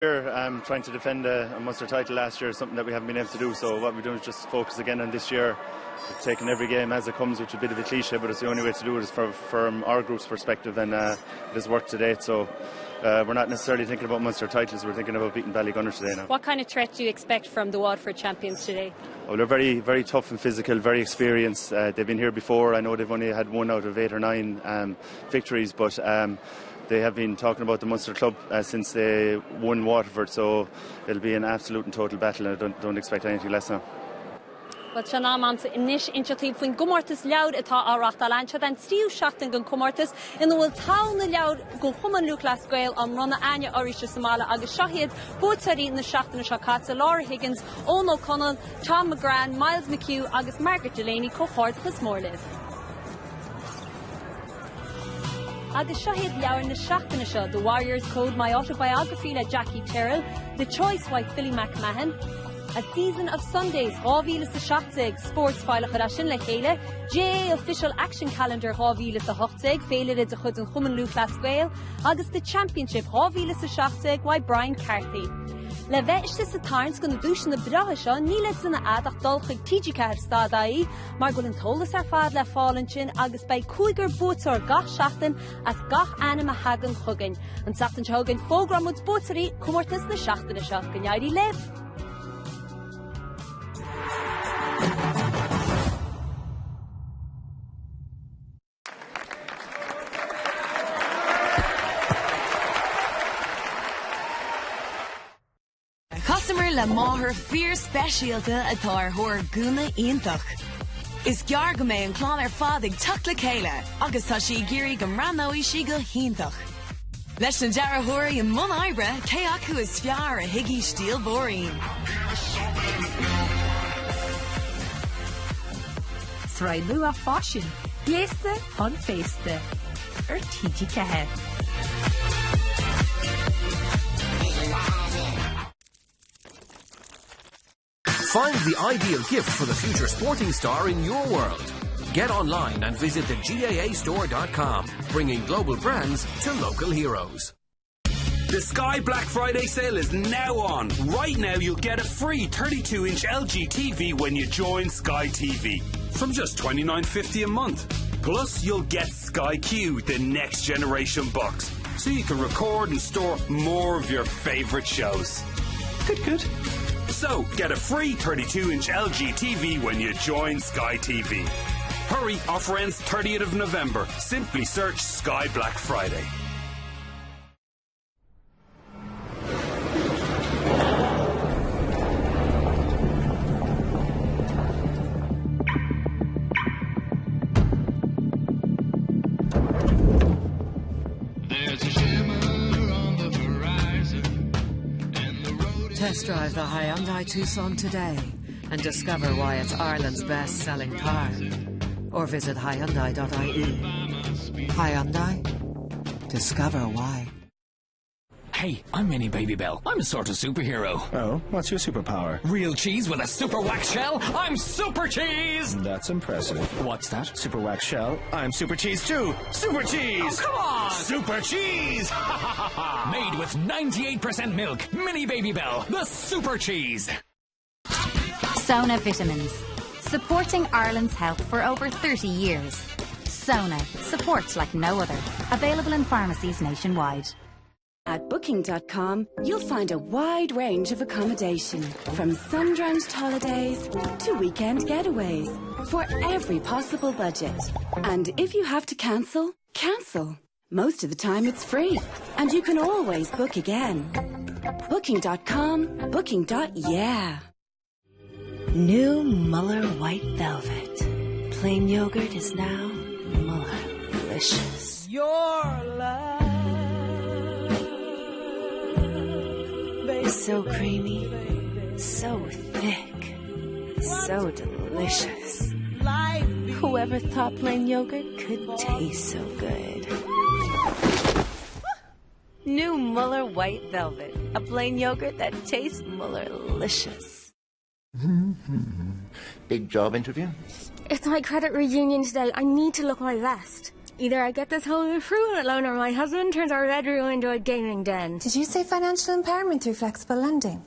Year, um, trying to defend a, a Munster title last year is something that we haven't been able to do so what we're doing is just focus again on this year taking every game as it comes which is a bit of a cliche but it's the only way to do it is for, from our group's perspective and uh, it has worked to date so uh, we're not necessarily thinking about Munster titles we're thinking about beating Ballygunner today now. What kind of threat do you expect from the Waterford champions today? Well, they're very very tough and physical very experienced uh, they've been here before I know they've only had one out of eight or nine um, victories but um, they have been talking about the Munster club uh, since they won Waterford so it'll be an absolute and total battle and I don't, don't expect anything less now. Bhuel sin am a'msa anois inseacht daoibh faoin gcomórtas leabhar atá á reáchtáil againn. Seo an tríú seachtain den chomórtas ina bhfuil togha na leabhar den Chumann Lúthchleas Gael á mbronnadh a'inne arís sa mbaile agus seo iad buaiteoirí na seachtaine seo caite, Laura Higgins, Eoin Ó Conaill, Tom McGrann, Myles McHugh agus Margaret Delaney. Comhghairdeachas mór libh. Agus seo iad leabhair na seachtaine seo, The Warrior's Code, My Autobiography le Jackie Tyrrell, The Choice by Philly McMahon, A Season of Sundays 2017, Sportsfile a chuir é sin le chéile, GAA Official Action Calendar 2018, féilire de chuid an Chumann Lúthchleas Gael, agus The Championship 2017 by Brian Carthy. Le bheith istigh sa tarraingt do na duaiseanna breátha seo, níl le déanamh a'd ach dul chuig TG4 stad ie mar go bhfuil an t-eolas ar fad le fáil ansin agus beidh cúigear buaiteoir gach seachtain as gach ainm a thagann chugainn. An tseachtain seo chugainn fógróidh muid buaiteoirí comórtas na seachtaine seo. Go n-éirí libh! Chasamar le máthair fíorspeisialta atá ar thóir gúna iontach. Is gearr go mbeidh an chlann ar fad ag teacht le chéile agus tá sí ag iarraidh go mbreathnóidh sí go hiontach. Leis na dearthóirí i mbun oibre, cé acu is fearr a thuigfidh stíl Mháirín? Sraith nua faisin, gléasta chun féasta ar TG4. Find the ideal gift for the future sporting star in your world. Get online and visit the GAAstore.com, bringing global brands to local heroes. The Sky Black Friday sale is now on. Right now you'll get a free 32-inch LG TV when you join Sky TV from just 29.50 a month. Plus you'll get Sky Q, the next generation box, so you can record and store more of your favorite shows. Good, good. So get a free 32-inch LG TV when you join Sky TV. Hurry, offer ends 30th of November. Simply search Sky Black Friday. Test drive the Hyundai Tucson today and discover why it's Ireland's best-selling car. Or visit Hyundai.ie. Hyundai. Discover why. Hey, I'm Mini Babybel. I'm a sort of superhero. Oh, what's your superpower? Real cheese with a super wax shell? I'm super cheese! That's impressive. What's that? Super wax shell. I'm super cheese too. Super cheese! Oh, come on! Super cheese! Made with 98% milk. Mini Babybel, the super cheese! Sona Vitamins, supporting Ireland's health for over 30 years. Sona, support like no other. Available in pharmacies nationwide. At Booking.com, you'll find a wide range of accommodation, from sun-drenched holidays to weekend getaways, for every possible budget. And if you have to cancel, cancel. Most of the time it's free, and you can always book again. Booking.com, booking.yeah. New Muller White Velvet. Plain yogurt is now Muller-licious. Your love So creamy, so thick, so delicious. Whoever thought plain yogurt could taste so good? New Muller White Velvet, a plain yogurt that tastes Muller-licious. Big job interview? It's my credit reunion today. I need to look my best. Either I get this home improvement loan or my husband turns our bedroom into a gaming den. Did you say financial empowerment through flexible lending?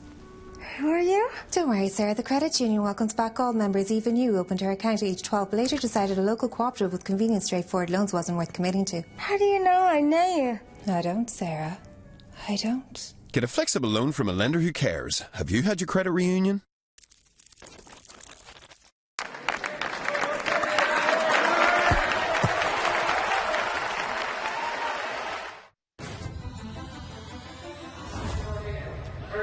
Who are you? Don't worry, Sarah. The credit union welcomes back all members, even you, opened her account at age 12, but later decided a local cooperative with convenient, straightforward loans wasn't worth committing to. How do you know I know you? I don't, Sarah. I don't. Get a flexible loan from a lender who cares. Have you had your credit reunion?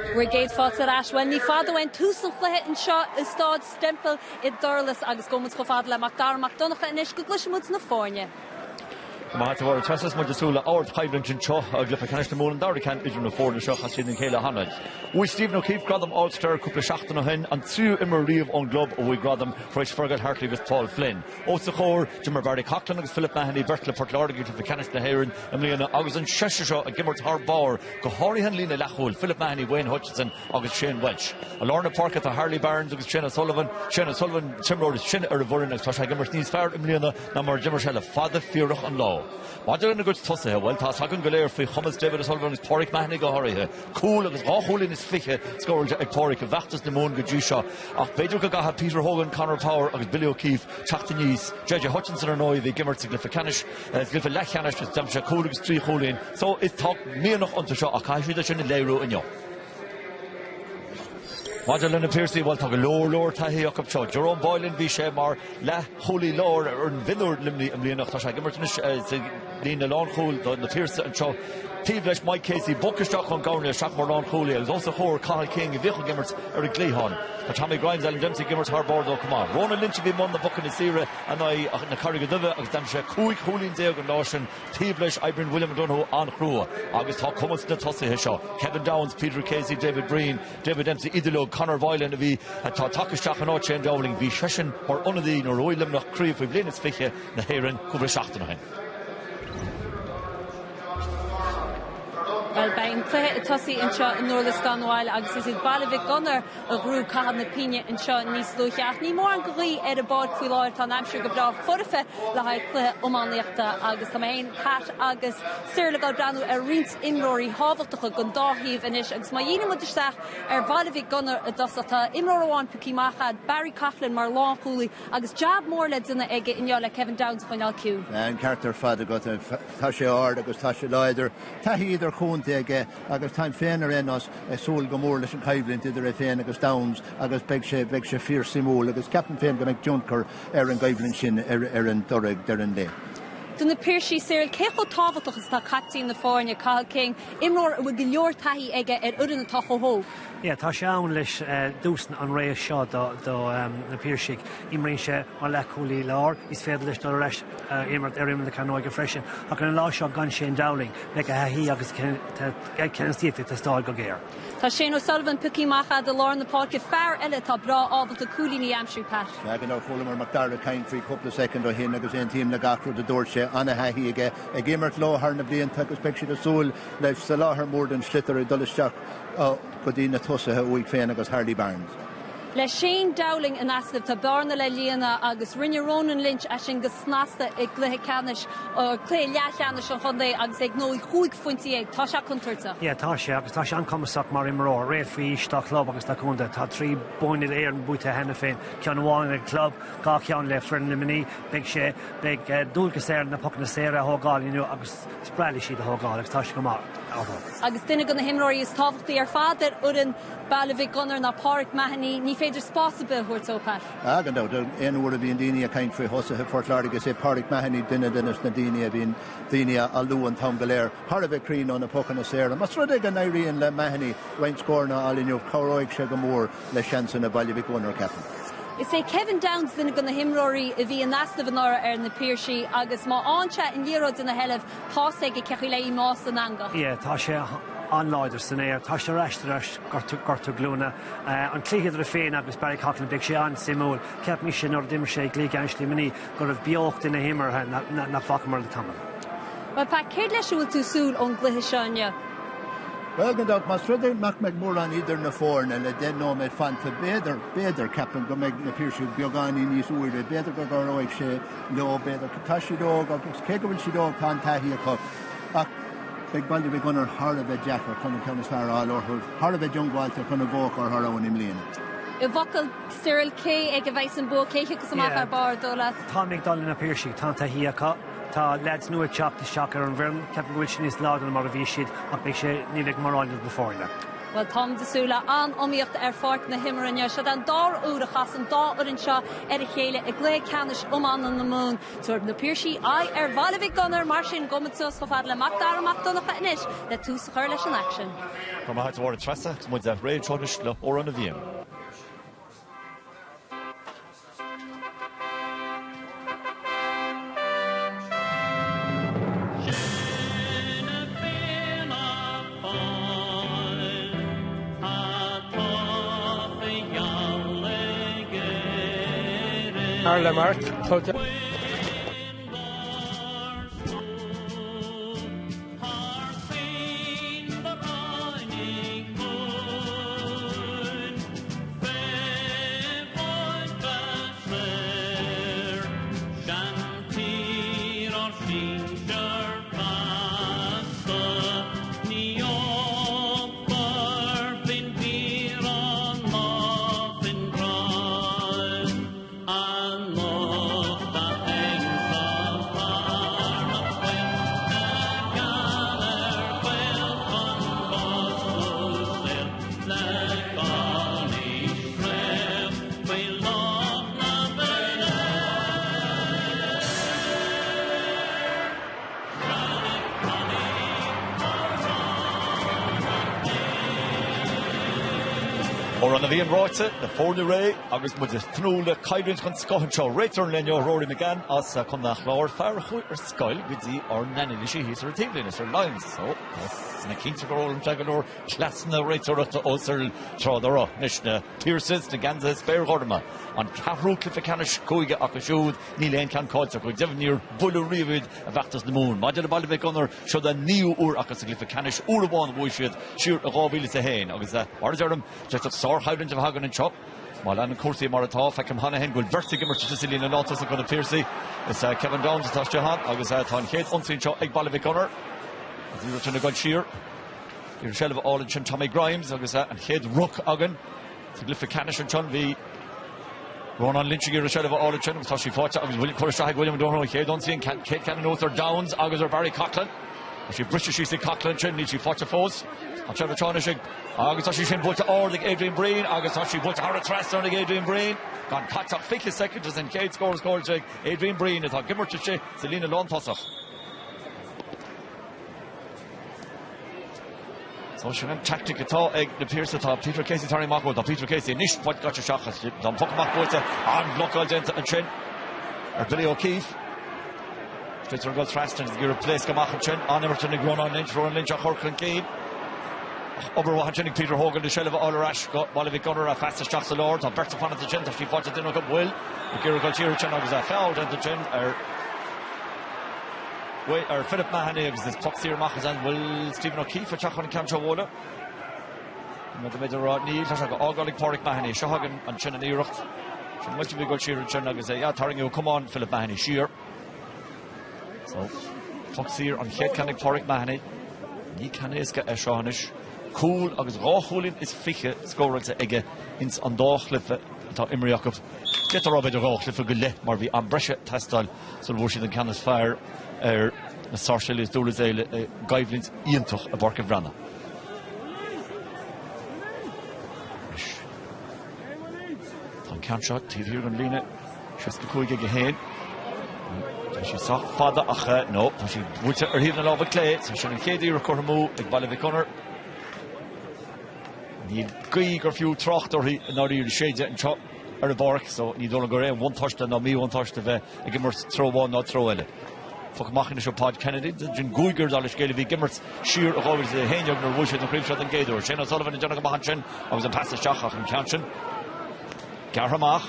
Bhur gcéad fáilte ar ais. Bhuel, ní fada uainn tús an chluiche anseo i Staid Semple i nDurlas agus gabhfaidh muid chomh fada le Mac Dara Mac Donncha anois go gcloisfidh muid na foirne. Go maith, a Mháire Treasa, is muid ag súil le ardchoimhlint anseo i gcluiche ceannais na Mumhan, an dara ceann idir na foirne seo. Chas siad ina chéile cheana. Bhuaigh Stephen O'Keefe gradam All Star cúpla seachtain ó shin, an tríú imreoir riamh ón gclub a bhuaigh gradam tar éis Fergal Hartley agus Paul Flynn. Os a chomhair, d'imir Barry Coughlan agus Philip Mahony beirt le Port Láirge i gcluiche ceannais na hÉireann i mbliana agus an seisear seo ag imirt thar barr, go háirithe an líne leathchúil, Philip Mahony, Wayne Hutchinson agus Shane Walsh. I lár na páirce tá Harley Barnes agus Shane O'Sullivan, Shane O'Sullivan an t-imreoir is sine ar an bhfoireann agus tá sé ag imirt níos fearr i mbliana ná mar a d'imir sé le fada fíorach an lá. Maidir lena gcuid tosaithe, bhuel, tá a fhios againn go léir faoi chumas David O'Sullivan agus Páraic Mahony go háirithe. Cúl agus dhá chúilín is fiche scóráilte ag Páraic i bhfeachtas na Mumhan go dtí seo ach b'fhéidir go gcaithfidh Peter Hogan, Conor Power agus Billy O'Keeffe teacht aníos. JJ Hutchinson ar ndóigh a bhí ag imirt sa gcluiche ceannais, sa gcluiche leathcheannais agus d'aimsigh sé cúl agus trí chúilín. So, is tá mianach iontu seo ach caithfidh siad é sin a léiriú inniu. Maidir le na Piarsaigh, bhuel, tá go leor leor taithí acu seo. Jerome Boylan, bhí sé mar leathchúlaí láir ar fhoireann mhionúir Luimnigh i mbliana ach tá sé ag imirt anois sa líne lánchúil do na Piarsaigh anseo. Taobh leis Mike Casey, bogtha isteach ón gcoirnéal isteach mar lánchúlaí agus os a chomhair Cathal King a bhíodh ag imirt ar an gcliathán. Tá Tommy Grimes, Alan Dempsey ag imirt thar barr dó chomh maith. Ronan Lynch a bhí i mbun na bpocanna saora in aghaidh na Carraige Duibhe agus d'aimsigh sé 15 chúilín an lá sin. Taobh leis, oibríonn William O'Donoghue an-chrua agus tá cumas na tosaithe seo, Kevin Downes, Peter Casey, David Breen, David Dempsey, iad uilig, Conor Boylan a bhí, atá tagtha isteach in áit Shane Dowling, bhí seisean mar ionadaí nuair a bhuaigh Luimneach craobh faoi bhliain is 20 na hÉireann cúpla seachtain ó shin. Bhuel, beidh an cluiche ag tosaí anseo i nDurlas gan mhoill agus is iad Baile Mhic Gonair a ghnóthaigh caitheamh na pingine anseo níos luaithe. Ach ní mórán de ghaoth ar an bpáirc faoi láthair, tá an aimsir go breá foirfe le haghaidh cluiche iománaíochta agus tá mé féin, Pat agus Cyril ag dul breathnú ar roinnt imreoirí thábhachtacha don dá thaobh anois agus má dhíríonn muid isteach ar Bhaile Mhic Gonair i dtosach, tá imreoir amháin pioctha amach agat, Barry Coughlan mar lánchúlaí agus jab mór le déanamh aige inniu le Kevin Downes a choinneáil ciúin. An ceart ar fad agat. Tá sé ard agus tá sé láidir. Taithí idirchontae aige agus táim féin ar aon nós ag súil go mór leis an choimhlint idir é féin agus Downes agus beidh sé, beidh sé fíorsuimiúil agus ceapaim féin go mbeidh tionchar ar an gcoimhlint sin ar ar an toradh ag deireadh an lae. Do na Piarsaigh, Cyril, cé chomh tábhachtach is atá caiptín na foirne, Cathal King, imreoir a bhfuil go leor taithí aige ar fhoireann atá chomh hóg? Yeah, tá sé ann leis dtús an ré seo do do na Piarsaigh. Imríonn sé mar leathchúlaí láir, is féidir leis dul ar ais imirt ar imeall na cearnóige freisin. Ach ar an lá seo gan Shane Dowling, beidh a thaithí agus a cheannasaíocht ag teastáil go géar. Tá Shane O'Sullivan pioctha amach agat i lár na páirce, fear eile atá breá ábalta cúilíní a aimsiú, Pat. Sea, gan dabht chualamar Mac Dara ag caint faoi cúpla soicind ó shin agus aontaím le gach rud a dúirt sé. Ana-thaithí aige ag imirt leo thar na blianta agus beidh siad ag súil le soláthar mór den sliotar ag dul isteach go dtí na tosaithe uaidh féin agus Harley Barnes. Le Shane Dowling in easnamh, tá bearna le líonadh agus rinne Ronan Lynch é sin go snasta i gcluiche ceannais, cluiche leathcheannais an chontae agus é ag gnóthú 15 phointe. Tá sé contúirteach. Yeah, tá sé agus tá sé an-chumasach mar imreoir, réalt faoi aois dá chlub agus dá chontae. Tá 3 bonn uile-Éireann buaite cheana féin, ceann amháin ag club, dhá cheann le foireann Luimnigh. Beidh sé, beidh dualgas air na pocanna saora a thógáil inniu agus is breá leis iad a thógáil agus tá sé go maith orthu. Agus duine de na himreoirí is tábhachtaí ar fad ar fhoireann Baile Mhic Gonair ná Páraic Mahony. Ní féidir spás ar bith a thabhairt dó, Pat. Ah, gan dabht. Aon uair a bhíonn daoine ag caint faoi thosaithe Phort Láirge, is é Páraic Mahony duine de na daoine a bhíonn daoine á lua an t-am go léir. Thar a bheith cruinn ó na pocanna saora. Más rud é go n-éiríonn le Mahony roinnt scóranna a fháil inniu, cabhróidh sé go mór le seansanna Bhaile Mhic Gonair, ceapaim. Is é Kevin Downes duine de na himreoirí a bhí in easnamh anuraidh ar na Piarsaigh agus má fhaigheann sé an liathróid ina sheilbh, tá's aige cén chaoi le í a shá san eangach. Yeah, tá sé an-láidir san aer. Tá sé ar ais tar éis gortú glúine. An cluiche idir é féin agus Barry Coughlan, beidh sé an-suimiúil. Cheap mise nuair a d'imir sé i gcluiche ceannais Luimnigh go raibh beocht ina himeartha nach bhfacamar le tamall. Bhuel, Pat, céard leis a bhfuil tú ag súil ón gcluiche seo inniu? Bhuel, gan dabht, más rud é nach mbeidh mórán idir na foirne le 10 nóiméad fanta, b'fhéidir, b'fhéidir, ceapaim go mbeidh na Piarsaigh beagáinín níos úire, b'fhéidir go gcabhróidh sé leo, b'fhéidir. Tá siad óg agus cé go bhfuil siad óg tá an taithí acu. Ach beidh Baile Mhic Gonair thar a bheith deacair chun an ceann is fearr a fháil orthu, thar a bheith diongbháilte chun an bhua a chur thar abhainn i mbliana. I bhfocail Cyril, cé aige a bheas an bua, cé a thiocfas amach ar barr, dóigh leat? Táim ag dul le na Piarsaigh, tá an taithí acu. Tá leaids nua ag teacht isteach ar an bhfoireann. Ceapaim go bhfuil siad níos láidre ná mar a bhí siad ach beidh sé, ní bheidh mórán idir na foirne. Bhuel, táimid ag súil le an-iomaíocht ar pháirc na himeartha inniu. Seo an dara huair a chas an dá fhoireann seo ar a chéile i gcluiche ceannais iomána na Mumhan. Tabharfaidh na Piarsaigh aghaidh ar Bhaile Mhic Gonair, mar sin gabhfaidh muid suas chomh fada le Mac Dara Mac Donncha anois le tús a chur leis an aicsean. Go raibh maith agat a Mháire Treasa, agus muid réidh anseo anois le hAmhrán na bhFiann. Ar le Marc, tá. Amhrán na bhFiann ráite, na foirne réidh agus muid ag tnúth le coimhlint den scoth anseo. Réiteoir an lae inniu, Rory McGann as Contae an Chláir, fear a chuaigh ar scoil go dtí ár n-anailísí thíos ar an taobhlíne, Cyril Lyons. So, tá mé cinnte gur fhoghlaim sé go leor cleasanna réiteoireachta ó Cyril tráth dá raibh. Anois na Piarsaigh sna geansaithe spéirghorma, an ceathrú cluiche ceannais cúige acu siúd, níl aon cheann caillte acu. Go deimhin níor buaileadh riamh iad i bhfeachtas na Mumhan. Maidir le Baile Mhic Gonair, seo an naoú huair acu sa gcluiche ceannais, uair amháin a bhuaigh siad siar i 2001 agus mar a deirim, d'fhéadfadh sárchoimhlint a bheith againn anseo. Má leanann cúrsaí mar atá, feicim cheana féin go bhfuil beirt ag imirt istigh sa líne lántosach do na Piarsaigh. Is Kevin Downes atá istigh ann agus tá an chéad ionsaí anseo ag Baile Mhic Gonair. Agus iad sin ag dul siar. Iarraidh seilbh a fháil ansin Tommy Grimes agus an chéad ruc againn sa gcluiche ceannais ansin. Bhí Rónán Lynch ag iarraidh seilbh a fháil ansin agus tá sí faighte agus curtha isteach ag William O'Donoghue an chéad ionsaí, an chéad ceann anuas ar Downes agus ar Barry Coughlan. Tá sí briste síos ag Coughlan ansin, níl sí faighte fós. Tá Trevor Shaw anois ag agus tá sí sin buailte ard ag Adrian Breen agus tá sí buailte thar an trasnán ag Adrian Breen. Gan caite ach 20 soicind is an chéad scór scóráilte ag Adrian Breen atá ag imirt istigh sa líne lántosach. So sin an tactic atá ag na Piarsaigh. Tá Peter Casey tarraingthe amach ó tá Peter Casey anois faighte caite isteach as tá an poc amach buailte an-bhlocáil déanta ansin ar Billy O'Keefe. Sliotar ag dul trasna ag iarraidh pléascadh amach ansin an-imirt ag Rónán Lynch Rónán Lynch á chur chun cinn. Ach obair mhaith ansin ag Peter Hogan le seilbh a fháil ar ais go Baile Mhic Gonair a phas isteach sa lár. Tá beirt ag fanacht ansin tá sí faighte duine acu bhfuil ag iarraidh dul siar ansin agus a feall déanta ansin ar ar Philip Mahony agus is poc saor amach as an bhfuil Stephen O'Keefe ag teacht chun an ceann seo a bhualadh. Nó go mb'fhéidir rá níl tá sé á fhágáil ag Pádraig Mahony. Seo chugainn ansin an iarracht. Sin muid a bhí ag dul siar ansin agus é tarraingíodh camán Philip Mahony siar. So poc saor an chéad ceann ag Pádraig Mahony. Ní ceann éasca é seo anois. Cúl agus dhá chúilín is fiche scóráilte aige ins an dá chluiche atá imrithe acu. D'fhéadfá a rá b'fhéidir dhá chluiche go leith mar bhí am breise ag teastáil sula bhfuair siad an ceann is fearr ar na Sáirséalaigh is Dúrlas Éile i gcoimhlint iontach i bPáirc an Bhreathnaigh. Anois, tá an ceann seo taobh thiar den líne, 65 ag 1. Tá sí sách fada ach no, tá sí buailte ar thaobh na láimhe clé, so sin an chéad iarracht curtha amú ag Baile Mhic Gonair. Níl gaoth gur fiú trácht uirthi i ndáiríre séidte anseo ar an bpáirc so ní dóigh liom gur aon bhuntáiste ná míbhuntáiste bheith ag imirt treo amháin ná treo eile. Poc amach anois ó Pod Kennedy den gcúigear dála an scéil a bhí ag imirt siar i 2011 nuair a bhuaigh siad an chraobh seo den gcéad uair. Shane O'Sullivan ag déanamh go maith ansin agus an pas isteach ach an ceann sin gearrtha amach.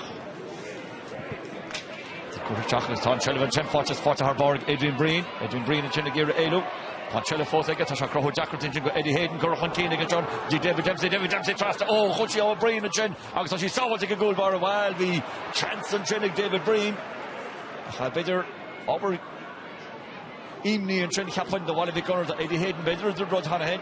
Curtha isteach agus tá an tseilbh ansin faighte faighte thar barr ag Adrian Breen. Adrian Breen ansin ag iarraidh éalú. Tá an tseilbh fós aige, tá sé ag cruthú deacrachtaí ansin go Eddie Hayden, curtha chun cinn aige ansin go dtí David Dempsey, David Dempsey trasna, ó, chuaigh sí ó Breen ansin agus tá sí sábháilte ag an gcúl báire, bhuel, bhí seans ansin ag David Breen ach b'fhéidir ábhar imní ansin, cheapfainn, do Bhaile Mhic Gonair, do Eddie Hayden, b'fhéidir i dtrioblóid cheana féin.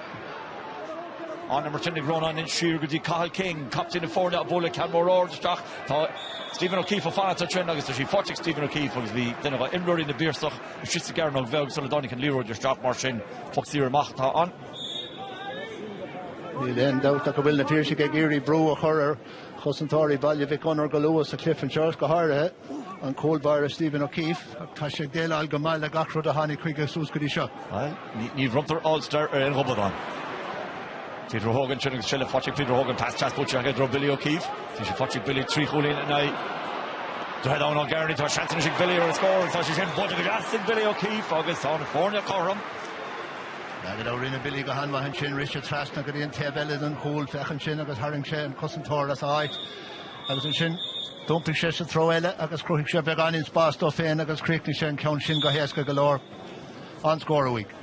An imirt sin ag Rónán Lynch siar go dtí Cathal King, captaen na foirne ag bualadh ceann mór ard isteach. Tá Stephen O'Keefe ag fanacht ansin agus tá sí faighte ag Stephen O'Keefe agus bhí duine d'imreoirí na bPiarsach istigh sa gcearnóg bheag sula dtáinig an liathróid isteach, mar sin poc saor amach atá ann. Níl aon dabht ach go bhfuil na Piarsaigh ag iarraidh brú a chur ar chosantóirí Bhaile Mhic Gonair go luath sa chluiche anseo, go háirithe an cúl báire Stephen O'Keefe, ach tá sé ag déileáil go maith le gach rud a tháinig chuige suas go dtí seo. Bhuel, ní bhronntar All Star ar aon ghobadán. Peter Hogan ansin agus seilbh faighte ag Peter Hogan, pas deas buailte aige i dtreo Billy O'Keefe. Tá sé faighte ag Billy trí chúilín in aghaidh Droichead Abhann Ó gCearnaigh. Tá seans anois ag Billy ar an scór agus tá sé sin buailte go deas ag Billy O'Keefe agus tá na foirne cothrom. Go rinne Billy go han-mhaith ansin, rith sé trasna go dtí an taobh eile den chúl, féach ansin agus tharraing sé an cosantóir as a áit agus ansin d'iompaigh sé sa treo eile agus chruthaigh sé beagáinín spás dó féin agus chríochnaigh sé an ceann sin go héasca go leor. An-scór uaidh.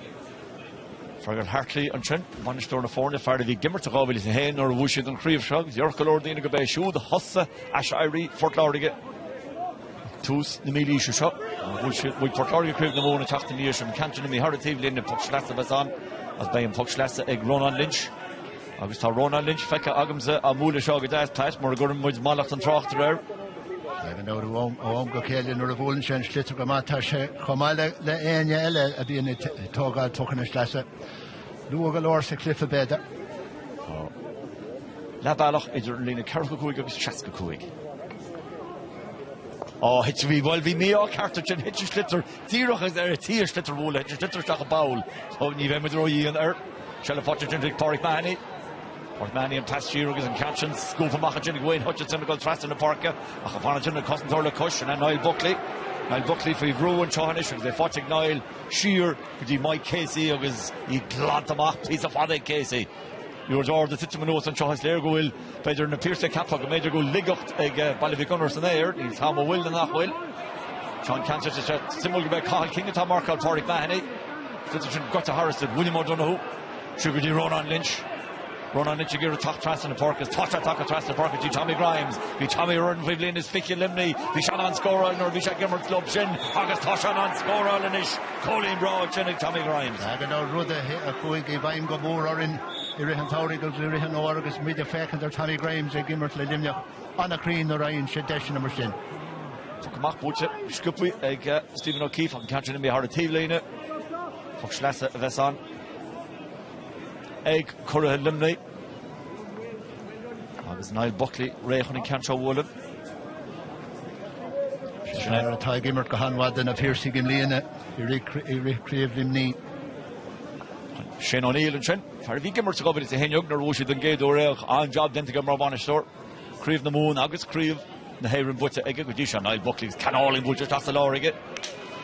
Fergal Hartley ansin, bainisteoir na foirne, fear a bhí ag imirt i 2001 nuair a bhuaigh siad an chraobh seo agus déarfadh go leor daoine go b'é siúd a thosaigh aiséirí Phort Láirge tús na mílaoise seo. Bhuaigh siad, bhuaigh Port Láirge Craobh na Mumhan an tseachtain ina dhiaidh sin. Ceann sin imithe thar an taobhlíne, poc sleasa a bheas ann agus beidh an poc sleasa ag Rónán Lynch. Agus tá Rónán Lynch feicthe agamsa á mbualadh seo go deas, Pat, mura gcuireann muid mallacht an tráchtaire air. Ar ndóigh, ó am go chéile nuair a bhuaileann sé an sliotar go maith, tá sé chomh maith le éinne eile a bhíonn ag tógáil pocanna sleasa. Luath go leor sa chluiche, b'fhéidir. Tá leath bealach idir an líne 45 agus 65. Á, thit, bhí, bhuel, bhí mí-ádh ceart ansin, thit an sliotar díreach ar an tí an sliotar a bhualadh, thit an sliotar isteach i bpoll. So ní bheidh muid ródhian air. Seilbh faighte ansin ag Pádraig Mahony. Pádraig Mahony an pas siar agus an ceann sin scuabtha amach ansin ag Wayne Hutchinson ag dul trasna na páirce ach ag fanacht ansin an cosantóir le cois sin é Niall Buckley. Niall Buckley faoi bhrú anseo anois agus é faighte ag Niall siar go dtí Mike Casey agus í glanta amach píosa fada ag Casey. Liathróid ard ag titim anuas anseo is léir go bhfuil b'fhéidir na Piarsaigh ag ceapadh go mb'fhéidir go bhfuil laigeacht ag Baile Mhic Gonair san aer, níl a fhios agam an bhfuil nó nach bhfuil. Seán Ceannt sé suimiúil go mbeidh Cathal King atá ag marcáil Pádraig Mahony. Sliotar sin gaibhte thairis ag William O'Donoghue. Siar go dtí Rónán Lynch. Rónán Lynch ag iarraidh teacht trasna na páirce. Tá sé tagtha trasna na páirce go dtí Tommy Grimes. Bhí Tommy ar fhoireann faoi bhliain is 20 Luimnigh. Bhí sé in ann scóráil nuair a bhí sé ag imirt leo sin agus tá sé in ann scóráil anois. Cúilín breá ansin ag Tommy Grimes. Agus an rud a chuaigh i bhfeidhm go mór orainn i rith an tsamhraidh agus i rith an fhómhair agus muid ag féachaint ar Tommy Grimes ag imirt le Luimneach, an-chruinn nuair a fhaigheann sé deiseanna mar sin. Poc amach buailte sciobtha ag Stephen O'Keefe ach an ceann sin imithe thar an taobhlíne. Poc sleasa a bheas ann ag curaithe Luimnigh. Agus Niall Buckley réidh chun an ceann seo a bhualadh. Sin é atá ag imirt go han-mhaith do na Piarsaigh i mbliana i rith Craobh Luimnigh. Shane O'Neill ansin, fear a bhí ag imirt sa 2011 nuair a bhuaigh siad an gcéad uair é, an-jab déanta aige mar bhainisteoir. Craobh na Mumhan agus Craobh na hÉireann buaite aige go dtí seo. Niall Buckley agus ceann álainn buailte isteach sa lár aige.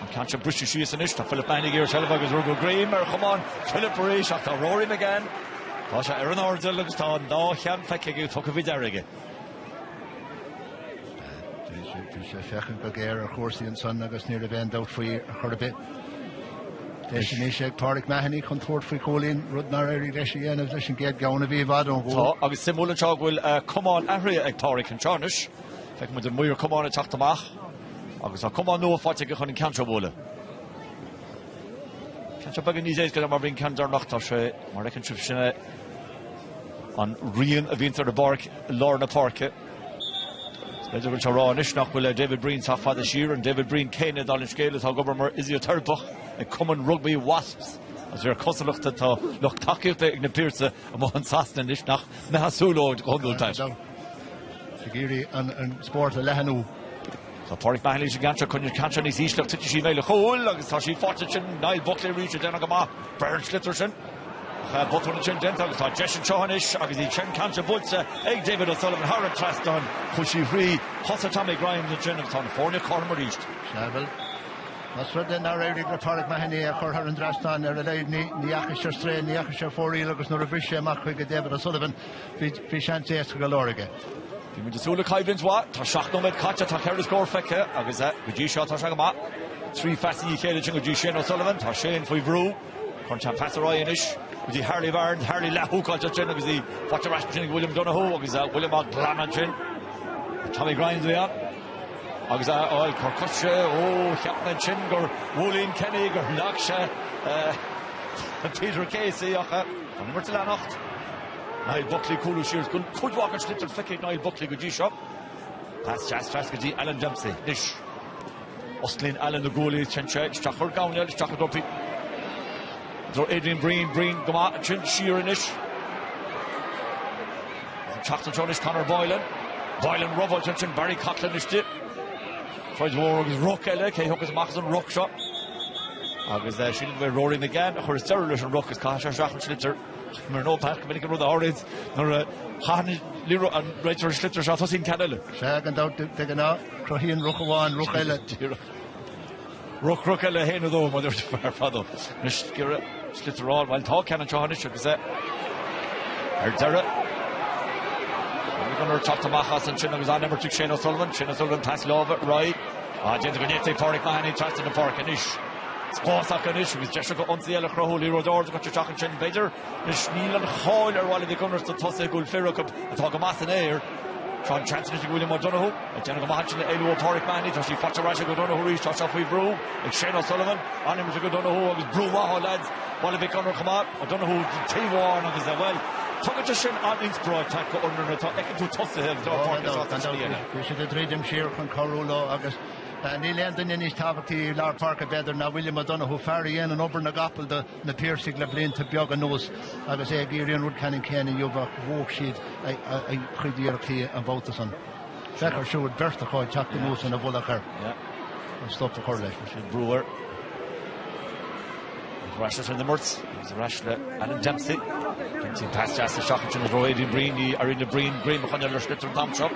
An ceann seo briste síos anois. Tá Philip Mahony ag iarraidh seilbh agus rugadh greim ar chamán Philip arís ach tá Rory McGann. Tá sé ar an airdeall agus tá an dá cheann feicthe aige tugtha faoi deara aige. Bhí sé ag féachaint go géar ar chúrsaí ansan agus ní raibh aon dabht faoi ar chor ar bith. Deis anois ag Pádraic Mahony chun tabhairt faoi chúilín, rud nár éirigh leis a dhéanamh leis an gcéad gceann a bhí i bhfad ón gcúl. Tá, agus suimiúil anseo go bhfuil camán athraithe ag Pádraic anseo anois. Feicfidh muid an maor camáin ag teacht amach agus tá camán nua faighte aige chun an ceann seo a bhualadh. Ceann seo beagán níos éasca ná mar a bhí an ceann deireanach, tá sé, mar a fheiceann sibh, sin é an rian a bhíonns ar an bpáirc i lár na páirce. B'fhéidir go bhfuil sé ag rá anois nach bhfuil David Breen sách fada siar, an David Breen céanna dála an scéil atá ag obair mar fhisioteiripeach ag cumann rugbaí Wasps. Agus de réir cosúlachta tá lucht tacaíochta ag na Piarsaigh amuigh in Sasana anois nach mbeifeá ag súil leo go hiondúil, Pat. Ag iarraidh an spórt a leathnú. Tá Pádraic Mahony leis an gceann seo, chun an ceann seo níos ísle ach titfidh sí i mbéal an chúil agus tá sí faighte ansin, Niall Buckley arís ag déanamh go maith. Breith ar an sliotar sin. Ach botún ansin déanta agus tá deis anseo anois agus í sin ceann seo buailte ag David O'Sullivan thar an trasnán. Chuaigh sí thrí chosa Tommy Grimes ansin agus tá na foirne cothrom arís. Sea, bhuel, más rud é nár éirigh le Pádraic Mahony é a chur thar an dtrasnán ar a laghad ní dheachaigh sé ar strae, ní dheachaigh sé ar fóraoil agus nuair a bhris sé amach chuige David O'Sullivan bhí seans éasca go leor aige. Bhí muid ag súil le coimhlint mhaith. Tá 7 nóiméad caite, tá 4 scór feicthe agus go dtí seo tá sé go maith. 3 phas i ndiaidh a chéile ansin go dtí Shane O'Sullivan. Tá Shane faoi bhrú. Cuireann sé an pas ar aghaidh anois go dtí Harley Barnes. Harley leath-húcáilte ansin agus í faighte ar ais ansin ag William Donoghue agus William á glanadh ansin. Tommy Grimes a bhí ann. Agus a fháil cor coise, ó, cheap mé ansin gur bhuail Ian Kenny gur leag sé Peter Casey ach tá an imirt ag leanacht. Niall Buckley cúlú siar go cuid mhaith den sliotar feicthe ag Niall Buckley go dtí seo. Pas deas trasna go dtí Alan Dempsey. Anois osclaíonn Alan na guaillí, téann sé isteach ar gcoirnéal, isteach i dtreo i dtreo Adrian Breen, Breen go maith ansin siar anois. An teacht anseo anois Conor Boylan. Boylan robáilte ansin Barry Coughlan istigh. Troid mhór agus ruc eile, cé thiocfas amach as an ruc seo? Agus sílim go Rory McGann a chuireas deireadh leis an ruc is caithfidh sé isteach an sliotar. Mar nó go minic an rud a tharlaíonn nuair a chaitheann an réiteoir an sliotar seo tosaíonn ceann eile. Sea, gan dabht de ghnáth, cruthaíonn ruc amháin ruc eile. Díreach. Ruc, ruc eile, 1, 2, mar a dúirt fear fadó. Anois, ag iarraidh sliotar a fháil. Bhuel, tá ceann anseo anois agus é ar deireadh. Bhí Gunnar ag teacht amach as ansin agus an-imirt ag Shane O'Sullivan. Shane O'Sullivan, pas láimhe, ar aghaidh. Ah, déanta go néata ag Pádraic Mahony trasna na páirce anois. Spás acu anois agus deis acu ionsaí eile a chruthú. Liathróid ard a chur isteach ansin, b'fhéidir. Anois níl an cháil ar Bhaile Mhic Gonair sna tosaithe go bhfuil fir acu atá go maith san aer. Seo an seans anois ag William O'Donoghue. Ag déanamh go maith ansin le éalú ó Phádraic Mahony. Tá sí faighte ar ais ag O'Donoghue arís. Tá sé faoi bhrú ag Shane O'Sullivan. An-imirt ag O'Donoghue agus brú maith ó leaids Bhaile Mhic Gonair chomh maith. O'Donoghue taobh amháin agus, bhuel, tugann sé sin an-inspioráid Pat go fhoireann atá fheiceann tú tosaithe agus lár páirce sásta sin a dhéanamh. Bhí siad ag druidim siar chun cabhrú leo agus níl aon duine níos tábhachtaí i lár páirce b'fhéidir ná William O'Donoghue, fear a dhéanann obair na gcapall do na Piarsaigh le blianta beaga anuas agus é ag iarraidh an rud ceannann céanna inniu ach bhuaigh siad a chuid iarrachtaí an babhta san. Féach air siúd, beirt acu ag teacht anuas ina mhullach air chun stop a chur leis. Sin brú air. Ar ais leis an imirt agus ar ais le Alan Dempsey. Dempsey pas deas isteach ansin i dtreo Adrian Breen. Ní éiríonn le Breen greim a choinneáil ar sliotar an t-am seo.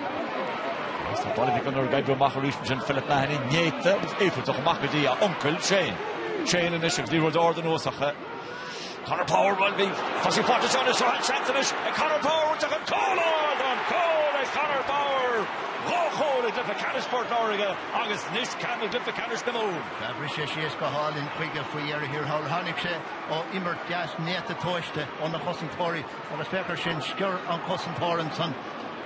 Agus tá Baile Mhic Gonair ag oibriú amach arís ansin Philip Mahony néata agus éifeachtach amach go dtí a uncail Shane. Shane anois agus liathróid ard anuas ach Conor Power, bhuel bhí, tá sí faighte anseo anois, seo an seans anois ag Conor Power, tá an cúl ard, an cúl ag Conor Power! Dhá chúl i gcluiche ceannais Phort Láirge agus anois ceann i gcluiche ceannais na Mumhan. Bhris sé síos go hálainn chuige faoi dheireadh thiar thall. Tháinig sé ó imirt dheas néata tomhaiste ó na cosantóirí agus féach air sin, sciorr an cosantóir ansan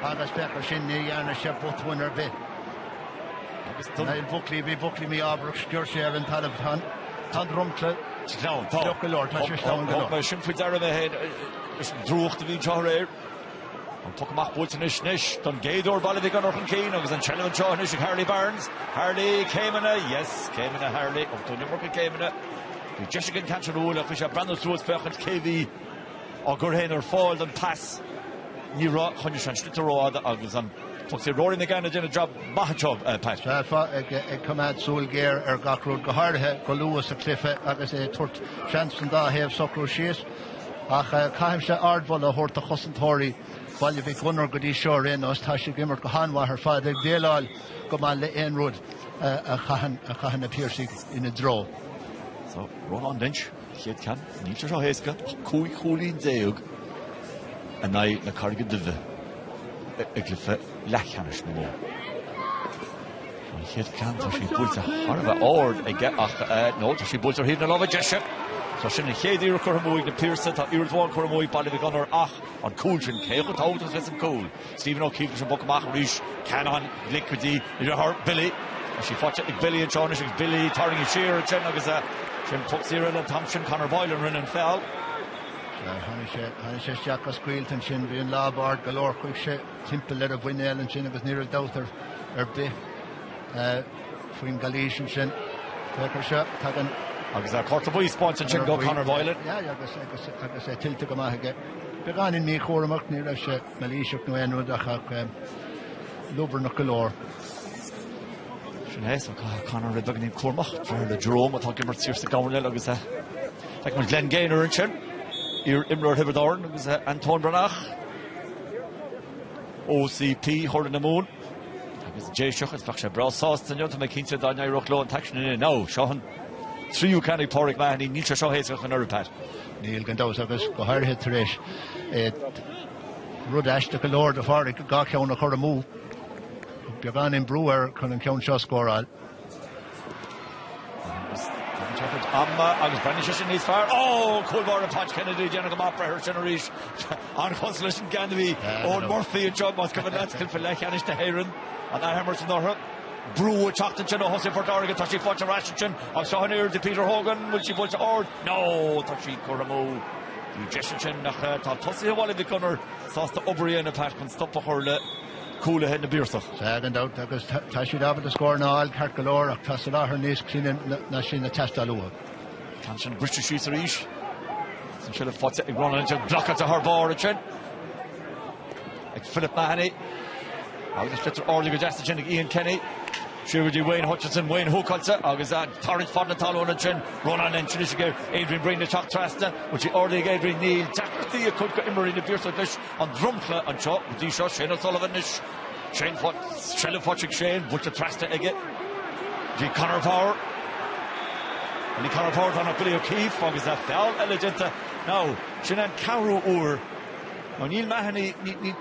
agus féach air sin, ní dhearna sé botún ar bith. Niall Buckley, bhí Buckley mí-ámharach, sciorr sé ar an talamh. Tá an dromchla fliuch go leor, tá sé sleamhain go leor. Thug mé sin faoi deara mé féin leis an drúcht a bhí anseo aréir. An poc amach buailte anois anois don gcéad uair Baile Mhic Gonair chun cinn agus an tseilbh anseo anois ag Harley Barnes. Harley, céimeanna, yes, céimeanna Harley, thug tú an iomarca céimeanna. Bhí deis aige an ceann sin a bhualadh ach bhí sé ag breathnú suas féachaint cé bhí á gcur féin ar fáil don pas. Ní raibh, choinnigh sé an sliotar rófhada agus an poc saor. Rory McGann ag déanamh job maith anseo, Pat. Sea, ag coimeád súil ghéar ar gach rud, go háirithe go luath sa chluiche agus é ag tabhairt seans don dá thaobh socrú síos. Ach caithfimse ardmholadh a thabhairt do chosantóirí Bhaile Mhic Gonair go dtí seo ar aon nós. Tá siad ag imirt go han-mhaith ar fad, ag déileáil go maith le aon rud a chaitheann na Piarsaigh ina dtreo. So, Rónán Lynch. Chéad ceann, níl sé seo éasca, ach 15 chúilín in aghaidh na Carraige Duibhe i gcluiche leathcheannais na Mumhan. An chéad ceann, tá sí buailte thar a bheith ard aige ach nó tá sí buailte ar thaobh na láimhe deise. So sin an chéad iarracht curtha amú ag na Piarsaigh, tá iarracht amháin curtha amú ag Baile Mhic Gonair ach an cúl sin, cé chomh tábhachtach is a bheas an cúl? Stephen O'Keefe leis an bpoc amach arís, ceann an-ghlic go dtí a dheartháir Billy. Tá sí faighte ag Billy anseo anois agus Billy tarraingthe siar ansin agus sin poc saor eile an t-am sin, Conor Boylan rinne an feall. Tháinig sé, tháinig sé isteach go scaoilte ansin, bhí an lámh ard go leor, chuaigh sé timpeall ar a mhuinéal ansin agus ní raibh dabht ar bith faoin gcalaois ansin. Féach air seo, tagann. Agus cárta buí spáinte ansin go Conor Boylan. Yeah, agus, agus, agus é tuillte go maith aige. Beagáinín míchúramach, ní raibh sé mailíseach nó aon rud ach lúbarnach go leor. Sin é, so caithfidh Conor a bheith beagáinín cúramach, deartháir le Jerome atá ag imirt thiar sa gcoirnéal agus feicim muid Glenn Gaynor ansin, iar-imreoir Thiobraid Árann agus Antóin Breathnach, OCP Churadh na Mumhan agus Déiseach is bheadh sé breá sásta inniu, tá mé cinnte dá n-éireodh leo an t-aicsean inniu. Now, seo an tríú ceann ag Pádraic Mahony, níl sé seo éasca ach an oiread, Pat. Níl, gan dabht, agus go háirithe tar éis rud aisteach go leor do Phádraic dhá cheann a chur amú. Beagáinín brú air chun an ceann seo a scóráil. ama agus breathnaíonn sé sin níos fearr. Ó, cúl báire Podge Kennedy ag déanamh go maith breith air sin arís. An-chosúil leis an gceann a bhí Eoin Murphy anseo, más cuimhin leat, cluiche leathcheannais na hÉireann, an athimirt anuraidh. Brú ag teacht ansin ó thosaithe Phort Láirge, tá sí faighte ar ais ansin agus seo an iarraidh do Peter Hogan, bhfuil sí buailte ard? No, tá sí curtha amú. Bhí deis ansin ach tá tosaithe Bhaile Mhic Gonair sásta obair a dhéanamh, Pat, chun stop a chur le cúlaithe na bPiarsach. Sea, gan dabht, agus tá siad ábalta scóranna a fháil ceart go leor ach tá soláthar níos cruinne ná sin ag teastáil uathu. Ceann sin briste síos arís. An seilbh faighte ag Ronan Lynch, blocáilte thar barr ansin ag Philip Mahony. Agus sliotar ardaithe go deas ansin ag Ian Kenny. Siar go dtí Wayne Hutchinson, Wayne húcáilte agus tarraingt fad na talún ansin. Ronan Lynch anois ag Adrian Breen ag teacht trasna. Bhfuil sí ardaithe ag Adrian? Níl. Deacrachtaí ag cuid d'imreoirí na bPiarsach leis an dromchla anseo go dtí seo. Shane O'Sullivan anois. Shane seilbh faighte ag Shane, buailte trasna aige. Dtí Conor Power. Bhí Conor Power tá Billy O'Keefe agus a feall eile déanta. Now, sin an ceathrú uair. Now, níl Mahony,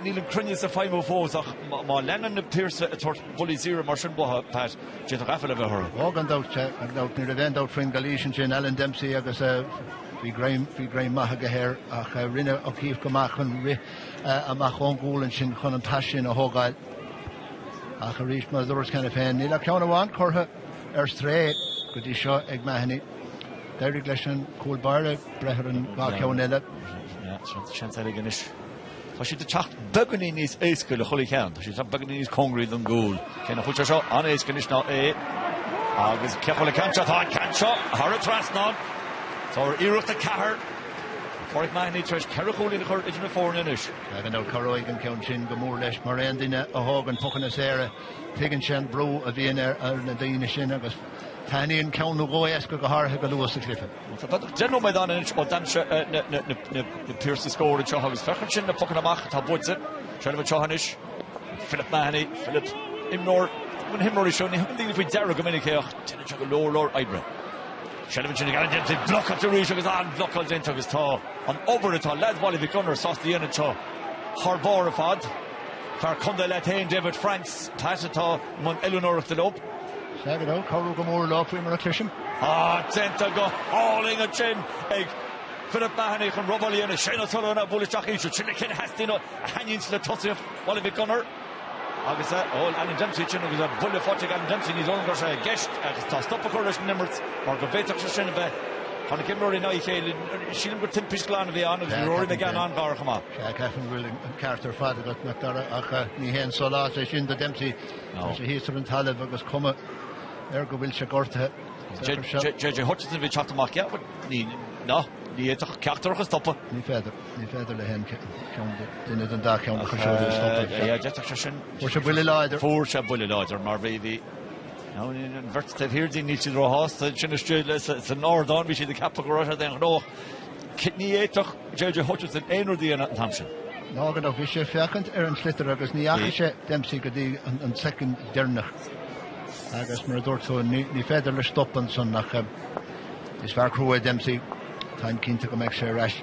níl an cruinneas ag feidhmiú fós ach má leanann na Piarsaigh ag tabhairt buillí saora mar sin uathu, Pat, d'fhéadfadh aiféala a bheith orthu. Ó, gan dabht, gan dabht. Ní raibh aon dabht faoin gcalaois ansin. Alan Dempsey agus bhí greim, bhí greim maith aige air ach rinne O'Keefe go maith chun rith amach ón gcúl ansin chun an pas sin a thógáil. Ach arís, mar a dúras cheana féin, níl ach ceann amháin curtha ar strae go dtí seo ag Mahony. D'éirigh leis an gcúl báire breith ar an dhá cheann eile. Seans eile aige anois. Tá siad ag teacht beagáinín níos éasca le chuile cheann. Tá siad ag teacht beagáinín níos cóngaraí don gcúl. Cé nach bhfuil sé seo an-éasca anois ná é. Agus cé chomh le ceann seo? Tá an ceann seo thar an trasnán. Tá ar iarracht 4. Pauric Mahony tar éis 4 chúilín a chur idir na foirne anois. Gan dabht cabhróidh an ceann sin go mór leis mar aon duine a thógann pocanna saora, tuigeann sé an brú a bhíonn ar na daoine sin agus taitníonn ceann nó dhó éasca go háirithe go luath sa chluiche. Tá beagnach 10 nóiméad ann anois ó d'aimsigh na Piarsaigh scór anseo agus féach ansin na pocanna amach atá buaite. Seilbh anseo anois. Philip Mahony, Philip, imreoir, na himreoirí seo, ní thugann daoine faoi deara go minic é ach déanann sé go leor leor oibre. Seilbh ansin ag Alan Dempsey, blocáilte arís agus an-bhlocáil déanta agus tá an obair atá leaid Bhaile Mhic Gonair sásta a dhéanamh anseo thar barr ar fad. Fear contae leat féin, David Franks, Pat atá i mbun oiliúnóireachta leo. Sea, go deimhin, cabhrú go mór leo faoi mar a chloisim. Ah, déanta go hálainn ansin ag Philip Mahony chun robáil a dhéanamh. Shane O'Sullivan á bualadh isteach íseal. Sin na cinn a theastaíonn ó a thaitníonns le tosaithe Bhaile Mhic Gonair. Agus ó Alan Dempsey ansin agus an buille faighte ag Alan Dempsey, ní dóigh liom go raibh sé i gceist agus tá stop á chur leis an imirt mar go bhféadfadh sé sin a bheith Tháinig imreoirí in aghaidh a chéile, sílim gur timpiste glan a bhí ann agus bhí Rory McGann an-ghar chomh maith. Sea, ceapaim go bhfuil an ceart ar fad agat, Macdara, ach ní haon sólás é sin do Dempsey. Tá sé thíos ar an talamh agus cuma air go bhfuil sé gortaithe. JJ Hutchinson a bhí ag teacht amach, yeah, but ní, ná, ní fhéadfadh ceachtar acu stopadh. Ní féidir, ní féidir le haon cheann de, duine den dá cheann acu siúd a stopadh. Yeah, d'fhéadfadh sé sin. Fuair sé buille láidir. Fuair sé buille láidir mar bhí, bhí, an bheirt taobh thiar dínn, níl siad róshásta ansin istigh san ardán, bhí siad ag ceapadh go raibh sé d'aon ghnó. Ní fhéadfadh JJ Hutchinson aon rud a dhéanamh an t-am sin. Ná go raibh. Bhí sé ag féachaint ar an sliotar agus ní dheachaigh sé Dempsey go dtí an soicind deireanach. Agus mar a dúirt tú, ní féidir leis stop ansan ach is fear crua é Dempsey. Táim cinnte go mbeidh sé ar ais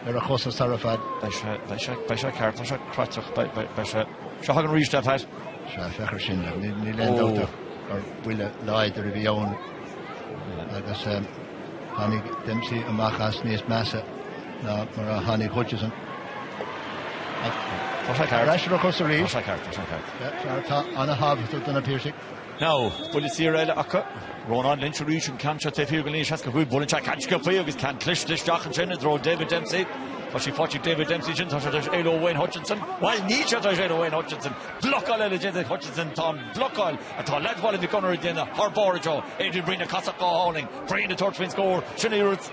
ar a chosa sara fad. Beidh sé, beidh sé, beidh sé ceart, tá sé cráiteach, beidh, beidh, beidh sé. Seo chugainn arís é, Pat. Sea, féach air sin, níl aon dabht ach gur buille láidir a bhí ann agus tháinig Dempsey amach as níos measa ná mar a tháinig Hutchinson. Ach tá sé ceart. Ar ais ar a chosa arís. Tá sé ceart, tá sé ceart. Fear atá an-thábhachtach do na Piarsaigh. Now, buille saor eile acu. Rónán Lynch arís an ceann seo taobh thiar den líne 65. Buaileann sé ceann sciobtha agus ceann cliste isteach ansin i dtreo David Dempsey. Tá sí faighte ag David Dempsey ansin, tá sé tar éis éalú ó Wayne Hutchinson. Bhuel, níl sé tar éis éalú ó Wayne Hutchinson. Blocáil eile déanta ag Hutchinson. Tá an bhlocáil atá leaid Bhaile Mhic Gonair ag déanamh thar barr anseo. Adrian Breen ag casadh go hálainn. Breen ag tabhairt faoin scór. Sin iarracht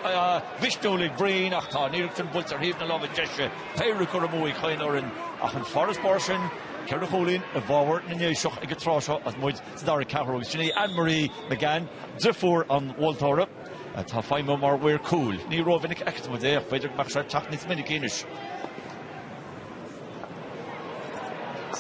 mhisniúil ag Breen ach tá an iarracht sin buailte ar thaobh na láimhe deise. Péire curtha amú ag chaon fhoireann ach an farasbarr sin, 4 chúilín i bhfabhar na nDéiseach ag an tráth seo agus muid sa dara ceathrú agus sin í Anne-Marie McGann, deirfiúr an mholtóra, atá ag feidhmiú mar mhaor cúil. Ní rómhinic a fheicfidh muid é ach b'fhéidir go mbeadh sé ag teacht níos minicí anois.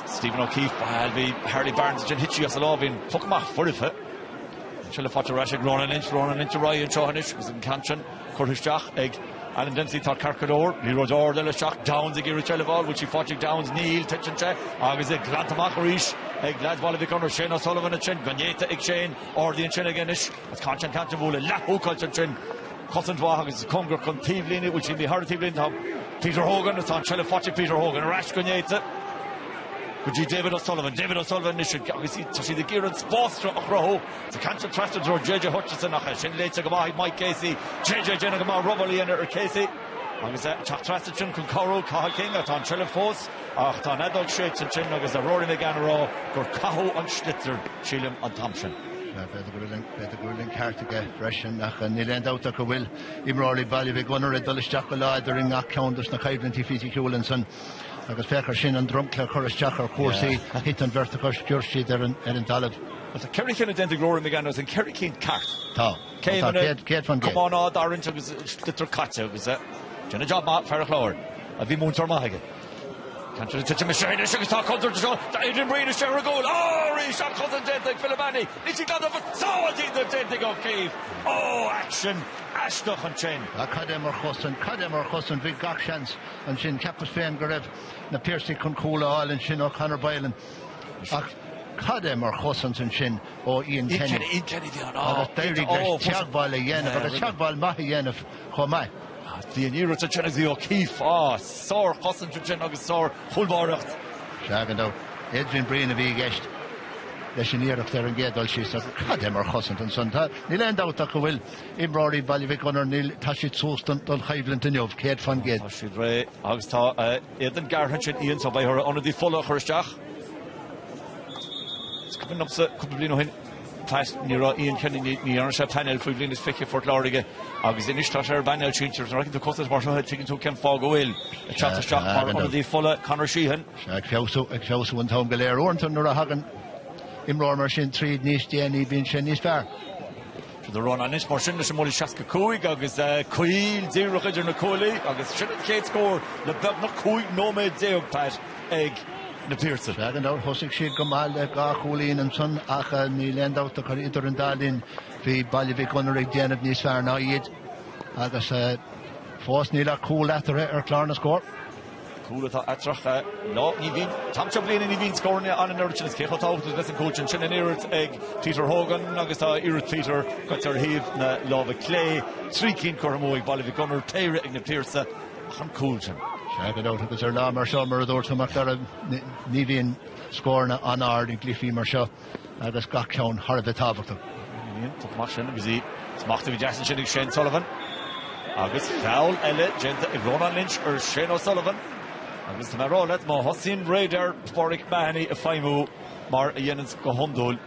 Stephen O'Keefe, bhuel, bhí Harley Barnes ansin, thit sí as a lámh, bhí an poc amach foirfe. An tseilbh faighte ar ais ag Ronan Lynch, Ronan Lynch ar aghaidh anseo anois agus an ceann sin curtha isteach ag. Alan Dempsey tá ceart go leor. Liathróid ard eile isteach. Downes ag iarraidh seilbh a fháil. Bhfuil sí faighte ag Downes? Níl. Titeann sé agus é glanta amach arís ag leaids Bhaile Mhic Gonair. Shane O'Sullivan ansin. Go néata ag Shane. Ardaíonn sin aige anois. Agus caithfidh sé an ceann sin a bhualadh. Leath-húcáilte ansin. Cosaint mhaith agus cóngarach chun taobhlíne. Bhfuil sí imithe thar an taobhlíne? Tá Peter Hogan agus tá an tseilbh faighte ag Peter Hogan. Ar ais go néata go dtí David O'Sullivan. David O'Sullivan anois agus tá siad ag iarraidh an spás seo a chruthú. Tá ceann sin trasna i dtreo JJ Hutchinson ach é sin léite go maith ag Mike Casey. JJ ag déanamh go maith robáil a dhéanamh ar Casey. Agus é ag teacht trasna ansin chun cabhrú Cathal King ach tá an tseilbh fós ach tá an fheadóg séidte ansin agus Rory McGann ag rá gur caitheadh an sliotar, sílim, an t-am sin. B'fhéidir go bhfuil an ceart aige freisin ach níl aon dabht ach go bhfuil imreoirí Bhaile Mhic Gonair ag dul isteach go láidir i ngach ceann dos na coimhlintí fisiciúla ansan. Agus féach ar sin, an dromchla a chur isteach ar chúrsaí, thit an bheirt acu, sciorr siad ar an talamh. Tá 4 cinn déanta ag Rory McGann agus an 4 cinn ceart. Tá. Céimeanna, camán á dtarraingt agus sliotar caite agus déanamh job maith fear an Chláir a bhí múinteoir maith aige. Ceann sin ag titim isteach anois agus tá contúirt anseo. Tá Adrian Breen isteach ar an gcúl. Ó, arís an chosaint déanta ag Phil O'Mahony. Níl sí glanta fós. Sábháilte déanta ag O'Keeffe. Ó, aicsean aisteach ansin. Cad é mar chosaint, cad é mar chosaint. Bhí gach seans ansin. Cheapas féin go raibh na Piarsaigh chun cúl a fháil ansin ó Conor Boylan. Ach cad é mar chosaint ansin ó Ian Kenny. Ian Kenny bhí an Agus d'éirigh leis teagmháil a dhéanamh agus teagmháil maith a dhéanamh chomh maith. Bhí an iarracht ansin agus bhí O'Keeffe, á, sár-chosaint ansin agus sár-chúlbáireacht. Sea, gan dabht. Adrian Breen a bhí i gceist leis an iarracht ar an gcéad dul síos. Ach cad é mar chosaint ansan. Níl aon dabht ach go bhfuil imreoirí Bhaile Mhic Gonair, níl, tá siad suas don choimhlint inniu, 100%. Tá siad réidh agus tá éadan gearrtha ansin, Ian, so beidh orthu ionadaí fola a chur isteach. Is cuimhin liomsa cúpla bliain ó shin, Pat, ní raibh Ian Kenny, ní dhearna sé painéal faoi bhliain is 20 Phort Láirge agus anois tá sé ar an bpainéal sinsir. Nuair a fheiceann tú cosaint mar seo, tuigeann tú cén fáth go bhfuil ag teacht isteach mar ionadaí fola Conor Sheehan. Sea, ag feabhsú, ag feabhsú an t-am go léir. Uaireanta nuair a thagann imreoir mar sin tríd níos déanaí, bíonn sé níos fearr. Siad a Rónán anois mar sin leis an mbuille 65 agus caol díreach idir na cuaillí agus sin an chéad scór le beagnach 15 nóiméad, Pat, ag na Piarsaigh. Sea, gan dabht, thosaigh siad go maith le dhá chúilín ansan ach níl aon dabht ach idir an dá linn bhí Baile Mhic Gonair ag déanamh níos fearr ná iad agus fós níl ach cúl eatarthu ar chlár na scór. Cúl atá eatarthu. Ná ní bhíonn, an t-am seo bliana ní bhíonn scóranna ann an oiread sin is cé chomh tábhachtach is a bheas an cúl sin. Sin an iarracht ag Peter Hogan agus tá iarracht Peter gaibhte ar thaobh na láimhe clé. Trí cinn curtha amú ag Baile Mhic Gonair, péire ag na Piarsaigh ach an cúl sin. Sea, gan dabht agus ar lá mar seo, mar a dúirt tú, Mac Dara, ní bhíonn scóranna an-ard i gcluichí mar seo agus gach ceann thar a bheith tábhachtach. Iontach maith sin agus í smachtaithe go deas ansin ag Shane Sullivan. Agus feall eile déanta ag Rónán Lynch ar Shane O'Sullivan. Agus tá mé ag rá leat, má thosaíonn radar Páraic Mahony ag feidhmiú mar a dhéananns go hiondúil,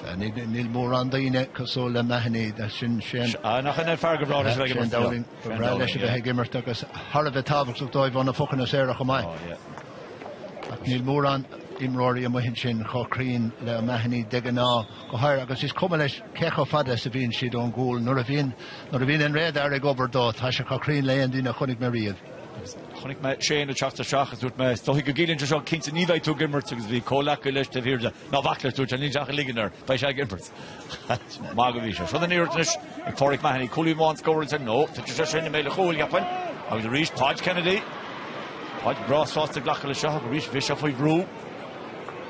Níl mórán daoine cosúil le Mahony, sin Shane. Nach in é fear gur bhreá leis a bheith ag imirt. Shane Dowling, ba bhreá leis a bheith ag imirt agus thar a bheith tábhachtach dóibh ó na pocanna saora chomh maith. Ach níl mórán imreoirí amuigh ansin chomh cruinn le O'Mahony de ghnáth, go háirithe agus is cuma leis cé chomh fada is a bhíonn siad ón gcúl. Nuair a bhíonn nuair a bhíonn an radar ag obair dó, tá sé chomh cruinn le aon duine a chonaic mé riamh. Agus chonaic mé Shane ag teacht isteach agus dúirt mé, is dóigh go gciallaíonn sé seo cinnte ní bheidh tú ag imirt agus bhí comhleacaí leis taobh thiar de. Ná bac leis, dúirt sé, níl sé ach ag ligean air, beidh sé ag imirt. Maith go bhí sé. Seo an iarracht anois ag Páraic Mahony. Cúlaí amháin scóráilte, nó titfidh sé sin i mbéal an chúil, cheapfainn. Agus arís Podge Kennedy. Podge breá sásta glacadh leis seo ach arís bhí sé faoi bhrú.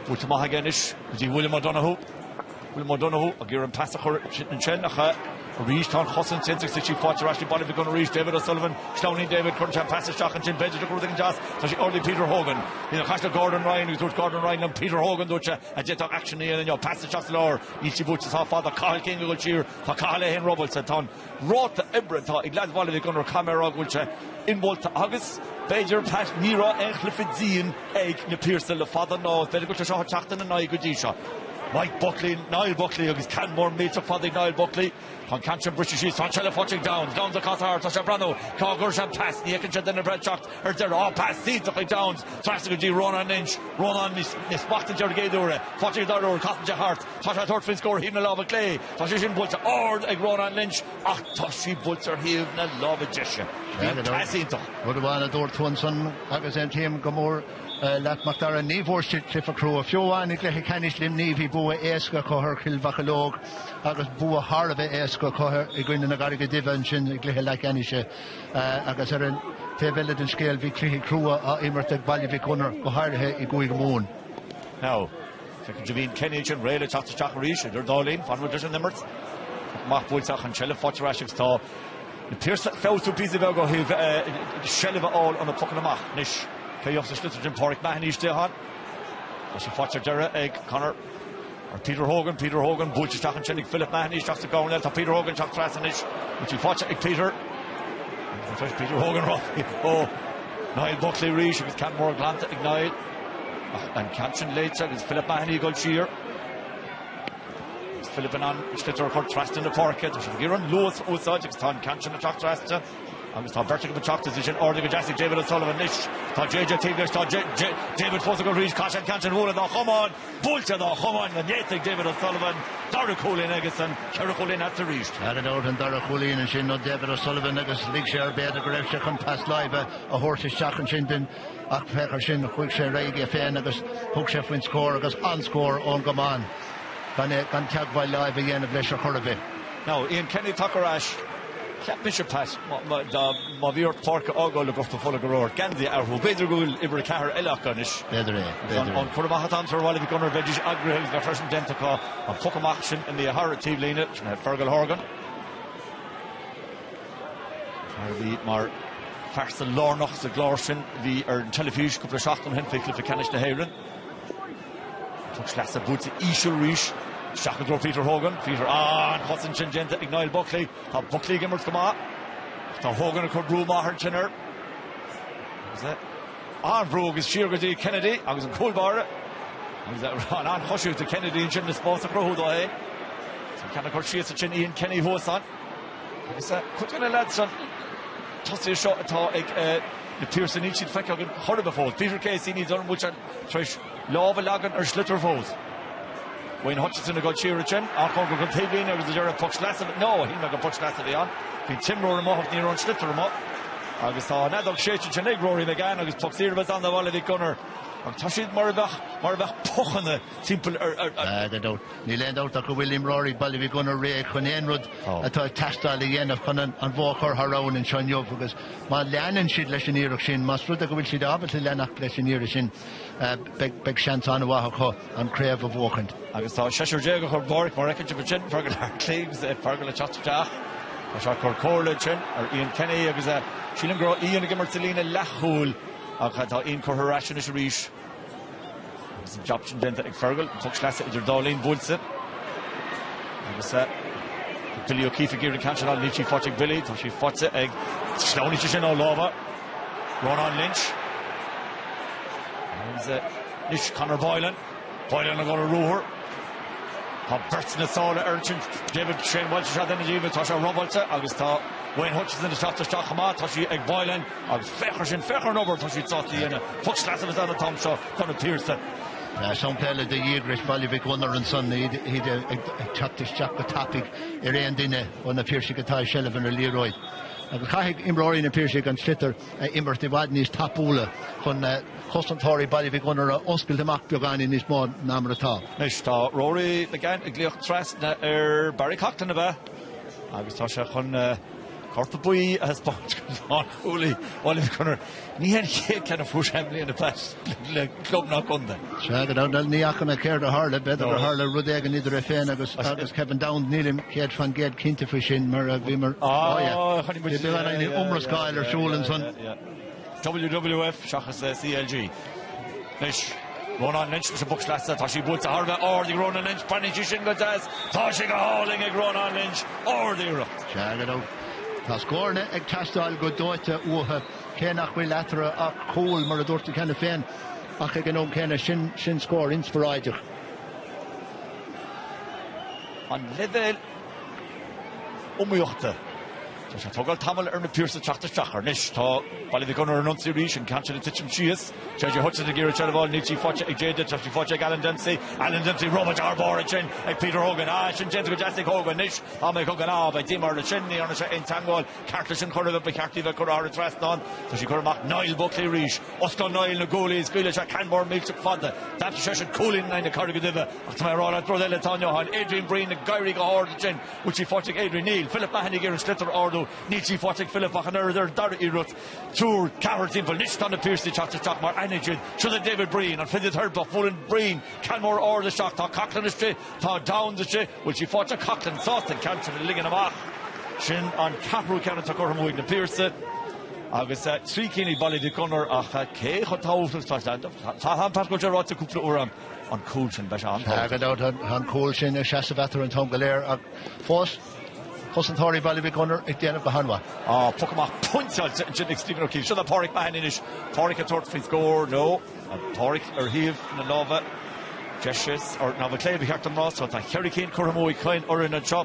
Buailte amach aige anois go dtí William O'Donoghue. William O'Donoghue ag iarraidh an pas a chur ansin ach arís tá an chosaint déanta agus tá sí faighte ar ais ag Baile Mhic Gonair arís. David O'Sullivan, sleamhnaíonn David, cuireann sé an pas isteach ansin, b'fhéidir go rud éigin deas. Tá sí ardaithe ag Peter Hogan. Bhí an chaint le Gordon Ryan agus dúirt Gordon Ryan liom Peter Hogan, dúirt sé, a d'fhéadfadh aicsean a dhéanamh inniu. Pas isteach sa lár, níl sí buailte sách fada. Cathal King ag dul siar, tá Cathal é féin robáilte. Tá an ráta oibre atá ag leaids Bhaile Mhic Gonair, caithfidh mé a rá go bhfuil sé inmholta agus b'fhéidir, Pat, ní raibh aon chluiche dian ag na Piarsaigh le fada an lá. B'fhéidir go bhfuil sé seo ag teacht ina n-aghaidh go dtí seo. Mike Buckley, Niall Buckley agus ceann mór millteach fada ag Niall Buckley. Tá an ceann sin briste síos, tá an tseilbh faighte ag Downes. Downes ag casadh thart, tá sé ag breathnú. Cá gcuirfidh sé an pas? Ní fheiceann sé duine ar bith ag teacht ar deireadh. Á, pas iontach ag Downes trasna go dtí Rónán Lynch. Rónán níos smachtaithe ar an gcéad uair é. Faighte ag an dara huair, casann sé thart. Tá sé ag tabhairt faoin scór ar thaobh na láimhe clé. Tá sé sin buailte ard ag Rónán Lynch ach tá sí buailte ar thaobh na láimhe deise. Bhí an pas iontach. Rud amháin a dúirt tú ansan agus aontaím go mór. leat, Macdara, ní bhfuair siad cluiche crua. Fiú amháin i gcluiche ceannais Luimnigh bhí bua éasca acu ar Chill Mhocheallóg agus bua thar a bheith éasca acu i gcoinne na Carraige Duibhe ansin i gcluiche leathcheannais agus ar an taobh eile den scéal bhí cluichí crua á imirt ag Baile Mhic Gonair, go háirithe i gCúige Mumhan. Now, feiceann Devine Kenny ansin réidh le teacht isteach arís idir dá linn, fanfaidh muid leis an imirt. Amach buailte ach an tseilbh faighte ar ais agus tá Na Piarsaigh ag feabhsú píosa beag ó thaobh seilbh a fháil ó na pocanna amach. Anois, cé a gheobhas an sliotar sin? Páraic Mahony istigh ann. Tá sé faighte ar deireadh ag Conor or Peter Hogan. Peter Hogan buailte isteach ansin ag Philip Mahony isteach sa gcoirnéal. Tá Peter Hogan teacht trasna anois. Bhfuil sí faighte ag Peter? Agus Peter Hogan ó Niall Buckley arís agus ceann mór glanta ag Niall. Ach an ceann sin léite agus Philip Mahony ag dul siar. Agus Philip in ann an sliotar a chur trasna na páirce. Tá siad ag iarraidh an luas a úsáid agus tá an ceann sin ag teacht trasna agus tá beirt acu ag teacht. Is é sin ardaithe go deas ag David O'Sullivan anois. Tá JJ taobh leis, tá David fós ag dul arís. Caithfidh sé an ceann sin a bhualadh dá chamán. Buailte dá chamán go néata ag David O'Sullivan. Dara cúilín agus an ceithre chúilín eatarthu arís. Gan dabht an dara cúilín ansin ó David O'Sullivan agus lig sé air b'fhéidir go raibh sé chun pas láimhe a thabhairt isteach ansin den Ach féach air sin, chuaigh sé ar aghaidh é féin agus thug sé faoin scór agus an-scór ón gcamán gan é gan teagmháil láimhe a dhéanamh leis ar chor ar bith. Now, Ian Kenny tagtha ar ais. Cheap mise, Pat, má bhí ort páirc a fhágáil le gortú fola go raibh ort geansaí a athrú. B'fhéidir go bhfuil uimhir 4 eile acu anois. B'fhéidir é, b'fhéidir é. An cur amach atá ar Bhaile Mhic Gonair, bheidís eagraithe agus bheadh sin déanta acu. An poc amach sin imithe thar an taobhlíne, sin é Fergal Horgan. Fear a bhí mar phearsa lárnach sa gclár sin a bhí ar an teilifís cúpla seachtain ó shin faoi chluiche ceannais na hÉireann. Poc sleasa buailte íseal arís. Isteach i dtreo Peter Hogan. Peter, an-chosaint sin déanta ag Niall Buckley. Tá Buckley ag imirt go maith. Ach tá Hogan ag cur brú maith ansin air. Agus an-bhrú agus siar go dtí Kennedy agus an cúl báire. Agus an-choisíocht do Kennedy ansin le spás a chruthú dó féin. Tá ceann á chur síos ansin Ian Kenny thuas ann. Agus cuid de na leaids an tosaithe seo atá ag na Piarsaigh, níl siad feicthe againn chor ar bith fós. Peter Casey, ní dóigh liom go bhfuil sé tar éis lámh a leagan ar shliotar fós. Wayne Hutchinson ag dul siar ansin, an-chóngarach don taobhlíne agus a deireadh poc sleasa, no, shíl mé gur poc sleasa a bhí ann. Bhí an t-imreoir amuigh ach ní raibh an sliotar amuigh. Agus tá an fheadóg séidte ansin ag Rory McGann agus poc saor a bheas ann do Bhaile Mhic Gonair. Ach tá siad mar a bheadh, mar a bheadh pochanna timpeall ar. Gan dabht. Níl aon dabht ach go bhfuil imreoirí Bhaile Mhic Gonair réidh chun aon rud atá ag teastáil a dhéanamh chun an bhó a chur thar abhainn anseo inniu agus má leanann siad leis an iarracht sin, más rud é go bhfuil siad ábalta leanacht leis an iarracht sin, beidh seans an-mhaith acu an chraobh a bhuachaint. Agus tá seisear déag acu ar an bpáirc, mar a fheiceann sibh ansin, Fergal Hartley agus Fergal ag teacht isteach. Tá sé ag cur comhairle ansin ar Ian Kenny agus sílim go raibh Ian ag imirt sa líne leathchúil ach tá Ian curtha ar ais anois arís. Agus an jab sin déanta ag Fergal, an poc sleasa idir dá linn buailte. Agus Billy O'Keeffe ag iarraidh an ceann sin a fháil, níl sí faighte ag Billy, tá sí faighte ag, sleamhnaigh sé sin ó lámha Rónán Lynch. Agus anois Conor Boylan, Boylan ag dul ar ruathar. Tá beirt sna sála air ansin, David Shane Walsh is ea duine díobh, tá sé robáilte agus tá Wayne Hutchinson ag teacht isteach chomh maith, tá sí ag Boylan. Agus féach air sin, féach ar an obair atá siad sásta a dhéanamh. Poc sleasa a bheas ann an t-am seo do na Piarsaigh. Sampla eile de dhíograis Bhaile Mhic Gonair ansan, iad ag teacht isteach go tapaidh ar aon duine ó na Piarsaigh atá i seilbh ar an liathróid. Agus caithfidh imreoirí na Piarsaigh an sliotar a imirt i bhfad níos tapúla chun cosantóirí Baile Mhic Gonair a oscailt amach beagáinín níos mó ná mar atá. Anois tá Rory McGann ag glaoch trasna ar Barry Coughlan, ab ea? Agus tá sé chun. Cárta buí a thaispeáint do lánchúlaí Bhaile Mhic Gonair. Ní hé an chéad ceann a fuair sé i mbliana Pat le club ná contae. Sea, go deimhin, ní fhaca mé céard a tharla. B'fhéidir gur tharla rud éigin idir é féin agus agus Kevin Downes. Nílim 100% cinnte faoi sin mar a bhíomar. Ah, yeah. Bhí beagáinín iomrascáil ar siúl ansan. WWF seachas CLG. Anois, Rónán Lynch leis an bpoc sleasa. Tá sí buailte thar a bheith ard ag Rónán Lynch. Breathnaíonn sí sin go deas. Tá sé go hálainn ag Rónán Lynch. Ard-iarracht. Sea, go deimhin. Tá scóranna ag teastáil go dóite uathu, cé nach bhfuil eatarthu ach cúl, mar a dúirt tú cheana féin, ach ag an am céanna, sin, sin scór inspioráideach. An leibhéal iomaíochta. Tá sé ag tógáil tamall ar na Piarsaigh teacht isteach air. Anois tá Baile Mhic Gonair ar an ionsaí arís, an ceann sin ag titim síos. JJ Hutchinson ag iarraidh seilbh a fháil, níl sí faighte ag JJ, tá sí faighte ag Alan Dempsey. Alan Dempsey robáilte thar barr ansin ag Peter Hogan. Ah, sin déanta go deas ag Hogan. Anois tá Mick Hogan. Ah, beidh díomá air leis sin, ní dhearna sé aon teagmháil ceart leis an chor a bheith ba cheart í bheith curtha thar an trasnán. Tá sí curtha amach Niall Buckley arís. Osclaíonn Niall na guaillí, scaoileann sé ceann mór millteach fada. D'aimsigh seisean cúilín in aghaidh na Carraige Duibhe. Ach tá mé ag rá leat rud eile atá inniu ann, Adrian Breen ag éirí go hard ansin. Bhfuil sí faighte ag Adrian? Níl. Philip Mahony ag iarraidh an sliotar a ardú. Níl sí faighte ag Philip ach an oiread ar an dara iarracht. Triúr, ceathrar timpeall. Anois tá na Piarsaigh ag teacht isteach mar aithnid siad. Seo é David Breen, an fisiteiripeach. Buaileann Breen ceann mór ard isteach. Tá Coughlan istigh. Tá Downes istigh. Bhfuil sí faighte ag Coughlan? Sásta an ceann sin a ligean amach. Sin an ceathrú ceann atá curtha amú ag na Piarsaigh. Agus 3 cinn ag Baile Mhic Gonair ach cé chomh tábhachtach is atá sé? Tá an Pat go bhfuil sé ráite cúpla uair agam. An cúl sin, beidh sé an-tábhachtach. Gan dabht, tá an cúl sin ag seasamh eatarthu an t-am go léir ach fós, cosantóirí Bhaile Mhic Gonair ag déanamh go han-mhaith. Á, poc amach pointeáilte ansin ag Stephen O'Keefe. Seo é Páraic Mahony anois. Páraic ag tabhairt faoin scór, nó Páraic ar thaobh na láimhe deise, or láimhe clé ba cheart dom rá, so tá cheithre cinn curtha amú ag chaon fhoireann anseo.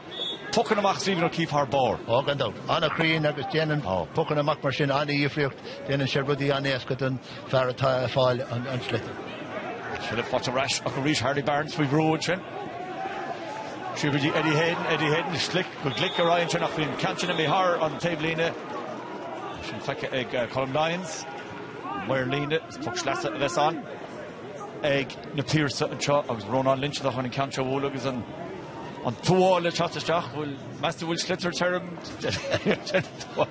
Pocanna amach Stephen O'Keefe thar barr. Á, gan dabht. An-chruinn agus déanann pocanna amach mar sin an-dhifríocht. Déanann sé rudaí an-éasca don fear atá ag fáil an tsliotair. Seilbh faighte ar ais ach arís Harley Barnes faoi bhrú ansin. Siar go dtí Eddie Hayden, Eddie Hayden slick go glic ar aghaidh ansin ach bhí an ceann sin imithe thar an taobhlíne. Sin feicthe ag Colm Lyons. Maor líne, is poc sleasa a bheas ann ag na Piarsaigh anseo agus Rónán Lynch atá chun an ceann seo a bhualadh agus an An tuáille ag teacht isteach, bhfuil, meas tú bhfuil sliotar tirim?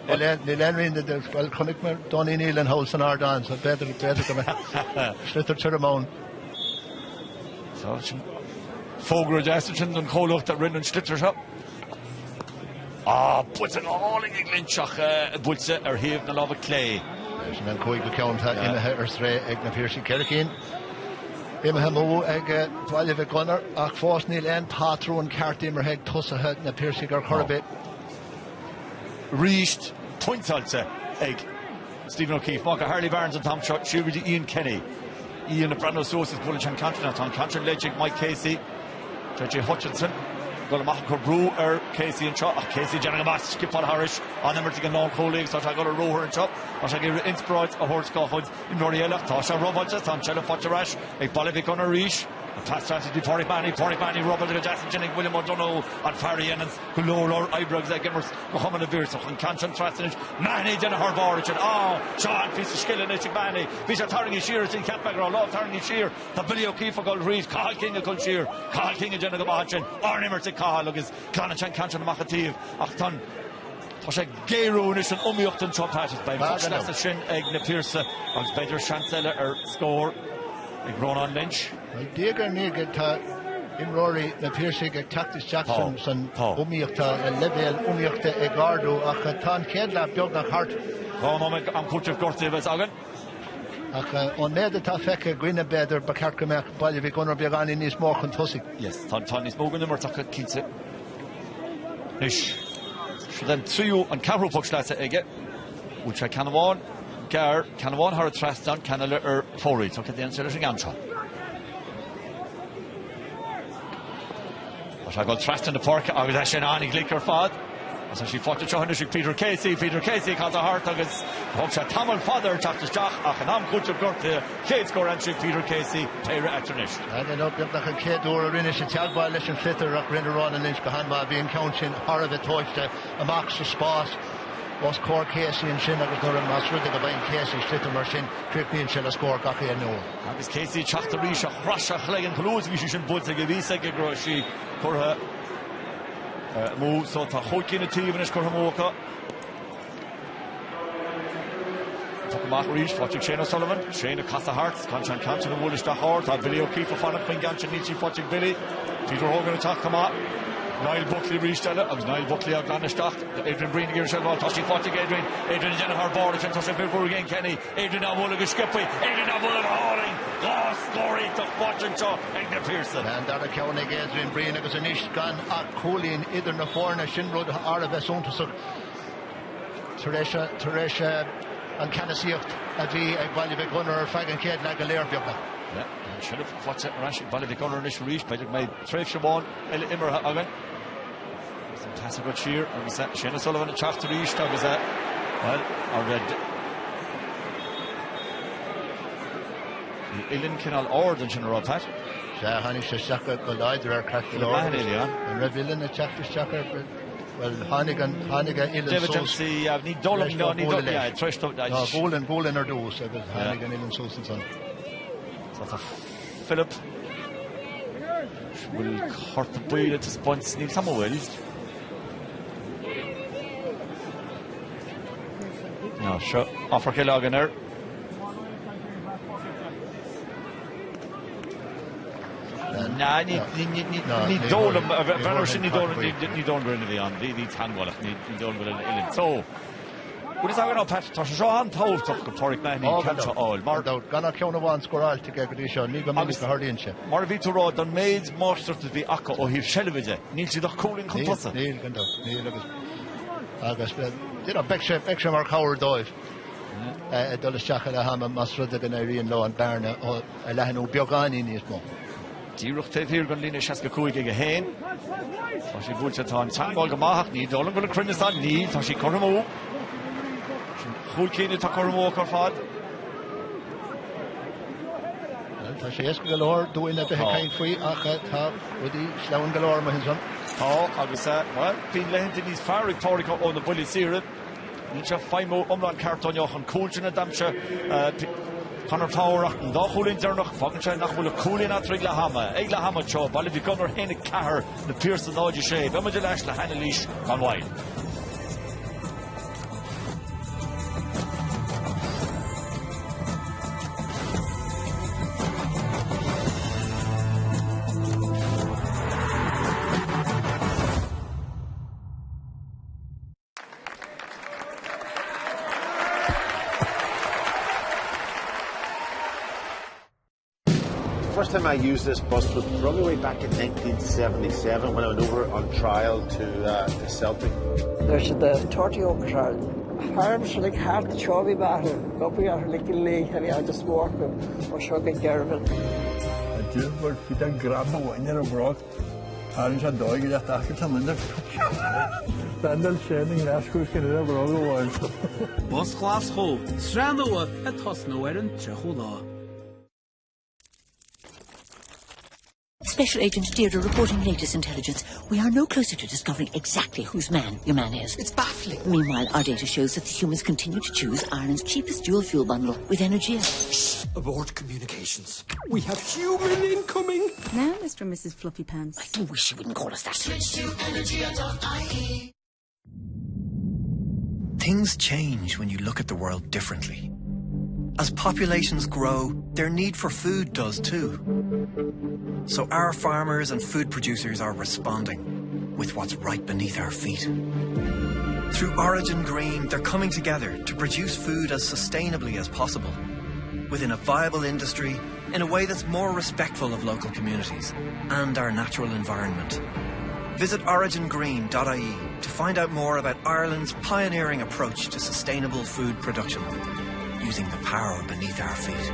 Níl aon rian de, bhuel, chonaic mé Donie Nealon thall san ardán, so b'fhéidir, b'fhéidir go mbeidh sliotar tirim ann. So, sin fógra deas ansin don chomhlacht a rinne an sliotar seo. Ah, buailte go hálainn ag Lynch ach buailte ar thaobh na láimhe clé. Sin an cúigiú ceann atá imithe ar strae ag na Piarsaigh. Ceithre cinn. Imithe amú ag Baile Mhic Gonair ach fós níl aon pátrún ceart imeartha ag tosaithe na Piarsaigh ar chor ar bith. Arís pointeáilte ag Stephen O'Keefe. Amach go Harley Barnes an t-am seo, siar go dtí Ian Kenny. Ian ag breathnú suas is buaileann sé an ceann sin ach tá an ceann sin léite ag Mike Casey. JJ Hutchinson ag dul amach ag cur brú ar Casey anseo ach Casey ag déanamh go maith, scipeáil thairis, an-imirt ag an lánchúlaí agus tá sé ag dul ar ruathar anseo. Tá sé ag iarraidh inspioráid a thabhairt dá chuid Imreoirí eile ach tá sé robáilte, tá an tseilbh faighte ar ais ag Baile Mhic Gonair arís. An pas trasna go dtí Páraic Mahony, Páraic Mahony robáilte go deas ansin ag William O'Donoghue, an fear a dhéananns go leor leor oibre agus é ag imirt do chumann na bPiarsach. An ceann sin trasna anois, Mahony ag déanamh thar barr ansin. Á, seo an-phíosa scile anois ag Mahony. Bhí sé tarraingthe siar ansin, cheap mé go raibh a lámh tarraingthe siar. Tá Billy O'Keefe ag dul thríd, Cathal King ag dul siar, Cathal King ag déanamh go maith ansin. Ard-imirt ag Cathal agus glanann sé an ceann sin amach an taobh ach tá an. Tá sé ag géarú anois an iomaíocht anseo Pat is beidh an poc sleasa sin ag na Piarsaigh agus b'fhéidir seans eile ar scór ag Rónán Lynch. Bhuel, diaidh ar ndiaidh tá imreoirí na Piarsaigh ag teacht isteach san iomaíocht, tá a leibhéal iomaíochta ag ardú ach tá an chéad leath beagnach thart. 2 nóiméad am cúitimh gortaithe a bheas againn. Ach ón méid atá feicthe againne b'fhéidir ba cheart go mbeadh Baile Mhic Gonair beagáinín níos mó chun tosaigh. Yes, tá níos mó den imirt acu cinnte. Anois, siod an tríú, an ceathrú poc sleasa aige. Bhuail sé ceann amháin gearr, ceann amháin thar an trasnán, ceann eile ar fóraoil. So cad a dhéanann sé leis an gceann seo? Tá sé ag dul trasna na páirce agus é sin an-ghlic ar fad. Agus tá sí faighte anseo anois ag Peter Casey. Peter Casey ag casadh thart agus thóg sé tamall fada air teacht isteach ach in am cúitimh gortaithe, chéad scór aimsithe ag Peter Casey, péire eatarthu anois. Beagnach an chéad uair a rinne sé teagmháil leis an sliotar ach rinne Ronan Lynch go han-mhaith. Bhí an ceann sin thar a bheith tomhaiste amach sa spás os comhair Casey ansin agus nuair a más rud é go bhfaigheann Casey sliotar mar sin, críochnaíonn sé le scór gach aon uair. Agus Casey ag teacht arís ach chroith sé a chloigeann chomh luath is a bhí sí sin buailte aige bhí a fhios aige go raibh sí curtha amú. So tá chúig cinn an taobh anois curtha amú acu. Poc amach arís, faighte ag Shane O'Sullivan. Shane ag casadh thart, caithfidh sé an ceann sin a bhualadh isteach ard. Tá Billy O'Keefe ag fanacht faoin gceann sin, níl sí faighte ag Billy. Peter Hogan ag teacht chomh maith. Niall Buckley arís eile agus Niall Buckley á glanadh isteach. Adrian Breen ag iarraidh seilbh a fháil. Tá sí faighte ag Adrian. Adrian ag déanamh thar barr ansin. Tá sé faoi bhrú ag Ian Kenny. Adrian á bhualadh go sciobtha. Adrian á bhualadh go hálainn. 2 scór iontach faighte anseo ag na Piarsaigh. An dara ceann ag Adrian Breen agus anois gan ach cúilín idir na foirne, sin rud thar a bheith suntasach tar éis tar éis an ceannasaíocht a bhí ag Baile Mhic Gonair ar feadh an chéad leath go léir, beagnach. An seilbh faighte ar ais ag Baile Mhic Gonair anois arís. B'fhéidir go mbeidh tréimhse amháin eile imeartha againn. Pas agat siar agus Shane O'Sullivan ag teacht arís agus bhuel, a raibh Bhí uillinn cineál ard ansin a raibh Pat. Sea, tháinig sé isteach go láidir air ceart go leor. An raibh uillinn ag teacht isteach air? Bhuel, tháinig an, tháinig a uillinn David suas. Dempsey, ní dóigh liom, no, ní dóigh, yeah, tar éis dó, Ná, buaileann, buaileann ar dtús agus tháinig an uillinn suas ansan. So tá Philip, bhfuil cárta buí le taispeáint, níl 'fhios a'm an bhfuil. Ná, seo, amharc eile againn air. Ná, ní dóigh liom, bhean sin ní dóigh liom gur a bhí ann, bhí teagmháil ach ní dóigh liom go bhfuil an uillinn. So, bhfuil fhios againn ó Pat, tá sé seo an-tábhachtach do Phádraig Mahony an ceann seo a fháil mar. Gan dabht, gan ach ceann amháin scóráilte aige go dtí seo, ní go minic a tharlaíonn sé. Mar a bhí tú a rá, don méid máistreachta a bhí acu ó thaobh seilbhe de, níl siad ach cúilín chun tosaigh. Níl, gan dabht, níl agus agus you know, beidh sé, beidh sé mar chabhair dóibh. ag dul isteach i leath ama más rud é go n-éiríonn leo an bearna a leathnú beagáinín níos mó. Díreach taobh thiar den líne 65 aige féin. Tá sé buailte, tá an teagmháil go maith ach ní dóigh liom go bhfuil an cruinneas ann. Níl, tá sí curtha amú. Sin chúl cinn atá curtha amú acu ar fad. Bhuel, tá sé éasca go leor dúinn a bheith ag caint faoi ach tá rudaí sleamhain go leor amuigh ansan. Tá, agus, bhuel, bíonn laethanta níos fearr ag Pádraig ó na buillí saora. Níl sé ag feidhmiú iomlán ceart inniu an cúl sin a d'aimsigh Conor Power ach an dá chúilín deireanach, fágann sé nach bhfuil ach cúilín eatarthu ag leath ama. Ag leath ama anseo, Baile Mhic Gonair 1-4, Na Piarsaigh 0-6. Beidh muid ar ais le hanailís gan mhoill. The first time I used this bus was probably way back in 1977 when I went over on trial to, uh, to Celtic. There's the tortí Fearm like hart seo bhí gopi like lé a just walk ó seo go German. Dúbhar fi an grab bhain ar a bhrocht Tharraing sé dóigh le taca tá muineach. Dandal sin i nGlaschú sin ar a bhróg amháin. Bus Ghlaschú, sraith nua ag tosnú ar an 30ú lá. Special Agent Deirdre reporting latest intelligence. We are no closer to discovering exactly whose man your man is. It's baffling. Meanwhile, our data shows that the humans continue to choose Ireland's cheapest dual fuel bundle with Energia. Shh! Abort communications. We have human incoming! Now, Mr. and Mrs. Fluffy Pants. I do wish you wouldn't call us that. Switch to energia.ie. Things change when you look at the world differently. As populations grow, their need for food does too. So our farmers and food producers are responding with what's right beneath our feet. Through Origin Green, they're coming together to produce food as sustainably as possible, within a viable industry, in a way that's more respectful of local communities and our natural environment. Visit origingreen.ie to find out more about Ireland's pioneering approach to sustainable food production, using the power beneath our feet.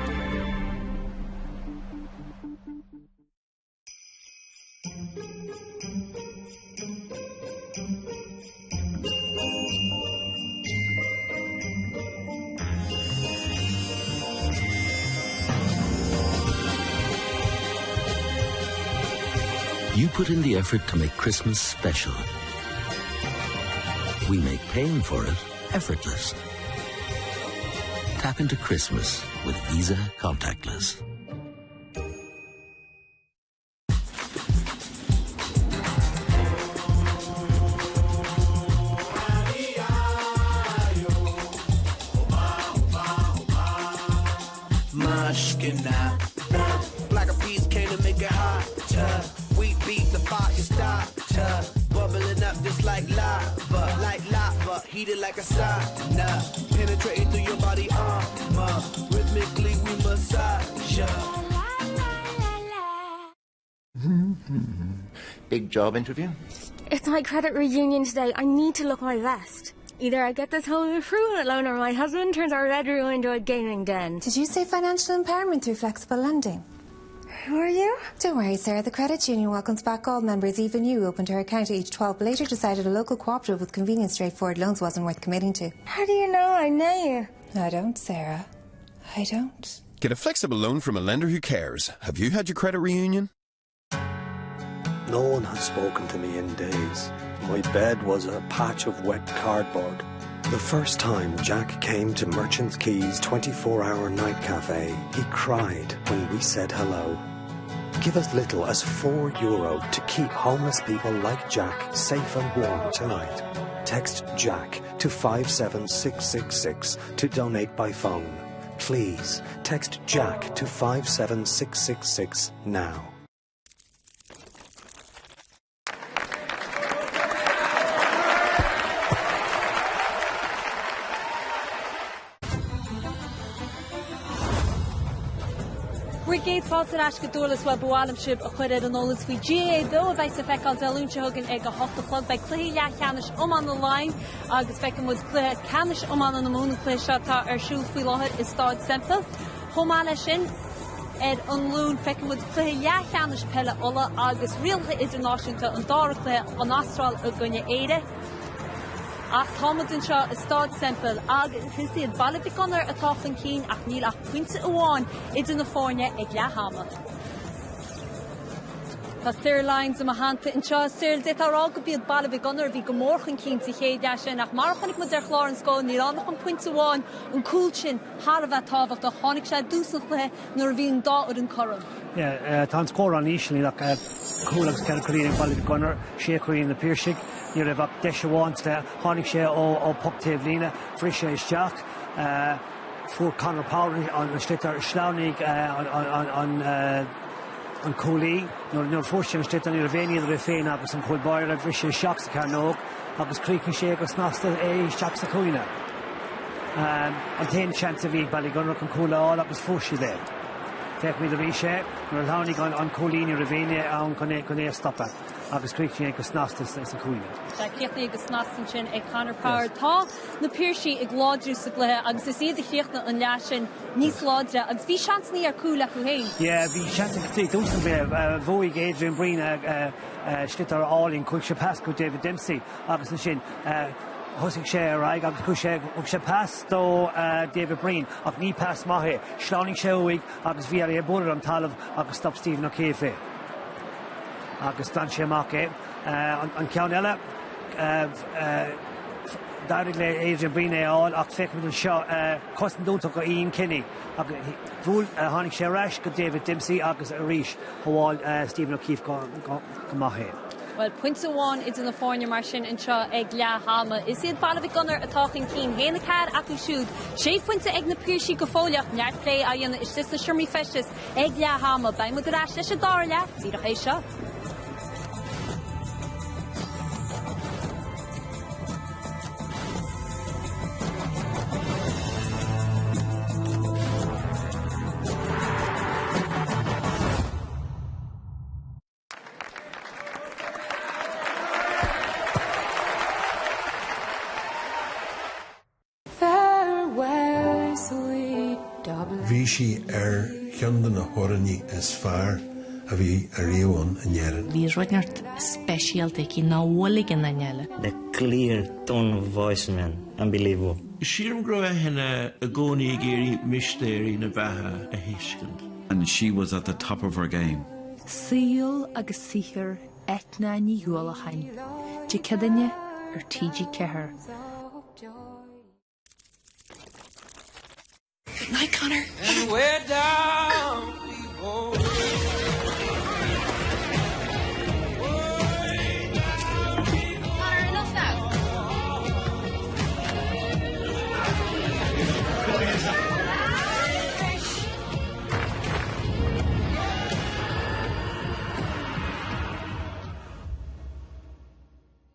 You put in the effort to make Christmas special. We make paying for it effortless. Tap into Christmas with Visa Contactless. Black eyed peas came to make it hotter. We beat the fire starter. Bubbling up just like lava, like lava, heated like a sauna. Penetrating through your body armor. Rhythmically we massage ya. Big job interview? It's my credit reunion today. I need to look my best. Either I get this home improvement loan or my husband turns our bedroom into a gaming den. Did you say financial empowerment through flexible lending? Who are you? Don't worry, Sarah. The credit union welcomes back all members, even you, opened her account at age 12, but later decided a local cooperative with convenient straightforward loans wasn't worth committing to. How do you know I know you? I don't, Sarah. I don't. Get a flexible loan from a lender who cares. Have you had your credit reunion? No one has spoken to me in days. My bed was a patch of wet cardboard. The first time Jack came to Merchants Keys 24-hour night cafe, he cried when we said hello. Give as little as 4 euro to keep homeless people like Jack safe and warm tonight. Text Jack to 57666 to donate by phone. Please text Jack to 57666 now. Bhur gcéad fáilte ar ais go Durlas bhuel ba mhaith liom sibh a chur ar an eolas faoi GAA Beo a bheidh le feiceáil Dé Luain seo chugainn ag 8 a chlog. Beidh cluiche leathcheannais iomána Laighean agus feicfidh muid cluiche ceannais iomána na Mumhan, an cluiche seo atá ar siúl faoi láthair i Stáid Semple. Chomh maith leis sin, ar an Luan, feicfidh muid cluiche leathcheannais peile Uladh agus rialacha idirnáisiúnta an dara cluiche, an Astráil i gcoinne Éire. Ach tá muid anseo i Stáid Semple agus is iad Baile Mhic Gonair atá chun cinn ach níl ach pointe amháin idir na foirne ag leath ama. Tá Cyril Lyons i mo theannta anseo. Cyril, d'fhéadfá a rá go b'iad Baile Mhic Gonair a bhí go mór chun cinn sa chéad leath sin ach mar a chonaic muid ar chlár an scóir níor fhan ach an pointe amháin, an cúl sin thar a bheith tábhachtach. Tháinig sé i dtús an chluiche nuair a bhí an dá fhoireann cothrom. Yeah, tá an scór an-íseal, níl ach cúl agus 4 chúilín ag Baile Mhic Gonair, 6 chúilín na Piarsaigh. Ní raibh ach deis amháin sa tháinig sé ó poc taobh líne, bhris sé isteach, fuair Conor Power an sliotar, shleamhnaigh an cúlaí. Nuair a fuair sé an sliotar ní raibh aon ní idir é féin agus an cúl báire, bhris sé isteach sa chearnóg agus chríochnaigh sé go snasta é isteach sa chúinne. An t-aon seans a bhí ag Ballygunner chun cúl a fháil agus fuair siad é. Féachfaimid arís é, nuair a shleamhnaigh an cúlaí ní raibh éinne ann chun é a stopadh. agus chríochnaigh sé go snasta sa chúinne. Sea, críochnaithe go snasta ansin ag Conor Power. Tá na Piarsaigh ag láidriú sa gcluiche agus is iad a chríochnaigh an leath sin níos láidre agus bhí seansanna ar cúl acu féin. Yeah, bhí seans acu i dtús an chluiche. Bhuaigh Adrian Breen sliotar álainn, chuaigh sé pas go David Dempsey agus ansin thosaigh sé ar aghaidh agus chuaigh sé, thug sé pas do David Breen ach ní pas maith é. Shleamhnaigh sé uaidh agus bhí air é a bhualadh ar an talamh agus stop Stephen O'Keefe é. Agus ghlan sé amach é. An ceann eile, d'éirigh le Adrian Breen é a fháil ach féachfaimid anseo, cosaint iontach ó Ian Kenny. Bhuail, tháinig sé ar ais go David Dempsey agus arís shábháil Stephen O'Keefe go maith é. Bhuel, pointe amháin idir na foirne mar sin anseo ag leath ama. Is iad Baile Mhic Gonair atá chun cinn, 1-4 acu siúd. Sé phointe ag na Piarsaigh go fóill ach neart plé á dhéanamh istigh sna seomraí feistis Ag leath ama, beidh muid ar ais leis an dara leath, díreach théis seo. Farewell, sweet Dublin. Bhí sí ar cheann de na hamhránaithe is fearr a bhí ariamh ann in Éirinn. Bhí rud inteacht speisialta aici nach bhfuil ag aon duine eile. The clear tone of voice, man. Unbelievable. Sílim go raibh Eithne i gcónaí ag iarraidh mistéirí na beatha a thuiscint. And she was at the top of her game. Saol agus saothar Eithne Ní Uallacháin, Dé Céadaoine ar TG4. Good night, Connor. And we're down we go. Connor, enough now.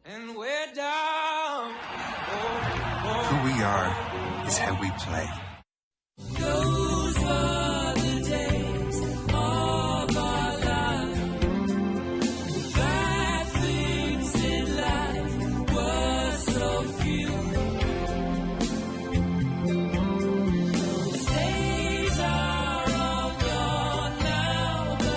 And we're down Who we are is how we play. Those were the days of our life. The bad things in life were so few. Those days are all gone now, but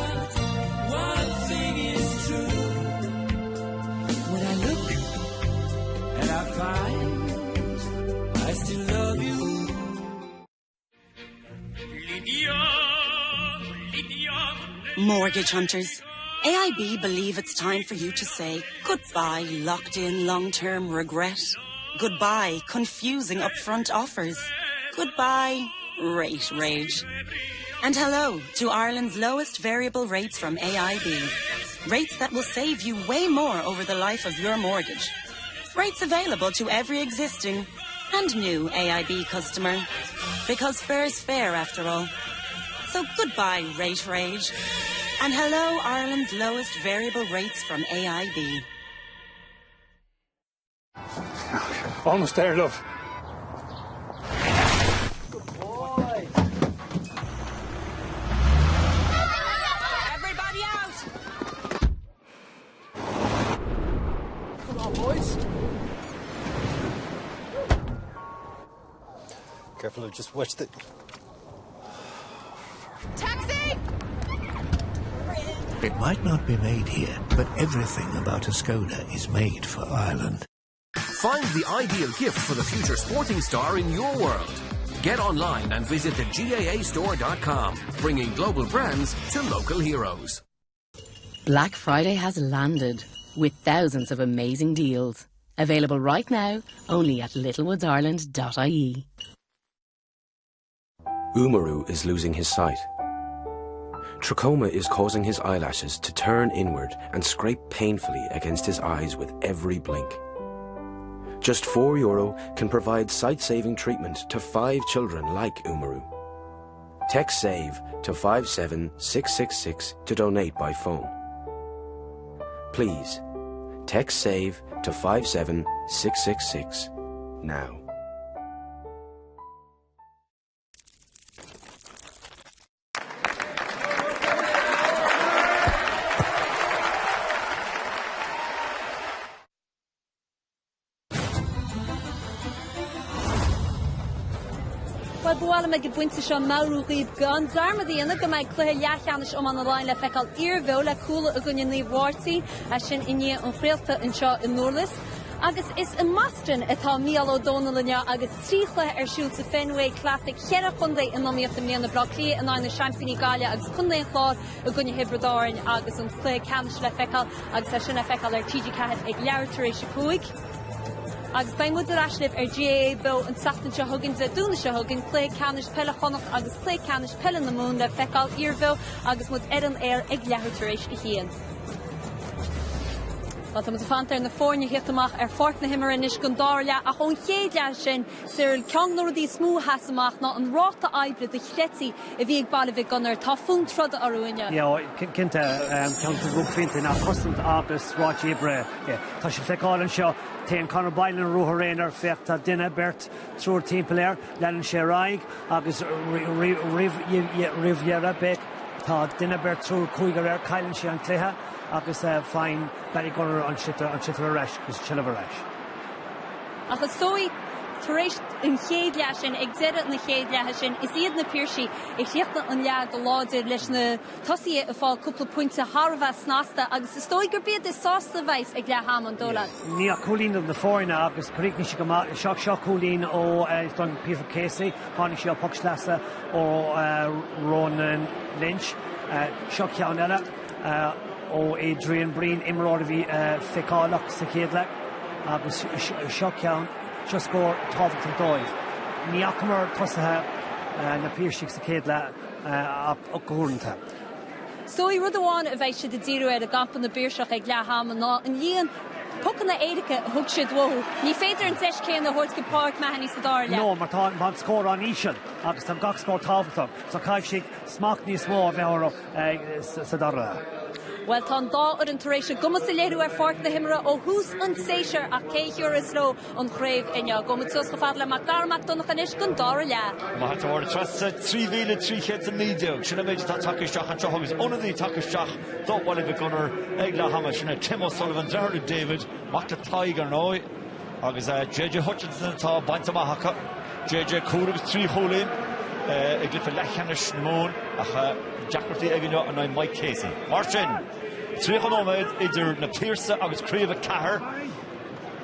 Mortgage hunters. AIB believe it's time for you to say goodbye locked in long-term regret. Goodbye confusing upfront offers. Goodbye rate rage. And hello to Ireland's lowest variable rates from AIB. Rates that will save you way more over the life of your mortgage. Rates available to every existing and new AIB customer. Because fair's fair after all. So goodbye rate rage. And hello Ireland's lowest variable rates from AIB. Almost there, love. Good boy. Everybody out! Come on, boys. Careful, I just watched it. Taxi! It might not be made here, but everything about a Skoda is made for Ireland. Find the ideal gift for the future sporting star in your world. Get online and visit the GAAstore.com, bringing global brands to local heroes. Black Friday has landed with thousands of amazing deals. Available right now only at littlewoodsIreland.ie. Umaru is losing his sight. Trachoma is causing his eyelashes to turn inward and scrape painfully against his eyes with every blink. Just 4 euro can provide sight-saving treatment to five children like Umaru. Text SAVE to 57666 to donate by phone. Please, text SAVE to 57666 now. Bhuel, ba mhaith liom ag an bpointe seo meabhrú dhaoibh gan dearmad a dhéanamh go mbeidh cluiche leathcheannais iomána Laighean le feiceáil iarbheo le Cuala i gcoinne Naomh Mháirtín, é sin i ndiaidh an chraolta anseo i nDurlas. Agus is i mBoston atá Mícheál Ó Domhnaill inniu agus 3 chluiche ar siúl sa Fenway Classic, cheithre chontae in iomaíocht i mbliana, Baile Átha Cliath in aghaidh na seaimpíní Gaillimh agus Contae an Chláir i gcoinne Thiobraid Árann agus an cluiche ceannais le feiceáil agus é sin le feiceáil ar TG4 ag leathuair tar éis 5. Agus beidh muid ar ais libh ar GAA Beo an tseachtain seo chugainn, Dé Domhnaigh seo chugainn, cluiche ceannais peile Chonnacht agus cluiche ceannais peile na Mumhan le feiceáil iarbheo agus muid ar an aer ag leathuair tar éis 1. Bhuel, tá muid ag fanacht ar na foirne a thíocht amach ar pháirc na himeartha anois don dara leath ach ón chéad leath sin, Cyril, ceann de na rudaí is mó a sheas amach ná an ráta oibre dochreidte a bhí ag Baile Mhic Gonair. Tá fonn troda orthu inniu. Yeah, cinnte, ceann de na buaicphointí ná cosaint agus ráta oibre. Tá sé le feiceáil anseo, téann Conor Boylan ar ruathar aonair, féach, tá duine, beirt, triúr timpeall air, leanann sé ar aghaidh agus roimh dheireadh, béic, tá duine, beirt, triúr, cúigear air, cailleann sé an cluiche. agus faigheann Ballygunner an sliotar ar ais agus an tseilbh ar ais. Ach is dóigh, tar éis an chéad leath sin, ag deireadh na chéad leatha sin, is iad na Piarsaigh a chríochnaigh an leath go láidir leis na tosaithe ag fáil cúpla pointe thar a bheith snasta agus is dóigh gurb iad is sásta a bheas ag leath ama, an dóigh leat? Ní ach cúilín do na foirne agus chríochnaigh sé go maith. Seo seo cúilín ó don Peter Casey, tháinig sé ó poc sleasa ó Ronan Lynch. Seo ceann eile. ó Adrian Breen, imreoir a bhí feiceálach sa chéad leath agus seo ceann, seo scór tábhachtach dóibh. Ní fhacamar tosaithe na Piarsaigh sa chéad leath ach go huaireanta. Is dóigh rud amháin a bheidh siad ag díriú air i gcampa na bPiarsach ag leath ama ná an líon pocanna éirice a thug siad uathu. Ní féidir an deis céanna a thabhairt do Páraic Mahony sa dara leath. No, mar tá an scór an-íseal agus tá gach scór tábhachtach so caithfidh siad smacht níos mó a bheith orthu. sa dara leath. Bhuel, tá an dá fhoireann tar éis a gcumas a léiriú ar pháirc na himeartha ó thús an tséasúir ach cé a thiúrfas leo an chraobh inniu? Gabhfaidh muid suas chomh fada le Mac Dara Mac Donncha anois don dara leath. Maith thú a Mháire Treasa, 3,319, sin an méid atá tagtha isteach anseo agus ionadaí tagtha isteach do Bhaile Mhic Gonair ag leath ama. Sin é Tim O'Sullivan, deartháir le David, mac le Tadhg ar ndóigh. Agus JJ Hutchinson atá bainte amach acu. JJ cúl agus 3 chúilín i gcluiche leathcheannais na Mumhan ach deacrachtaí aige inniu in aghaidh Mike Casey. Mar sin, 30 nóiméad idir na Piarsaigh agus Craobh 4,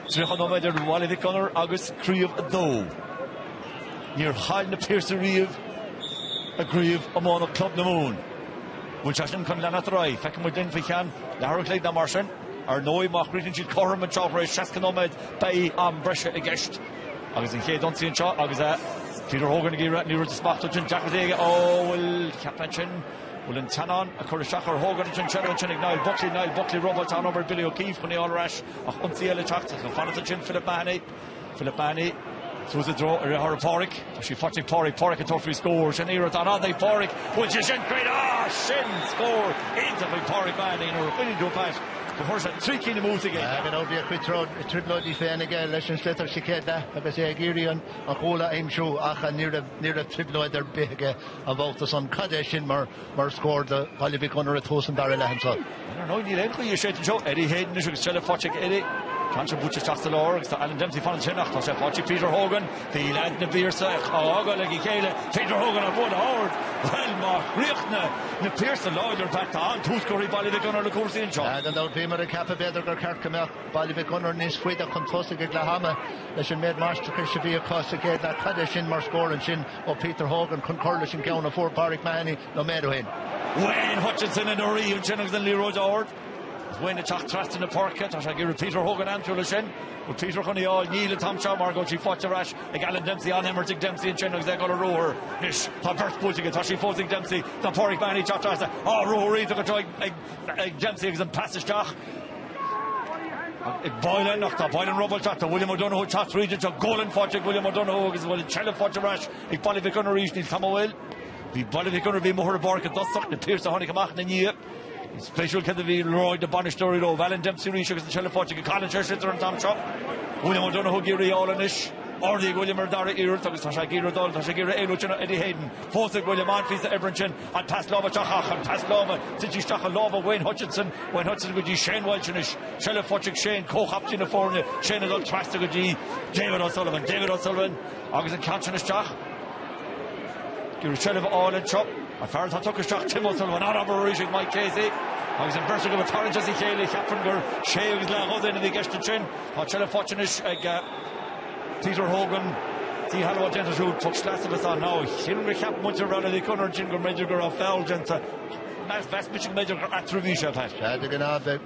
30 nóiméad idir Bhaile Mhic Gonair agus Craobh 2. Níor chaill na Piarsaigh riamh i gCraobh Iomána Club na Mumhan. Bhfuil sé sin chun leanacht ar aghaidh? Feicfidh muid linn faoi cheann leathuair an chloig nó mar sin. Ar ndóigh, má chríochnaíonn siad cothrom anseo tar éis 60 nóiméad, beidh am breise i gceist. Agus an chéad ionsaí anseo agus Peter Hogan ag iarraidh an liathróid a smachtú ansin, deacrachtaí aige. Ó, bhfuil, cheap mé ansin, bhfuil an teannán a chur isteach ar Hogan ansin, seilbh ansin ag Niall Buckley, Niall Buckley robáilte an-obair Billy O'Keeffe chun í a fháil ar ais ach ionsaí eile ag teacht. Ag fanacht ansin Philip Mahony. Philip Mahony suas i dtreo a dhearthára Páraic. Tá sí faighte ag Páraic. Páraic ag tabhairt faoi scór. Sin iarracht an-fhada ag Páraic. Bhfuil sé sin críochnaithe? Ah, sin scór iontach ag Páraic Mahony nuair a chuimhníonn tú Pat go bhfuair sé trí cinn amú aige. Gan dabht bhí a chuid trioblóidí féin aige leis an sliotar sa chéad leath agus é ag iarraidh an chúl a aimsiú ach ní raibh trioblóid ar bith aige an babhta san. Cad é sin mar scór do Bhaile Mhic Gonair ag tús an dara leath anseo? Ar ndóigh, níl aon ghaoth ag séideadh anseo. Eddie Hayden anois agus seilbh faighte ag Eddie. Ceann seo buailte isteach sa lár agus tá Alan Dempsey fanacht ansin ach tá sé faighte ag Peter Hogan. Bhí leaid na bPiarsaigh á fhágáil ag a chéile. Peter Hogan á bualadh ard. Bhuel, má chríochnaigh na Piarsaigh láidir, Pat, tá an-tús curtha ag Baile Mhic Gonair le cúrsaí anseo. Gan dabht, bhíomar ag ceapadh b'fhéidir gur cheart go mbeadh Baile Mhic Gonair níos faide chun tosaigh ag leath ama leis an méid máistreachais a bhí acu sa gcéad leath. Cad é sin mar scór ansin ó Peter Hogan chun cur leis an gceann a fuair Páraic Mahony nóiméad ó shin. Wayne Hutchinson ina rí ansin agus an liathróid ard. Is Wayne ag teacht trasna na páirce. Tá sé ag iarraidh Peter Hogan a aimsiú leis sin. Bhfuil Peter chun í a fháil? Níl an t-am seo mar go bhfuil sí faighte ar ais ag Alan Dempsey. An-imirt ag Dempsey ansin agus é ag dul ar ruathar. Anois tá beirt buailte aige. Tá sí fós ag Dempsey. Tá Páraic Mahony ag teacht trasna. Á, ruathar iontach anseo ag Dempsey agus an pas isteach. Ag Boylan ach tá Boylan robáilte. Tá William O'Donoghue ag teacht tríd anseo. Golan faighte ag William O'Donoghue agus bhfuil an tseilbh faighte ar ais ag Baile Mhic Gonair arís. Níl tamall bhfuil. Bhí Baile Mhic Gonair a bhí amuigh ar an bpáirc i dtosach, na Piarsaigh a tháinig amach ina ndiaidh. Spéisiúil céard a bhí le rá ag na bainisteoirí leo. Alan Dempsey arís agus an tseilbh faighte aige. Cailleann sé an sliotar an t-am seo. William O'Donoghue ag iarraidh í a fháil anois. Ardaithe ag William ar an dara iarracht agus tá sé ag iarraidh dul, tá sé ag iarraidh éalú ansin ó Eddie Hayden. Fós ag William, an-phíosa oibre ansin. An pas láimhe isteach ach an pas láimhe tite isteach i lámha Wayne Hutchinson. Wayne Hutchinson go dtí Shane Walsh anois. Seilbh faighte ag Shane, comhchaptaen na foirne. Shane ag dul trasna go dtí David O'Sullivan. David O'Sullivan agus an ceann sin isteach. Ag iarraidh seilbh a fháil anseo. An fear atá tugtha isteach, Tim O'Sullivan, an-obair arís ag Mike Casey. Agus an bheirt acu ag tarraingt as a chéile, cheapfainn gur sé agus leathdhosaen a bhí i gceist ansin. Tá seilbh faighte anois ag Peter Hogan. Díshealbhú déanta siúd, poc sleasa a bheas ann. Now, sílim gur cheap muintir Bhaile Mhic Gonair ansin go mb'fhéidir go raibh foul déanta. Mheas mise go mb'fhéidir gur eatarthu a bhí sé, Pat. Sea, de ghnáth, bheadh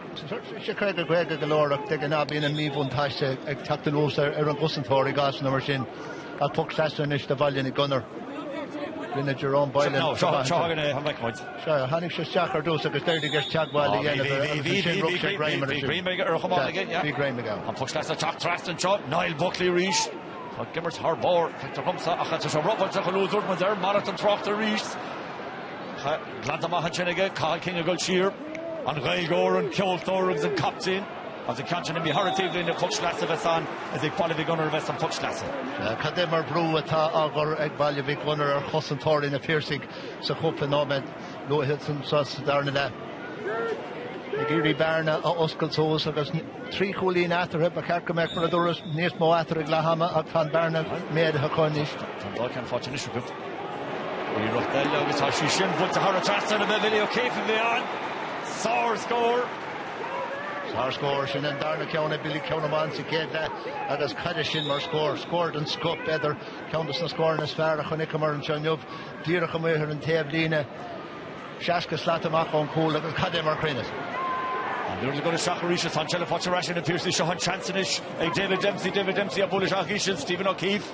sé 50, 50 go leor ach de ghnáth bíonn an míbhuntáiste ag teacht anuas ar an gcosantóir i gcásanna mar sin. Ach poc sleasa anois do Bhaile Mhic Gonair. Rinne Jerome Boylan Seo, seo, seo againn é, an bhfeic muid. Sea, tháinig sé isteach ar dtús agus d'éirigh leis teagmháil a dhéanamh agus ansin rug sé greim ar Bhí greim aige ar a chamán aige, yeah. Bhí greim aige. An poc sleasa ag teacht trasna anseo, Niall Buckley arís. Tá ag imirt thar barr, feictear dhomsa, ach tá sé robáilte chomh luath dúirt muid air, mallacht an tráchta arís. Glanta amach ansin aige, Cathal King ag dul siar. An Gaeilgeoir, an ceoltóir agus an captaen. Agus an ceann sin imithe thar an taobhlíne, poc sleasa a bheas ann, is ag Baile Mhic Gonair a bheas an poc sleasa. Cad é mar bhrú atá á gcur ag Baile Mhic Gonair ar chosantóirí na Piarsaigh sa chúpla nóiméad luaithe anseo sa darna leath. Ag iarraidh bearna a oscailt suas agus trí chúilín eatarthu, ba cheart go mbeadh, mar a dúras, níos mó eatarthu ag leath ama ach tá an bearna méadaithe acu anois. Tá an dá cheann faighte anois acu. Iarracht eile agus tá sí sin buailte thar an trasnán, ab é Billy O'Keeffe a bhí ann. Sár-scór! Sár-scór, sin an darna ceann ag Billy, ceann amháin sa chéad leath agus cad é sin mar scór, scór den scoth, b'fhéidir ceann de na scóranna is fearr a chonaiceamar anseo inniu, díreach amuigh ar an taobhlíne, 60 slat amach ón chúl agus cad é mar chruinneas. An liathróid ag dul isteach arís is tá an tseilbh faighte ar ais ag na Piarsaigh. Seo an seans anois ag David Dempsey, David Dempsey á bualadh isteach íseal, Stephen O'Keeffe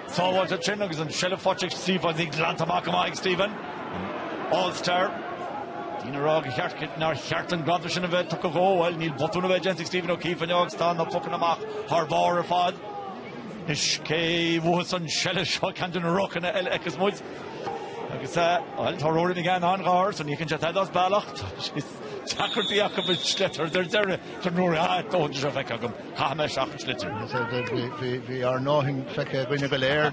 sábháilte ansin agus an tseilbh faighte ag Steve agus í glanta amach go maith ag Stephen. An All-Star. Daoine ag rá gur cheart, nár cheart an gradam sin a bheith tugtha dhó. Bhuel, níl botún ar bith déanta ag Stephen O'Keeffe inniu agus tá na pocanna amach thar barr ar fad. Anois, cé a bhuafas an seilbh seo? Ceann de na rucanna eile a fheicfeas muid. Agus, bhuel, tá Rory McGann an-ghar, so ní fheiceann sé tada as bealach. Tá sé deacrachtaí acu an sliotar ar deireadh don Rory. Ah, dóthain de seo feicthe agam. Caithfidh mé isteach an sliotar. Bhí ár ndóthain feicthe againne go léir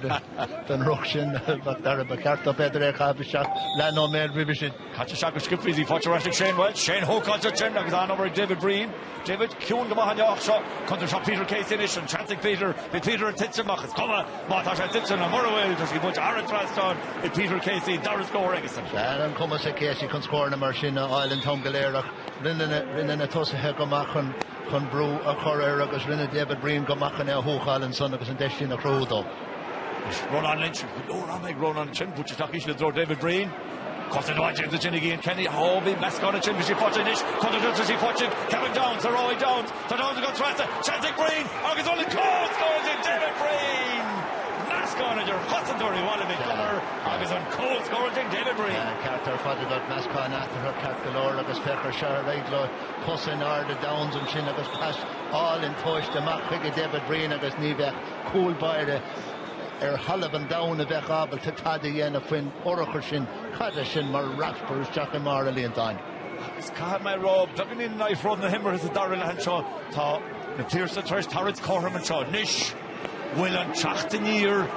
den ruc sin, Macdara. Ba cheart dó b'fhéidir é a chaitheamh isteach leath nóiméad roimhe sin. Caite isteach go sciobtha í faighte ar ais ag Shane Walsh. Shane húcáilte ansin agus an-obair ag David Breen. David ciúin go maith inniu ach seo counter seo Peter Casey anois. An seans ag Peter. Bhí Peter ag titim ach is cuma má tá sé ag titim nó mura bhfuil tá sí buailte thar an trasnán ag Peter Casey. Dara scór aigesan. Sea, an cumas ag Casey chun scóranna mar sin a fháil an t-am go léir ach rinne na tosaithe go maith chun chun brú a chur air agus rinne David Breen go maith chun é a húcáil ansan agus an deis sin a chruthú dó. Anois Rónán Lynch, go leor ama ag Rónán ansin, buailte isteach íseal i dtreo David Breen. Cosaint mhaith déanta ansin ag Ian Kenny. Ó, bhí meascán ansin, bhí sí faighte anois. Cosaint tá sí faighte ag Kevin Downes, ar aghaidh Downes. Tá Downes ag dul trasna, seans ag Breen agus an cúl scóráilte ag David Breen! Meascán idir chosantóirí Bhaile Mhic Gonair agus an cúl scóráilte ag David Breen. Ceart ar fad agat, meascán eatarthu ceart go leor agus féach air seo ar aghaidh leo, cosa in airde Downes ansin agus pas álainn tomhaiste amach chuige David Breen agus ní bheadh cúl báire ar thalamh an domhain a bheadh ábalta tada a dhéanamh faoin urchar sin. Cad é sin mar raspar isteach i mbarr an líontáin. Agus caithfidh mé a rá, beagáinín in aghaidh threoir na himeartha sa dara leath anseo, tá na Piarsaigh tar éis tarraingt cothrom anseo. Anois, bhfuil an teacht aniar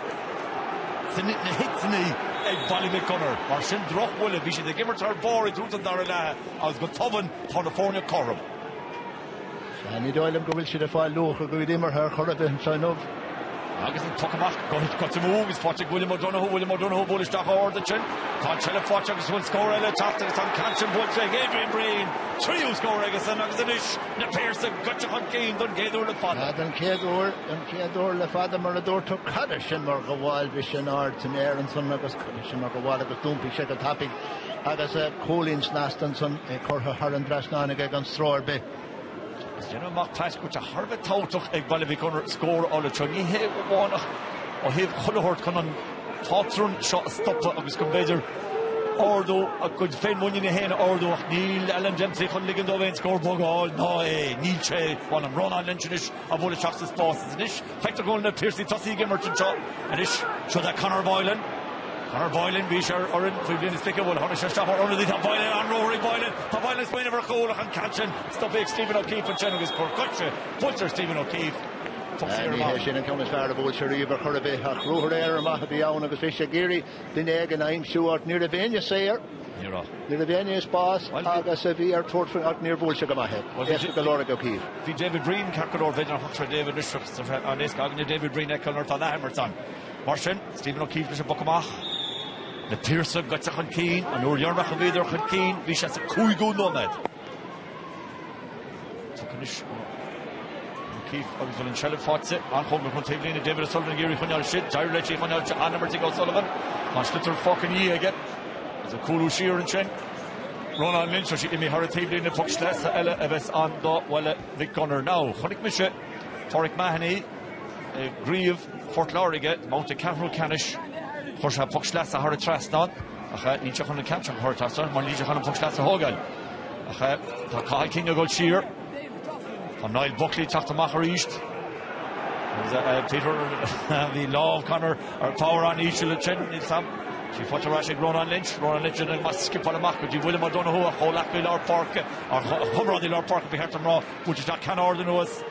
sna hintinní ag Baile Mhic Gonair. Mar sin, drochbhuille, bhí siad ag imirt thar barr i dtús an dara leath agus go tobann tá na foirne cothrom. Sea, ní dóigh liom go bhfuil siad ag fáil luach a gcuid imeartha ar chor ar bith anseo inniu. Agus an poc amach goite amú agus faighte ag William O'Donoghue, William O'Donoghue buail isteach ard ansin. Tá an tseilbh faighte agus bhfuil scór eile ag teacht agus tá an ceann sin buailte ag Adrian Breen. Tríú scór aigesan agus anois na Piarsaigh goite chun cinn don gcéad uair le fada. Don chéad uair, don chéad uair le fada mar a dúirt tú. Cad é sin mar ghabháil, bhí sé in ard san aer ansan agus cad é sin mar ghabháil agus d'iompaigh sé go tapaidh. Agus cúilín snasta ansan curtha thar an dtrasnán aige gan stró ar bith. Is déanaim amach Pat go bhfuil sé thar a bheith tábhachtach ag Baile Mhic Gonair scór a fháil anseo. Ní hé amháin ach ó thaobh chuile shórt chun an pátrún seo a stopadh agus go mb'fhéidir ardú a gcuid féinmhuiníne féin a ardú ach níl Alan Dempsey chun ligean dóibh aon scór bog a fháil ná é. Níl sé. Bhuel, an Rónán Lynch anois a bhuail isteach sa spás is anois feictear go bhfuil na Piarsaigh tosaithe ag imirt anseo. Anois seo é Conor Boylan. Conor Boylan, bhí sé ar fhoireann faoi bhliain is 20, bhuel tháinig sé isteach mar ionadaí, tá Boylan an-ruathar ag Boylan, tá Boylan ag smaoineamh ar chúl ach an ceann sin stoptha ag Stephen O'Keefe ansin agus cor coise buailte ar Stephen O'Keefe. Poc saor Ní amach. hé sin an ceann is fearr a bhuail sé riamh ar chor ar bith ach ruathar aeir maith a bhí ann agus bhí sé ag iarraidh duine éigin a aimsiú ach ní raibh éinne saor. Ní raibh. Ní raibh éinne i spás agus a bhí air tabhairt faoi ach níor bhuail sé go maith é. Éasca go leor ag O'Keefe. Bhí David Breen ceart go leor, b'fhéidir nach bhfaca sé David anois ach tá sé an-éasca againne David Breen a fheiceáil nuair atá an athimirt ann. Mar sin, Stephen O'Keefe leis an bpoc amach. Na Piarsaigh goite chun cinn, an uair dheireanach a bhíodar chun cinn, bhí sé sa cúigiú nóiméad. Poc anois ó O'Keefe agus bhfuil an tseilbh faighte an-chóngarach don taobhlíne. David O'Sullivan ag iarraidh choinneáil istigh. D'éirigh leis í a choinneáil istigh. An-imirt ag O'Sullivan. Tá an sliotar fágtha ina dhiaidh aige. Agus ag cúlú siar ansin. Rónán Lynch, tá sí imithe thar an taobhlíne. Poc sleasa eile a bheas ann do Bhaile Mhic Gonair. Now, chonaic mise Páraic Mahony i gcraobh Phort Láirge, mbabhta ceathrú ceannais, chuir sé poc sleasa thar an trasnán, ach níl sé chun an ceann seo a chur thar an trasnán mar níl sé chun an poc sleasa a thógáil. Ach tá Cathal King ag dul siar. Tá Niall Buckley ag teacht amach arís. Agus Peter, bhí lámh Conor ar Power an-íseal ansin, níl 's a'm. Sí faighte ar ais ag Rónán Lynch. Rónán Lynch ag scipeáil amach go dtí William O'Donoghue, a chomhleacaí lár páirce, a chomrádaí lár páirce ba cheart dom rá, buailte isteach ceann ard anuas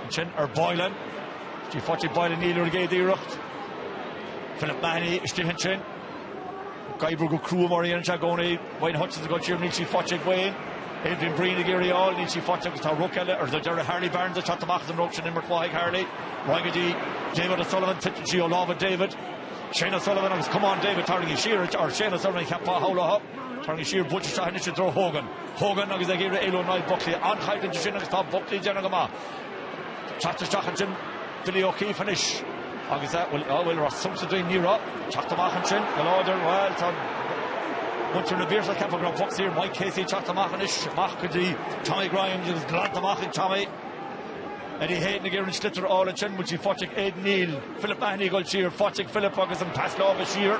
ansin ar Boylan. Sí faighte ag Boylan níl ar an gcéad iarracht. Philip Mahony istigh ansin. Ag oibriú go crua mar a dhéanann sé i gcónaí. Wayne Hutchinson ag dul siar, níl sí faighte ag Wayne. Adrian Breen ag iarraidh í a fháil, níl sí faighte agus tá ruc eile ar deireadh Harley Barnes ag teacht amach as an ruc sin, imirt mhaith ag Harley. Ar aghaidh go dtí David O'Sullivan, titeann sí ó lámha David. Shane O'Sullivan agus come on David tarraingthe siar ar Shane O'Sullivan cheapfá a shamhlófá. Tarraingthe siar buailte isteach anois i dtreo Hogan. Hogan agus ag iarraidh éalú Niall Buckley. An-choimhlint ansin agus tá Buckley ag déanamh go maith. Teacht isteach ansin Billy O'Keefe anois agus bhuel bhuel raibh sa dtaobh ní raibh. Teacht amach ansin go láidir bhuel tá muintir na bPiarsach ag ceapadh go raibh poc saor Mike Casey teacht amach anois amach go dtí Tommy Grimes agus glanta amach ag Tommy. Eddie Hayden ag iarraidh an sliotar a fháil ansin bhfuil sí faighte ag Aidan Níl. Philip Mahony ag dul siar faighte ag Philip agus an pas láimhe siar.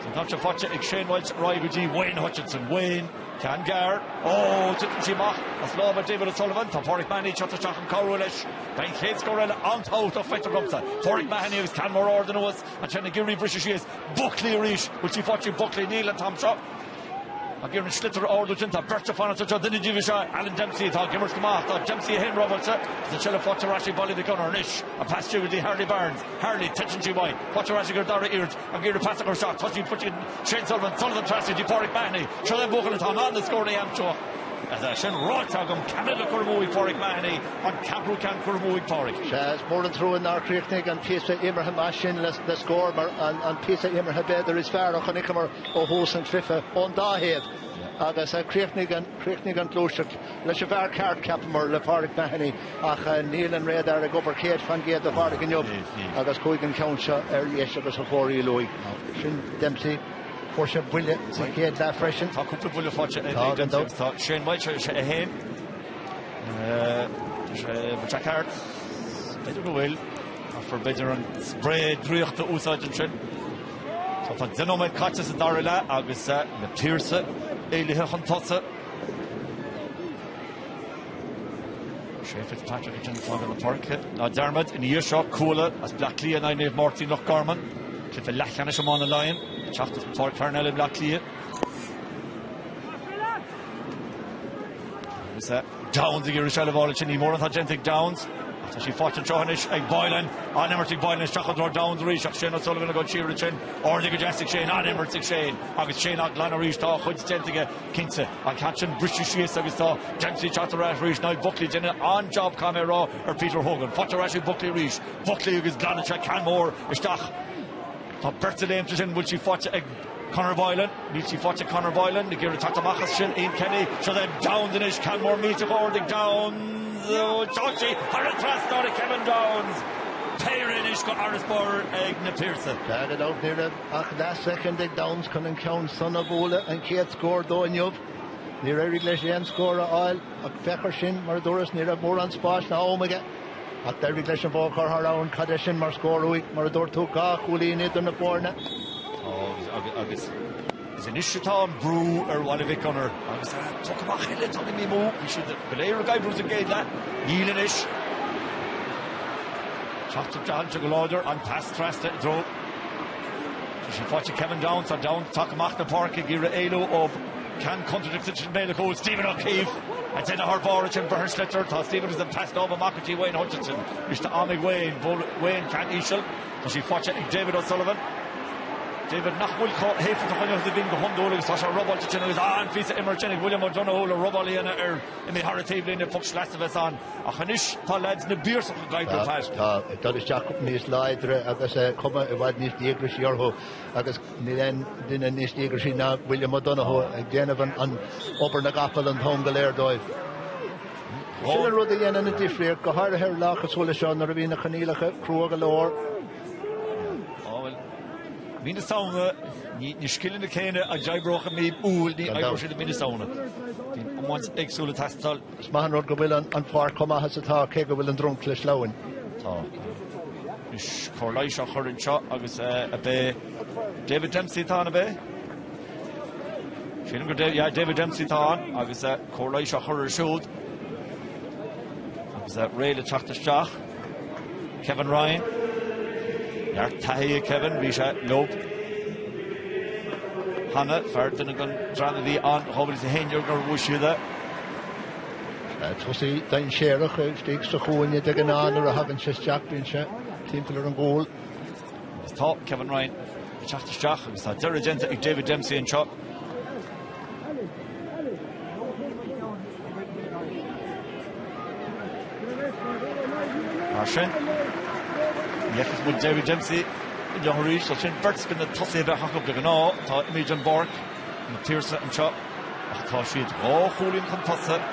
An t-am seo faighte ag Shane Walsh ar aghaidh go dtí Wayne Hutchinson. Wayne Ceann gearr. Ó, titeann sí amach as lámha David O'Sullivan. Tá Páraic Mahony ag teacht isteach chun cabhrú leis. Beidh an chéad scór eile an-tábhachtach, feictear domsa. Páraic Mahony agus ceann mór ard anuas ansin ag iarraidh briseadh síos. Buckley arís. Bhfuil sí faighte ag Buckley? Níl an t-am seo. Ag iarraidh an sliotar a ardú ansin. Tá beirt ag fanacht anseo. Duine díobh is ea Alan Dempsey atá ag imirt go maith. Tá Dempsey é féin rábáilte. Agus an tseilbh faighte ar ais ag Baile Mhic Gonair anois. An pas siar go dtí Harley Barnes. Harley, titeann sí uaidh. Faighte ar ais aige ar dara iarracht. Ag iarraidh pas a chur isteach, tá sí faighte ag Shane Sullivan, Sullivan trasna go dtí Páraic Mahony. Seo é an buachaill atá in ann na scóranna a aimsiú ach é sin ráite agam, ceann eile curtha amú ag Páraic Mahony, an ceathrú ceann curtha amú ag Páraic. Sea, is mór an trua nár chríochnaigh an píosa imeartha maith sin le scór mar an píosa imeartha b'fhéidir is fearr a chonaiceamar ó thús an chluiche ón dá thaobh agus chríochnaigh an chríochnaigh an ghluaiseacht leis an bhfear ceart, cheapamar, le Páraic Mahony ach níl an radar ag obair 100% do Pháraic inniu agus chuaigh an ceann seo ar dheis agus ar fóraoil uaidh. Sin Dempsey. Fuair sé buille sa chéad leath freisin. Tá cúpla buille faighte ag Dempsey agus tá Shane Walsh ar sé é féin. Tá sé bhfuil sé ceart. B'fhéidir go bhfuil. Caithfear b'fhéidir an spray draíochta a úsáid ansin. So tá 10 nóiméad caite sa dara leath agus na Piarsaigh éalaithe chun tosaigh. Sé Fitzpatrick ansin ag fágáil na páirce. Ná dearmad, ina dhiaidh seo, Cuala as Bleá Cliath in aghaidh Naomh Máirtín Loch Garman. Cluiche leathcheannais iomána Laighean. Ag teacht as Páirc Parnell i mBleá Cliath. Agus Downes ag iarraidh seilbh a fháil ansin. Ní mórán atá déanta ag Downes. Ach tá sí faighte anseo anois ag Boylan. An-imirt ag Boylan isteach i dtreo Downes arís ach Shane O'Sullivan ag dul siar ansin. Ardaithe go deas ag Shane. An-imirt ag Shane. Agus Shane á ghlanadh arís. Tá a chuid déanta aige. Cinnte, an ceann sin briste síos agus tá Dempsey ag teacht ar ais arís. Niall Buckley ag déanamh an-job, caithfidh mé a rá, ar Peter Hogan. Faighte ar ais ag Buckley arís. Buckley agus glanann sé ceann mór isteach. Tá beirt ag léimt ansin. Bhfuil sí faighte ag Conor Boylan? Níl sí faighte ag Conor Boylan. Ag iarraidh teacht amach as sin, Ian Kenny. Seo é Downes anois. Ceann mór millteach ard ag Downes. Tá sí thar an trasnán ag Kevin Downes. Péire anois go fharasbarr ag na Piarsaigh. Gan dabht ní raibh ach leathshoicind ag Downes chun an ceann san a bhualadh, an chéad scór dó inniu. Níor éirigh leis aon scór a fháil ach féach ar sin, mar a dúras, ní raibh mórán spáis ná am aige ach d'éirigh leis an bhall a chur thar abhainn. Cad é sin mar scór uaidh? Mar a dúirt tú, 2 chúilín idir na foirne. Tá agus is anois atá an brú ar Bhaile Mhic Gonair agus poc amach eile atá imithe amú. Bhí siad go léir ag oibriú sa gcéad leath. Níl anois. Teacht isteach go láidir, an pas trasna i dtreo. Tá sí faighte ag Kevin Downes, tá Downes ag teacht amach na páirce ag iarraidh éalú ó cheann contúirteach sa mbéal a chúil. Stephen O'Keefe ag déanamh thar barr ansin, breith ar sliotar. Tá Stephen agus an pas láimhe amach go dtí Wayne Hutchinson. Anois tá am ag Wayne. Wayne ceann íseal. Tá sí faighte ag David O'Sullivan. David nach bhfuil chomh héifeachtach inniu is a bhíonn go hiondúil agus tá sé robáilte ansin agus an-phíosa imeartha ansin ag William O'Donoghue le robáil a dhéanamh air imithe thar an taobhlíne, poc sleasa a bheas ann. Ach anois tá leaids na bPiarsach ag oibriú, Pat. Tá, ag dul isteach níos láidre agus cuma i bhfad níos díograisí orthu agus níl aon duine níos díograisí ná William O'Donoghue ag déanamh an obair na gcapall an t-am go léir dóibh. Sin an rud a dhéanann an difríocht, go háirithe ar lá cosúil le seo nuair a bhíonn na coinníollacha crua go leor. Mí na Samhna, na scileanna céanna a d'oibreodh i mí Iúil, ní oibreoidh siad i mí na Samhna. Bíonn iomáint éagsúil ag teastáil. Is maith an rud go bhfuil an pháirc chomh maith is atá, cé go bhfuil an dromchla sleamhain. Tá. Anois, cóir leighis á chur anseo agus ab é David Dempsey atá ann, ab é? Sílim gur yeah, David Dempsey atá ann agus cóir leighis á chur air siúd. Agus réidh le teacht isteach. Kevin Ryan. Neart taithí ag Kevin, bhí sé leo cheana, fear duine den dream a bhí ann 2011 nuair a bhuaigh siad é. Tosaí dainséarach istigh sa chúinne de ghnáth nuair a thagann sé isteach bíonn sé timpeall ar an gcúl. Agus tá Kevin Ryan ag teacht isteach agus tá deireadh déanta ag David Dempsey anseo. Mar sin, ní fheicfidh muid David Dempsey inniu arís. Tá sin beirt de na tosaithe a bheadh acu de ghnáth atá imithe den bpáirc, na Piarsaigh anseo, ach tá siad 2 chúilín chun tosaigh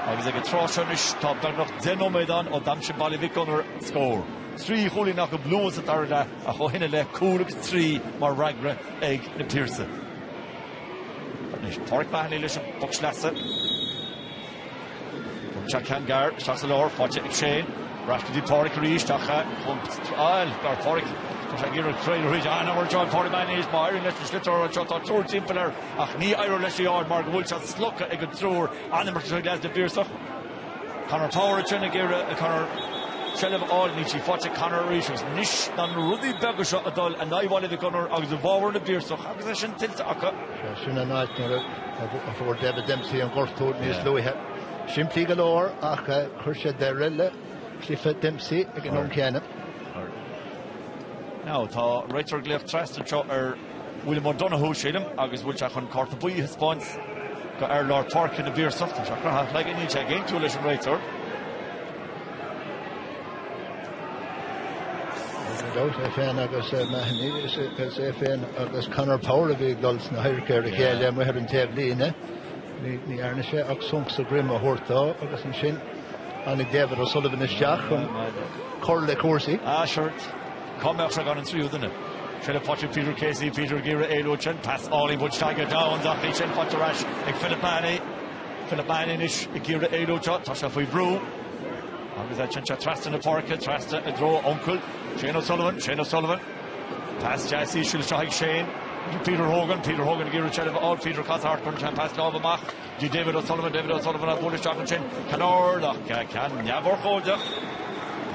agus ag an tráth seo anois tá beagnach 10 nóiméad ann ó d'aimsigh Baile Mhic Gonair scór. 3 chúilín acu luath sa dara leath ach ó shin i leith cúl agus 3 mar fhreagra ag na Piarsaigh. Anois Páraic Mahony leis an bpoc sleasa. Tugann sé ceann gearr isteach sa lár, faighte ag Shane. Ar ais go dtí Páraic arís ach chun fáil gar Páraic. Tá sé ag iarraidh troid arís. An-obair anseo ag Páraic Mahony anois. Má éiríonn leis an sliotar anseo tá triúr timpeall air ach ní éireoidh leis í fháil mar go bhfuil sé slogtha ag an triúr. An-imirt anseo ag leaids na bPiarsach. Conor Power ansin ag iarraidh Conor seilbh a fháil. Níl sí faighte ag Conor arís agus anois tá na rudaí beaga seo ag dul in aghaidh Bhaile Mhic Gonair agus i bhfabhar na bPiarsach agus é sin tuillte acu. Sea, sin an áit nuair a fuair David Dempsey an gortú níos luaithe. Simplí go leor ach chuir sé deireadh le cluiche Dempsey ag an am céanna. Now tá an réiteoir ag glaoch trasna anseo ar William O'Donoghue, sílim, agus bhfuil sé chun cárta buí a thaispeáint do fhear lár páirce na bPiarsach. Tá sé ag croitheadh a chloigeann, níl sé ag aontú leis an réiteoir. Gan dabht, é féin agus Mahony, is é féin agus Conor Power a bhí ag dul sna hadhairce ar a chéile amuigh ar an taobh líne. Ní dhearna sé ach sonc sa droim a thabhairt dó agus ansin tháinig David O'Sullivan isteach chun cur le cúrsaí. Ah, sure. Cá mbeadh sé gan an tríú duine? Seilbh faighte ag Peter Casey, Peter ag iarraidh éalú ansin, pas álainn buailte isteach ag Downes ach í sin faighte ar ais ag Philip Mahony. Philip Mahony anois ag iarraidh éalú anseo, tá sé faoi bhrú agus ansin sé trasna na páirce, trasna i dtreo a uncail, Shane O'Sullivan, Shane O'Sullivan. Pas deas íseal isteach ag Shane. Peter Hogan, Peter Hogan ag iarraidh seilbh a fháil, Peter ag casadh thart, cuireann sé an pas láimhe amach go dtí David O'Sullivan, David O'Sullivan á bualadh isteach ansin, ceann ard ach ceann neamhurchóideach.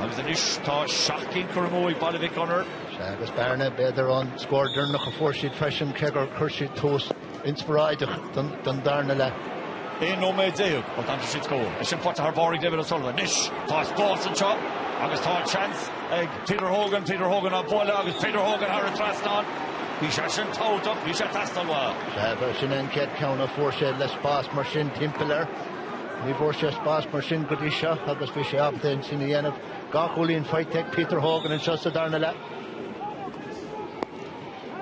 Agus anois tá 7 gcinn curtha amú ag Baile Mhic Gonair. Sea, agus bearna, b'fhéidir, ón scór deireanach a fuair siad freisin, cé gur chuir siad tús inspioráideach don darna leath. 11 nóiméad ó d'aimsigh siad scór. É sin faighte thar barr ag David O'Sullivan. Anois tá spás anseo agus tá an seans ag Peter Hogan, Peter Hogan á bualadh agus Peter Hogan thar an trasnán. Bhí sé sin tábhachtach, bhí sé ag teastáil uathu. Sea, ba sin an chéad ceann a fuair sé le spás mar sin timpeall air. Ní bhfuair sé spás mar sin go dtí seo agus bhí sé ábalta é sin a dhéanamh. Dhá chúilín faighte ag Peter Hogan anseo sa darna leath.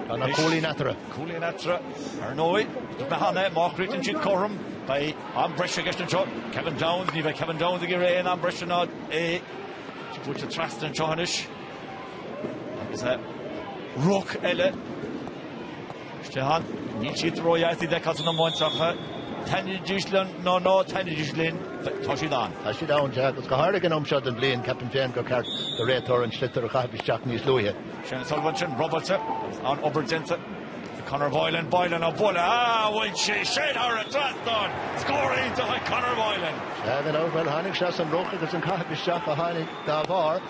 Tá na cúilín eatarthu. Cúilín eatarthu, ar ndóigh. Dúirt mé cheana, má chríochnaíonn siad cothrom, beidh am breise i gceist anseo. Kevin Downes, ní bheidh Kevin Downes ag iarraidh aon am breise ná é. Buailte trasna anseo anois. Agus ruc eile. Isteach ann. Níl siad ródheas iad a fheiceáil san iomáint ach taitnídís linn nó ná taitnídís linn, tá siad ann. Tá siad ann, sea, agus go háirithe ag an am seo den bhliain, ceapaim féin gur ceart do réiteoir an sliotar a chaitheamh isteach níos luaithe. Shane O'Sullivan sin robáilte agus an-obair déanta ag Conor Boylan. Boylan á bualadh. Ah, bhfuil sé sin thar an trasnán! Scór iontach ag Conor Boylan! Sea, bhuel, tháinig sé as an ruc agus an caitheamh isteach a tháinig dá bharr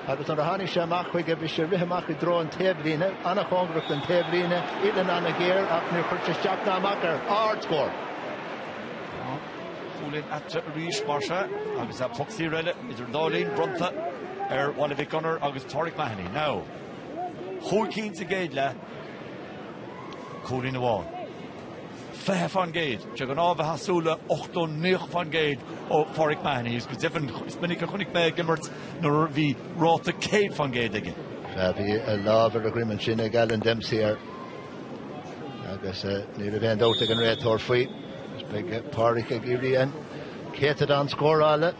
agus nuair a tháinig sé amach chuige bhí sé ag rith amach i dtreo an taobhlíne, an-chóngarach don taobhlíne, uillinn an-ghéar ach níor chuir sé isteach ná amach air. Ardscór! Cúilín eatarthu arís mar sea agus poc saor eile idir an dá linn bronnta ar Bhaile Mhic Gonair agus Pádraic Mahony. Now, chúig cinn sa gcéad leath, cúilín amháin. 20% de ghnáth bheifeá ag súil le 80, 90% ó Phádraic Mahony agus go deimhin is minic a chonaic mé ag imirt nuair a bhí ráta 100% aige. Sea, bhí a lámh ar a dhroim ansin ag Alan Dempsey air agus ní raibh aon dabht ag an réiteoir faoi. Agus beidh Pádraic ag iarraidh an céatadán scórála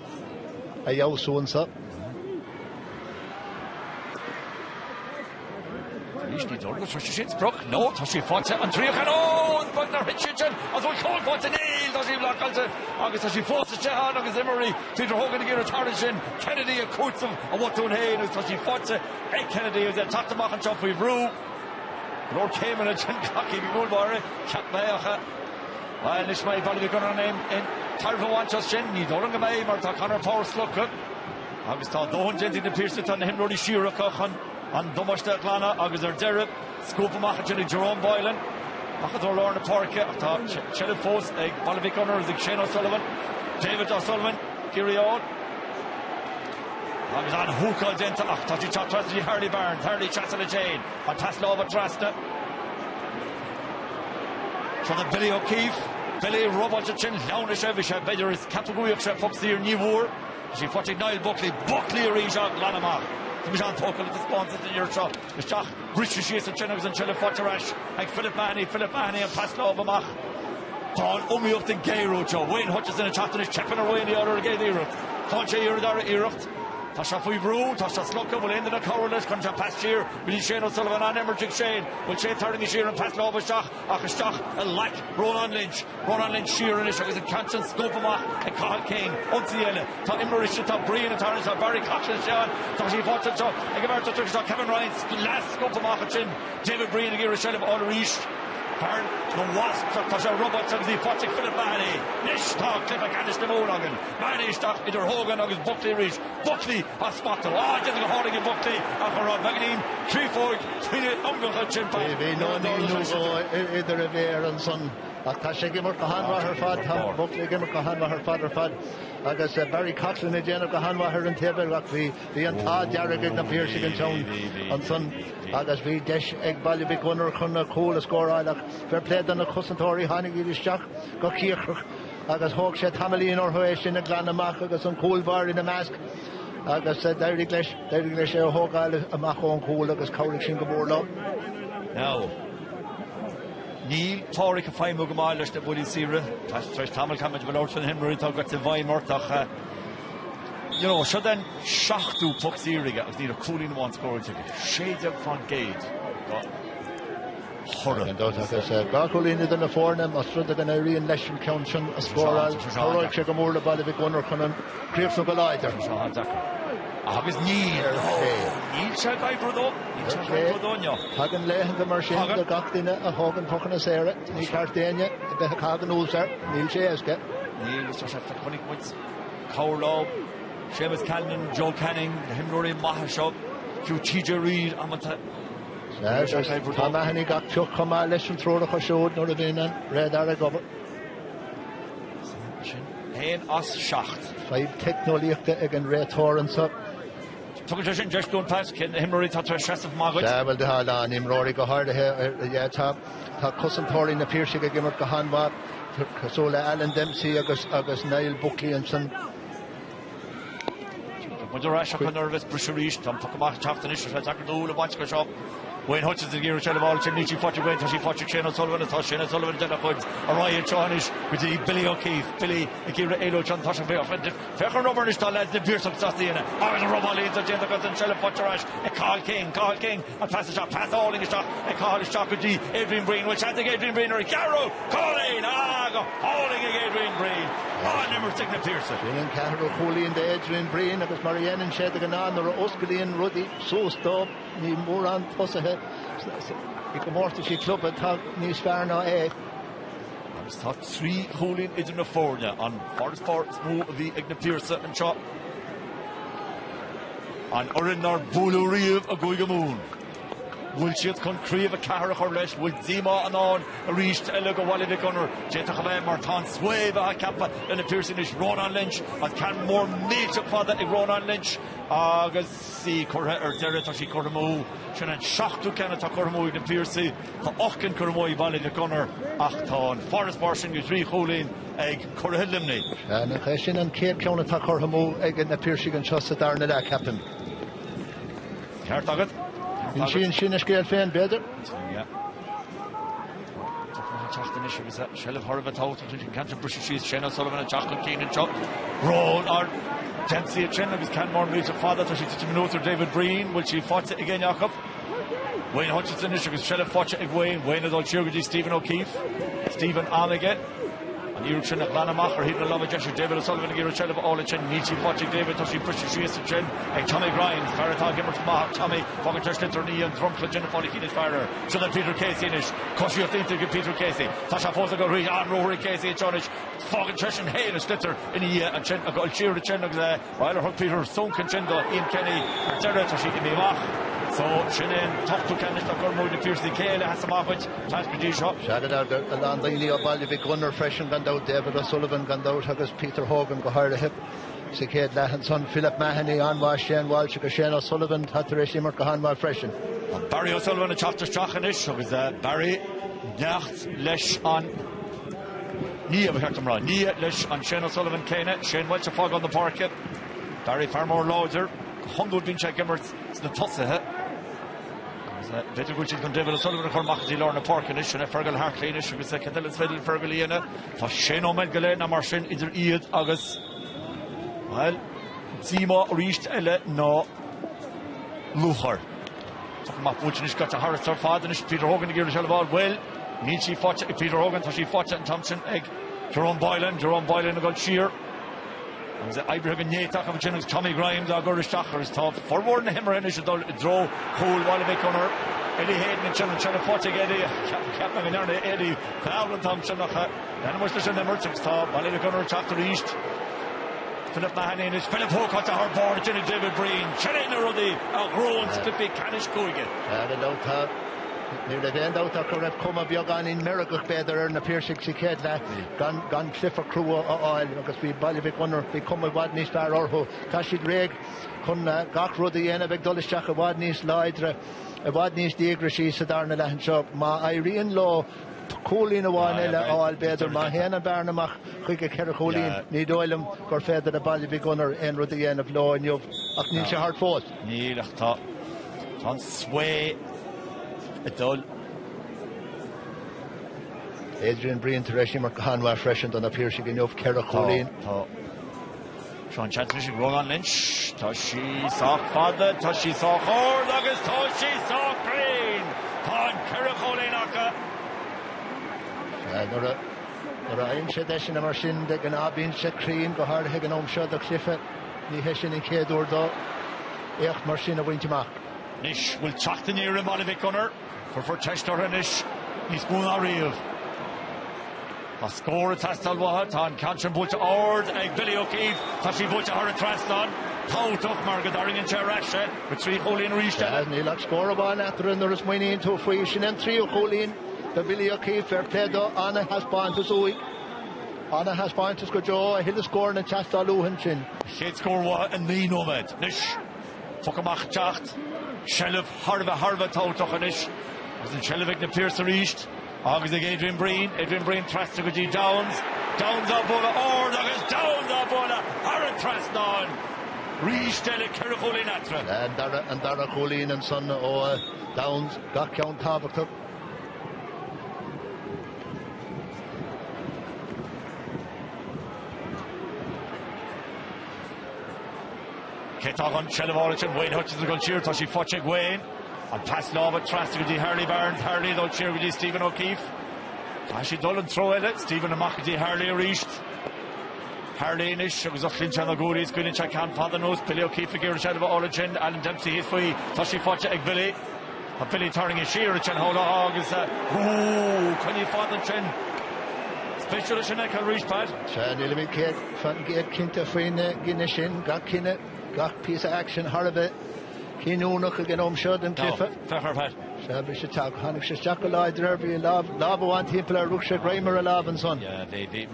a fheabhsú anseo. Arís ní dóigh liom go sé sin sprioc. No, tá sí faighte an 30 Ó, is beag nár thit sí ansin agus bhfuil cúl faighte níl, tá sí blocáilte agus tá sí fós istigh ann agus imreoirí Peter Hogan ag iarraidh tarraingt sin Kennedy ag cúiteamh a bhotún féin agus tá sí faighte ag Kennedy agus é ag teacht amach anseo faoi bhrú. Go leor céimeanna ansin glactha ag an gcúl báire, cheap mé ach Bhuel, anois an mbeidh Baile Mhic Gonair in ann tairbhe a bhaint as sin, ní dóigh liom go mbeidh mar tá Conor Power slogtha agus tá dóthain déanta ag na Piarsaigh, tá na himreoirí siar acu chun an damáiste a ghlanadh agus ar deireadh, scuab amach ansin ag Jerome Boylan amach i dtreo lár na páirce ach tá seilbh fós ag Baile Mhic Gonair agus ag Shane O'Sullivan, David O'Sullivan, Ciarraí Áil. Agus an-húcáil déanta ach tá sí teacht trasna go dtí Harley Barnes, Harley trasna le Shane, an pas láimhe trasna. Seo do Billy O'Keeffe. Billy robáilte ansin, shleamhnaigh sé, bhí sé b'fhéidir is ceapadh go bhfaigheadh sé poc saor, ní bhfuair. Tá sí faighte ag Niall Buckley, Buckley arís á ghlanadh amach. Tá mise an-tógtha le taispeántas an fhir seo. Isteach, briseadh síos ansin agus an tseilbh faighte ar ais ag Philip Mahony, Philip Mahony an pas láimhe amach. Tá an iomaíocht ag géarú anseo. Wayne Hutchinson ag teacht anois, teipeann ar Wayne í a fháil ar an gcéad iarracht. Faigheann sé í ar an dara iarracht. Tá sé faoi bhrú, tá sé slogtha, bhfuil aon duine ag cabhrú leis, cuireann sé pas siar go dtí Shane O'Sullivan, an-imirt ag Shane. Bhfuil sé tarraingthe siar an pas láimhe isteach ach isteach i nglac Rónán Lynch. Rónán Lynch siar anois agus an ceann sin scuabtha amach ag Cathal King. Ionsaí eile. Tá imreoirí istigh, tá Breen ag tarraingt, tá Barry Coughlan istigh ann. Tá sí faighte anseo ag an bhfear atá tugtha isteach, Kevin Ryan, leath-scuabtha amach ansin. David Breen ag iarraidh seilbh a fháil arís. Fear na Wasps ach tá sé robáilte agus í faighte ag Philip Mahony. Anois tá cluiche ceannais na Mumhan againn. Mahony isteach idir Hogan agus Buckley arís. Buckley á smachtú. Á, déanta go hálainn ag Buckley ach an raibh beagáinín creafóig faoina iongacha ansin. Bhí nóinín nó dhó idir a mhéar ansan ach tá sé ag imirt go han-mhaith ar fad. Tá Buckley ag imirt go han-mhaith ar fad ar fad agus Barry Coughlan ag déanamh go han-mhaith ar an taobh eile ach bhí an t-ádh dearg ag na Piarsaigh ansan. Agus bhí deis ag Baile Mhic Gonair chun cúl a scóráil ach fair play do na cosantóirí, tháinig iad isteach go cíocrach agus thóg sé tamaillín orthu é sin a ghlanadh amach agus an cúl báire ina measc agus d'éirigh leis, d'éirigh leis é a thógáil amach ón chúl agus chabhraigh sin go mór leo. Now, níl Pádraic ag feidhmiú go maith leis na buillí saora. Tar éis tamaill caithfimid a bheith ag labhairt faoi na himreoirí atá goite i bhfeidhm ort ach you know, seo den seachtú poc saor aige agus níl ach cúilín amháin scóráilte aige. 16%. do thoradh. Gan dabht agus 2 chúilín idir na foirne, más rud é go n-éiríonn leis an ceann sin a scóráil, cabhróidh sé go mór le Baile Mhic Gonair chun an críochnú go láidir. Seo an-deacair. Agus níl, níl sé ag oibriú dó, níl sé ag oibriú dó inniu. Tagann laethanta mar sin do gach duine a thógann pocanna saora, ní ceart d'éinne a bheith ag caitheamh anuas air, níl sé éasca. Níl, is tá sé, chonaic muid cabhair leo, Séamus Callanan, Joe Canning, na himreoirí maithe seo, fiú TJ Reid amanta. Tá Mahony gach pioc chomh maith leis an triúr acu siúd nuair a bhíonn an radar ag obair. Sin 1 as 7. Fadhb teicneolaíochta ag an réiteoir anseo. Tugann sé sin deis dúinn Pat, cé na himreoirí atá tar éis seasamh amach dhuit? Sea, bhuel, tá a lán imreoirí go háirithe, tá tá cosantóirí na Piarsaigh ag imirt go han-mhaith, cosúil le Alan Dempsey agus agus Niall Buckley ansan. Muid ar ais acu nuair a bheas briseadh arís. Tá an poc amach ag teacht anois, tá sé deacair dúil a bhaint acu seo. Wayne Hutchinson ag iarraidh seilbh a fháil ansin, níl sí faighte ag Wayne, tá sí faighte ag Shane O'Sullivan agus tá Shane O'Sullivan ag déanamh a chuid ar aghaidh anseo anois go dtí Billy O'Keeffe. Billy ag iarraidh éalú ansin, tá sé féach ar an obair anois tá leaids na bPiarsach sásta a dhéanamh agus an robáil iontach déanta agus an tseilbh faighte ar ais ag Cathal King. Cathal King, an pas isteach, pas álainn isteach ag Cathal isteach go dtí Adrian Breen. Bhfuil seans ag Adrian Breen ar an gceathrú cúilín? Ah, go hálainn ag Adrian Breen. An-imirt ag na Piarsaigh. Sin an ceathrú cúilín d'Adrian Breen agus mar a dhéanann sé de ghnáth nuair a osclaíonn rudaí suas dó, Níl mórán tosaithe i gcomórtaisí club atá níos fearr ná é. Agus tá 3 chúilín idir na foirne, an farasbarr is mó a bhí ag na Piarsaigh anseo. An fhoireann nár buaileadh riamh i gCúige Mumhan. Bhfuil siad chun craobh 4 a chur leis? Bhfuil díomá i ndán arís eile do Bhaile Mhic Gonair? D'fhéadfadh a bheith mar tá an svae atá ceaptha le na Piarsaigh anois. Rónán Lynch, an ceann mór millteach fada ag Rónán Lynch agus. í curtha ar deireadh, tá sí curtha amú. Sin an seachtú ceann atá curtha amú ag na Piarsaigh. Tá 8 gcinn curtha amú ag Baile Mhic Gonair ach tá an farasbarr sin de thrí chúilín ag curaithe Luimnigh. Sea, nach é sin an chéad cheann atá curtha amú ag na Piarsaigh anseo sa darna leath, ceapaim. Ceart agat. Insíonn sin a scéal féin, b'fhéidir. Teacht anois agus seilbh thar a bheith tábhachtach an ceann seo briseadh síos Shane O'Sullivan ag teacht chun cinn anseo. Ról ar Dempsey ansin agus ceann mór millteach fada tá sí tite anuas ar David Breen bhfuil sí faighte ag éinne acu. Wayne Hutchinson anois agus seilbh faighte ag Wayne. Wayne ag dul siar go dtí Stephen O'Keeffe. Stephen am aige. An iarracht sin a ghlanadh amach ar thaobh na láimhe deise, David O'Sullivan ag iarraidh seilbh a fháil ansin, níl sí faighte ag David, tá sí briste síos ansin ag Tommy Grimes, fear atá ag imirt go maith ach Tommy, fágann sé sliotar ina dhiaidh, an dromchla ag déanamh fáil a chinn is fearr air. Sin é Peter Casey anois, coisíocht iontach ag Peter Casey, tá sé fós ag dul thríd, an-ruathar ag Casey anseo anois, fágann seisean féin a sliotar ina dhiaidh ansin, ag dul siar ansin agus é. Bhuel, ar thug Peter sonc ansin do Ian Kenny ar deireadh, tá sí imithe amach. So, sin é an t-ochtú ceann anois atá curtha amú ag na Piarsaigh. Cé eile a sheas amach dhuit, Pat, go dtí seo? Sea, gan dabht, a lán daoine ó Baile Mhic Gonair freisin, gan dabht, David O'Sullivan, gan dabht, agus Peter Hogan go háirithe sa chéad leath ansan. Philip Mahony, an-mhaith, Shane Walsh agus Shane O'Sullivan atá tar éis imirt go han-mhaith freisin. Tá Barry O'Sullivan ag teacht isteach anois agus Barry, neacht leis an. Nia, ba cheart dom rá. Nia leis an Shane O'Sullivan céanna. Shane Walsh ag fágáil na páirce. Barry fear mór láidir. Go hiondúil bíonn sé ag imirt sna tosaithe. Agus b'fhéidir go bhfuil siad chun David O'Sullivan a chur amach go dtí lár na páirce anois. Sin é Fergal Hartley anois agus cad eile is féidir le Fergal a dhéanamh? Tá sé nóiméad go leith nó mar sin idir iad agus, bhuel, díomá arís eile ná lúcháir. Poc amach buailte anois gaite thairis ar fad anois Peter Hogan ag iarraidh seilbh a fháil. Bhuel, níl sí faighte ag Peter Hogan, tá sí faighte an t-am sin ag Jerome Boylan. Jerome Boylan ag dul siar agus é oibrithe go néata acu ansin agus Tommy Grimes á gcur isteach agus tá formhór na himeartha anois ag dul i dtreo chúl Bhaile Mhic Gonair. Eddie Hayden ansin, an tseilbh faighte ag Eddie. Cheap mé go ndearna Eddie foul an t-am sin ach leanfaidh muid leis an imirt agus tá Baile Mhic Gonair ag teacht arís. Philip Mahony anois, Philip caite thar barr ansin ag David Breen. Sin é na rudaí a ghnóthaíonn cluichí ceannais cúige. Gan dabht tá, ní raibh aon dabht ach go raibh cuma beagáinín meirgeach b'fhéidir ar na Piarsaigh sa chéad leath gan cluiche crua a fháil agus bhí Baile Mhic Gonair, bhí cuma i bhfad níos fearr orthu. Tá siad réidh chun gach rud a dhéanamh ag dul isteach i bhfad níos láidre, i bhfad níos díograisí sa darna leath anseo. Má éiríonn leo cúilín amháin eile a fháil, b'fhéidir, má théann an bhearna amach chuig a cheithre chúilín, ní dóigh liom gur féidir le Baile Mhic Gonair aon rud a dhéanamh leo inniu, ach níl sé thart fós. Níl, ach tá an svae ag dul. Adrian Breen tar éis imirt go han-mhaith freisin do na Piarsaigh inniu, 4 chúilín. Tá. Seo an seans anois ag Rónán Lynch. Tá sí sách fada, tá sí sách ard agus tá sí sách cruinn! Nuair a fhaigheann sé deiseanna mar sin, de ghnáth bíonn sé cruinn, go háirithe ag an am seo de chluiche. Ní hé sin an chéad uair dó éacht mar sin a bhaint amach. Anois, bhfuil teacht aniar i mBaile Mhic Gonair? Cuirfear ceist orthu anois níos mó ná riamh. Tá scór ag teastáil uathu. Tá an ceann sin buailte ard ag Billy O'Keeffe. Tá sí buailte thar an trasnán. Tábhachtach mar go dtarraingíonn sé ar ais é go trí chúilín arís eile. Níl ach scór amháin eatarthu nuair a smaoiníonn tú faoi. Sin an tríú chúilín do Billy O'Keeffe. Fair play dó. Ana-thaispeántas uaidh. Ana-thaispeántas go deo. A thuilleadh scóranna ag teastáil uathu ansin. Chéad scór uathu i 9 nóiméad. Anois, poc amach ag teacht. Seilbh thar a bheith thar a bheith tábhachtach anois. Agus an tseilbh ag na Piarsaigh arís. Agus ag Adrian Breen, Adrian Breen trasna go dtí Downes, Downes á bualadh ard agus Downes á bualadh thar an trasnán arís eile, 4 chúilín eatarthu. An dara chúilín ansan ó Downes, gach ceann tábhachtach. Cé tá chun seilbh a fháil ansin? Wayne Hutchinson ag dul siar, tá sí faighte ag Wayne. An pas láimhe trasna go dtí Harley Barnes, Harley ag dul siar go dtí Stephen O'Keeffe. Caithfidh sí dul an treo eile, Stephen amach go dtí Harley arís. Harley anois agus osclaíonn sé na guaillí, scaoileann sé ceann fada anuas, Billy O'Keeffe ag iarraidh seilbh a fháil ansin, Alan Dempsey thíos faoi, tá sí faighte ag Billy. Tá Billy tarraingthe siar ansin thall agus ooh, coinní fada ansin. Spéisiúil é sin a fheiceáil arís, Pat. Sea, nílimid 100% cinnte faoin gcinneadh sin, gach cinneadh, gach píosa aicsin thar a bheith cinniúnach ag an am seo den chluiche. Féach air, Pat. Sea, bhí sé teach, tháinig sé isteach go láidir air, bhí a lámh, lámh amháin timpeall air, rug sé greim ar a lámh ansan. Yeah, bhí, bhí,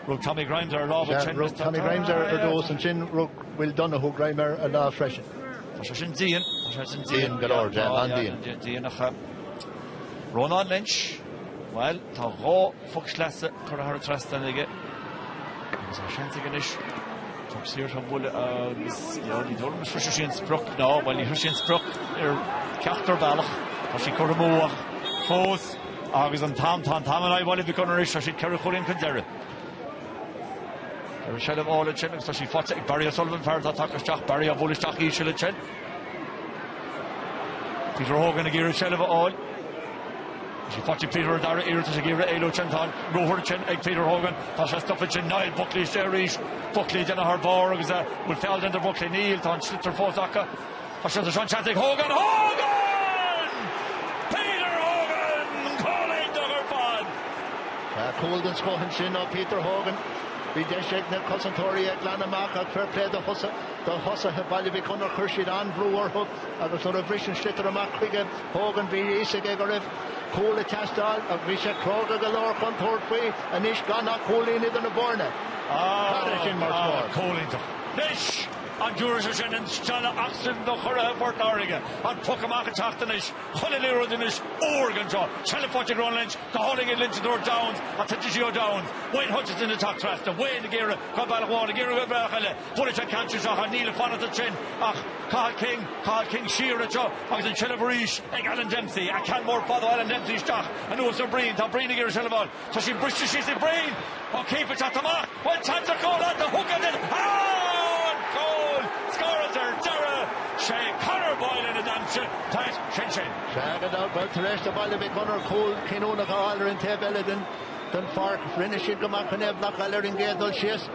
rug Tommy Grimes ar a lámh ansin. Rug Tommy Grimes air ar dtús, ansin rug Will Donoghue greim ar a lámh freisin. Tá sé sin dian, tá sé sin dian. Dian go leor, yeah, an-dian. Dian ach Rónán Lynch, bhuel, tá dhá phoc sleasa curtha thar an trasnán aige agus tá seans aige anois poc saor a bhualadh agus ní dóigh liom go sroisfidh sé an sprioc ná, bhuel, ní shroisfidh sé an sprioc ar ceachtar bealach. Tá sí curtha amú ach fós agus an t-am, tá an t-am in aghaidh Bhaile Mhic Gonair anois, tá siad 4 chúilín chun deiridh. Ar an seilbh fháil ansin agus tá sí faighte ag Barry O'Sullivan, fear atá tagtha isteach, Barry á bhualadh isteach íseal ansin. Peter Hogan ag iarraidh seilbh a fháil. Tá sí faighte ag Peter ar dara iarratas ag iarraidh éalú ansin. Tá an ruathar ansin ag Peter Hogan. Tá sé stoptha ansin. Niall Buckley istigh arís. Buckley ag déanamh thar barr agus an bhfuil feall déanta ar Buckley? Níl. Tá an sliotar fós acu. Tá sé seo an seans ag Hogan. Hogan! Peter Hogan! Cúl iontach ar fad! Tá cúl den scoth ansin ó Peter Hogan. Bhí deis ag na cosantóirí é a ghlanadh amach ach fair play do thosaithe Bhaile Mhic Gonair chuir siad an-bhrú orthu agus nuair a bhris an sliotar amach chuige Hogan bhí a fhios aige go raibh cúl ag teastáil ach bhí sé cróga go leor chun tabhairt faoi anois gan ach cúilín idir na foirne. Cad é sin mar scór? Cúl iontach. Anois an dtabharfaidh sé sin an stealladh ansin do churaithe Phort Láirge. An poc amach ag teacht anois. Chuile liathróid anois órga anseo. Seilbh faighte ag Ronan Lynch. Go hálainn ag Lynch a dúirt Downes ach titfidh sí ó Downes. Wayne Hutchinson ag teacht trasna. Wayne ag iarraidh go bealach amháin, ag iarraidh go bealach eile. Buaileann sé an ceann sin isteach ach níl ag fanacht ansin ach Cathal King, Cathal King siar anseo agus an tseilbh arís ag Alan Dempsey. A ceann mór fada ó Alan Dempsey isteach anuas ar Breen. Tá Breen ag iarraidh seilbh a fháil. Tá sí briste síos ag Breen. O'Keeffe ag teacht amach. Bhuel, seans ar chúl ann do Hooker den an cúl scóráilte ar deireadh. Sé Conor Boylan a d'aimsigh Pat sin sin. Sea, gan dabht, bhuel, tar éis do Bhaile Mhic Gonair cúl cinniúnach a fháil ar an taobh eile den pháirc, rinne siad go maith chun é a bhlocáil ar an gcéad dul síos.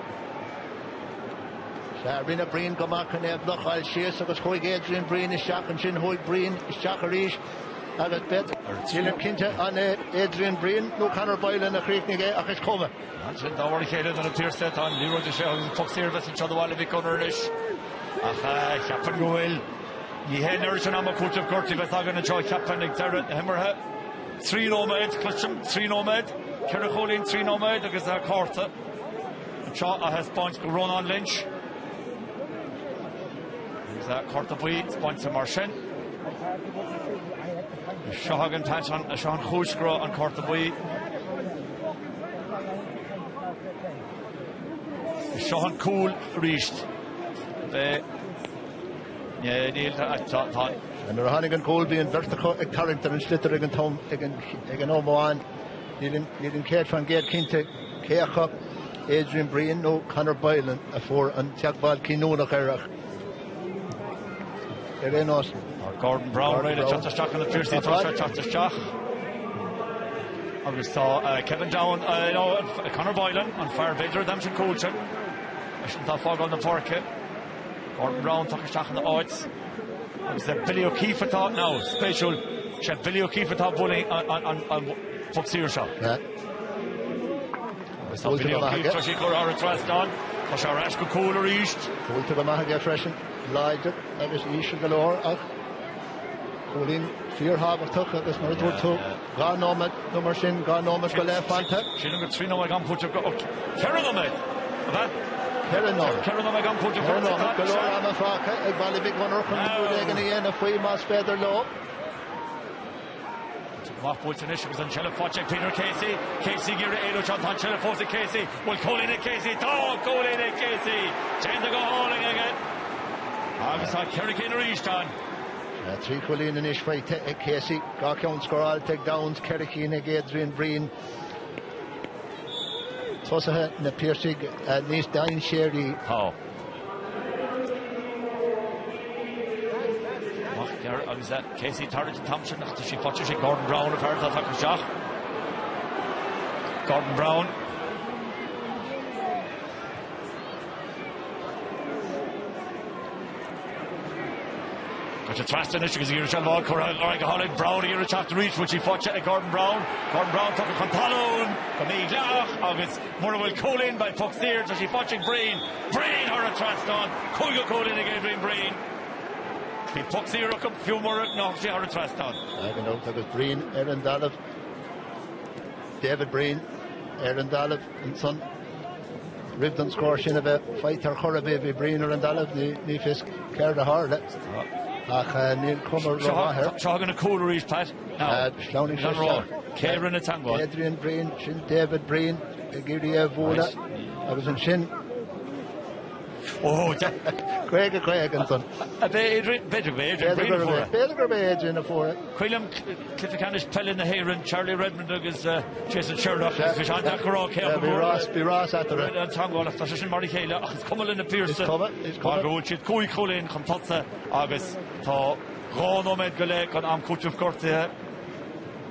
Sea, rinne Breen go maith chun é a bhlocáil síos agus chuaigh Adrian Breen isteach ansin, chuaigh Breen isteach arís agus b'fhéidir, nílim cinnte an é Adrian Breen nó Conor Boylan a chríochnaigh é ach is cuma. Ansin dá bharr a chéile do na Piarsaigh, tá an liathróid istigh agus an poc saor a bheas anseo do Bhaile Mhic Gonair anois ach cheapfainn go bhfuil, ní hé an oiread sin ama cúiteamh gortaithe a bheas againn anseo cheapfainn ag deireadh na himeartha. 3 nóiméad, cloisim, 3 nóiméad, 4 chúilín, 3 nóiméad agus cárta. Anseo á thaispeáint go Rónán Lynch. Agus cárta buí spáinte mar sin. Seo againn Pat, seo an chúis go raibh an cárta buí. Seo an cúl arís. Níl tá Nuair a tháinig an cúl bhí an bheirt acu ag tarraingt ar an sliotar ag an t-am ag an am amháin. Nílim 100% cinnte cé acu, Adrian Breen nó Conor Boylan, a fuair an teagmháil cinniúnach air ach ar aon nós. Tá Gordon Brown réidh le teacht isteach do na Piarsaigh, tá sé ag teacht isteach. Agus tá Kevin Down, nó Conor Boylan, an fear b'fhéidir a d'aimsigh an cúl sin. Eisean atá ag fágáil na páirce. Gordon Brown tagtha isteach ina áit. Agus Billy O'Keeffe atá, now, spéisiúil, sé Billy O'Keeffe atá ag bualadh an poc saor seo. Agus tá Billy O'Keeffe, tá sé curtha thar an trasnán. Tá sé ar ais go cúl arís. Buailte go maith aige freisin. Láidir agus íseal go leor ach cúilín fíorthábhachtach agus mar a dúirt tú, 2 nóiméad nó mar sin, 2 nóiméad go leith fanta. Sílim gur 3 nóiméad am cúitimh go, 4 nóiméad! Ab ea? 4 nóiméad. 4 nóiméad am cúitimh go. 4 nóiméad, go leor ama fágtha ag Baile Mhic Gonair chun rud éigin a dhéanamh faoi más féidir leo. Amach buailte anois agus an tseilbh faighte ag Peter Casey. Casey ag iarraidh éalú anseo, tá an tseilbh fós ag Casey. Bhfuil cúilín ag Casey? Tá cúilín ag Casey! Déanta go hálainn aige. Agus tá 4 cinn arís ann. 3 chúilín anois faighte ag Casey, 2 cheann scóráilte ag Downes, 4 cinn ag Adrian Breen. Tosaithe na Piarsaigh níos dainséaraí. Tá. Amach gearr agus Casey tarraingt an t-am sin ach tá sí faighte ag Gordon Brown an fear atá tagtha isteach. Gordon Brown. Tá sé trasna anois agus ag iarraidh seilbh a fháil curtha ar aghaidh go hálainn. Brown ag iarraidh teacht arís, bhfuil sí faighte ag Gordon Brown. Gordon Brown tugtha chun talún go mídhleathach agus mura bhfuil cúilín beidh poc saor. Tá sí faighte ag Breen. Breen thar an trasnán. Cúigiú cúilín ag Adrian Breen. Bhí poc saor acu fiú mura ndeachaigh sé thar an trasnán. Gan dabht agus Breen ar an dtalamh. David Breen ar an dtalamh ansan. Roimh don scór sin a bheith faighte ar chor ar bith, bhí Breen ar an dtalamh, ní fios céard a tharla ach níl cuma rómhaith air. Seo chugainn an cúl arís, Pat. Sleamhnaigh sé isteach. Cé a rinne teagmháil? Adrian Breen, sin David Breen ag iarraidh é a bhualadh agus ansin Ó, 50 50 ansan. Ab é Adrian? B'fhéidir gurb é Adrian Breen a fuair é. B'fhéidir gurb é Adrian a fuair é. Cuimhin liom cluiche ceannais peile na hÉireann, Charlie Redmond agus Jason Sherlock, agus bhí sé an-deacair a rá cé acu Bhí rás, bhí rás eatarthu. An teagmháil, ach tá sé sin mar a chéile ach is cuma le Na Piarsaigh. Is cuma, is cuma. Mar go bhfuil siad cúig chúilín chun tosaigh agus tá 2 nóiméad go leith den am cúitimh gortaithe.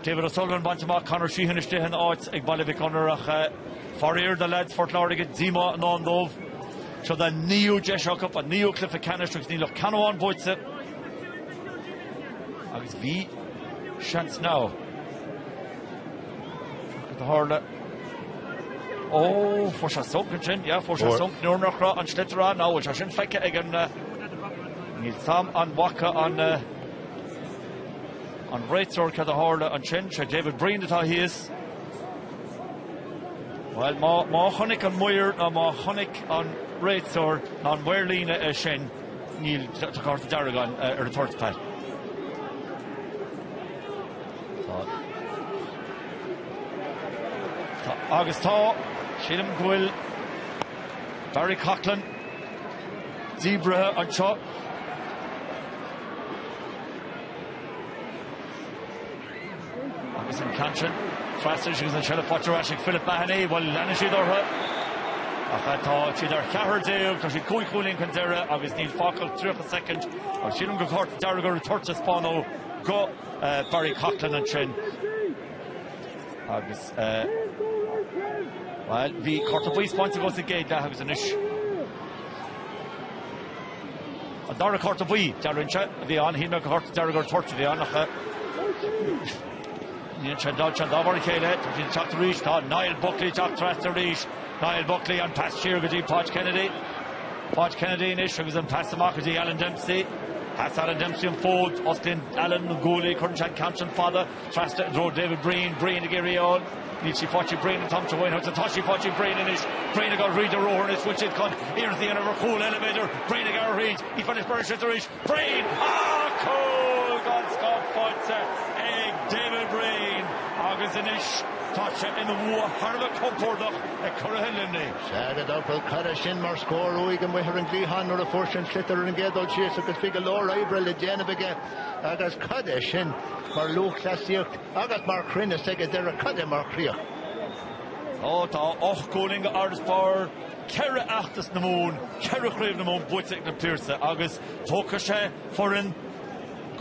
David O'Sullivan bainte amach, Conor Sheehan istigh ina áit ag Baile Mhic Gonair ach faraor do leaids Phort Láirge, díomá i ndán dóibh. Seo an naoú deis acu, an naoú cluiche ceannais agus níl ach ceann amháin buaite. Agus bhí seans now. Cad a tharla? Ó, fuair sé sonc ansin, yeah, fuair sé sonc nuair nach raibh an sliotar ann. Now, bhfuil sé sin feicthe ag an... Níl 's a'm an bhfaca an an réiteoir cad a tharla ansin. Sé David Breen atá thíos. Bhuel, má, má chonaic an maor nó má chonaic an réiteoir ná an maor líne é sin, Níl, tá cárta dearg ann ar an toirt, Pat. Tá. Tá, agus tá, sílim go bhfuil Barry Coughlan díbrithe anseo. Agus an ceann sin trasna agus an seilbh faighte ar ais ag Philip Mahony. Bhuel, leanann siad orthu. Ach tá siad ar cheathrar déag, tá siad cúig chúilín chun deiridh agus níl fágtha ach 30 soicind. Agus sílim gur cárta dearg ar an toirt a taispeánadh go Barry Coughlan ansin. Agus, bhuel, bhí cárta buí spáinte dhó sa gcéad leath agus anois An dara cárta buí, dealraíonn sé, a bhí ann. Shíl mé gur cárta dearg ar an toirt a bhí ann ach níl sé dá sé dá mhar a chéile. Tá siad ag teacht arís. Tá Niall Buckley ag teacht trasna arís. Niall Buckley, an pas siar go dtí Podge Kennedy. Podge Kennedy anois agus an pas amach go dtí Alan Dempsey. Pas Alan Dempsey an fód. Osclaíonn Alan na guaillí, cuireann sé an ceann sin fada trasna i dtreo David Breen. Breen ag iarraidh a fháil. Níl sí faighte ag Breen an t-am seo uainn agus tá sí faighte ag Breen anois. Breen ag dul thríd an ruathar anois, bhfuil siad chun iarracht a dhéanamh ar chúl eile b'fhéidir. Breen ag gearradh thríd, í fanacht beirt arís. Breen! Ah! Cúl gan scáth faighte ag David Breen agus anois tá sé ina bhua thar a bheith compordach ag curaithe Luimnigh. Sea, gan dabht, bhuel, cad é sin mar scór uaidh amuigh ar an gcliathán nuair a fuair sé an sliotar ar an gcéad dul síos agus bhí go leor oibre le déanamh aige agus cad é sin mar lúthchleasaíocht. Agus mar chruinneas ag an deireadh, cad é mar chríoch? Ó, tá 8 gcúilín d'fharasbarr, 4 fheachtas na Mumhan, 4 chraobh na Mumhan buaite ag na Piarsaigh agus tógfaidh sé foireann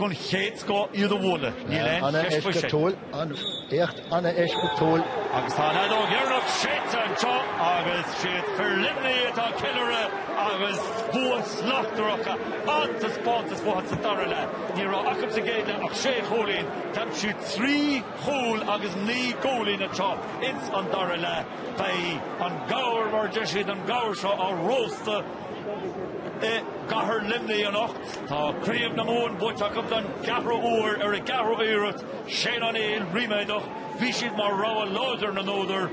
den chéad scoth iad a bhualadh. Níl aon cheist faoi sin. An-éacht an-eisceachtúil. Agus tá an fheadóg dheireanach séidte anseo agus siad fir Luimnigh atá ag ceiliúradh agus bua slachtmhar acu. An-taispeántas uathu sa dara leath. Ní raibh acu sa gcéad leath ach sé chúilín. D'aimsigh siad 3 chúl agus 9 gcúilín anseo ins an dara leath. Beidh an gabhar, mar a deir siad, an gabhar seo á róstadh i gcathair Luimnigh anocht. Tá Craobh na Mumhan buaite acu don gceathrú huair ar a gceathrú iarracht. Shane O'Neill ríméadach. Bhí siad mar rogha láidir na n-údar.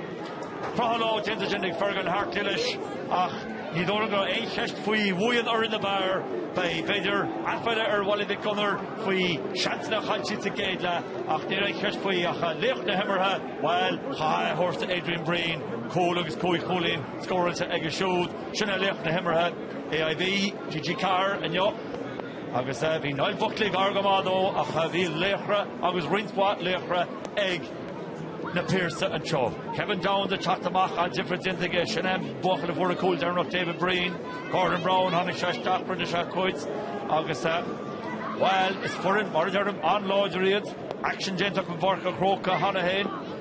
Croitheadh lámh déanta sin ag Fergal Hartley leis ach ní dóigh liom go raibh aon cheist faoi bhuaidh an fhoireann ab fhearr. Beidh, b'fhéidir, aiféala ar Bhaile Mhic Gonair faoi seansanna a chaill siad sa gcéad leath ach níl aon cheist faoi ach laoch na himeartha, bhuel, chaithfeá é a thabhairt do Adrian Breen, cúl agus cúig chúilín scóráilte aige siúd. Sin é laoch na himeartha AIB, TG4 inniu. Agus bhí Niall Buckley gar go maith dó ach bhí laochra agus roinnt mhaith laochra ag na Piarsaigh anseo. Kevin Downes ag teacht amach, an-difear déanta aige. Sin é an buachaill a fuair an cúl deireanach, David Breen. Gordon Brown, tháinig sé isteach, rinne sé a chuid agus, bhuel, is foireann, mar a deirim, an-láidir iad. Aicsean déanta acu i bPáirc an Chrócaigh cheana féin.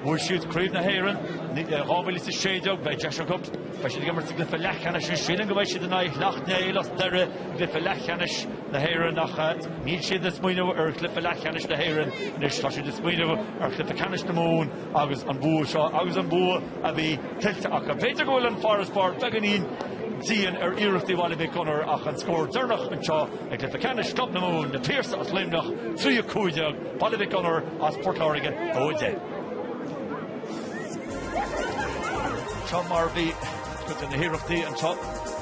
Bhuaigh siad Craobh na hÉireann i 2016, beidh deis acu. Beidh siad ag imirt sa gcluiche leathcheannais anois. Sílim go mbeidh siad in aghaidh Shleacht Néill as Doire i gcluiche leathcheannais na hÉireann ach níl siad ag smaoineamh ar chluiche leathcheannais na hÉireann anois. Tá siad ag smaoineamh ar chluiche ceannais na Mumhan agus an bua seo agus an bua a bhí tuillte acu. B'fhéidir go bhfuil an farasbarr beagáinín dian ar iarrachtaí Bhaile Mhic Gonair ach an scór deireanach anseo i gcluiche ceannais Chlub na Mumhan, Na Piarsaigh as Luimneach, 3-15. Baile Mhic Gonair as Port Láirge, 2 10. Seo mar a bhí cuid de na hiarrachtaí anseo.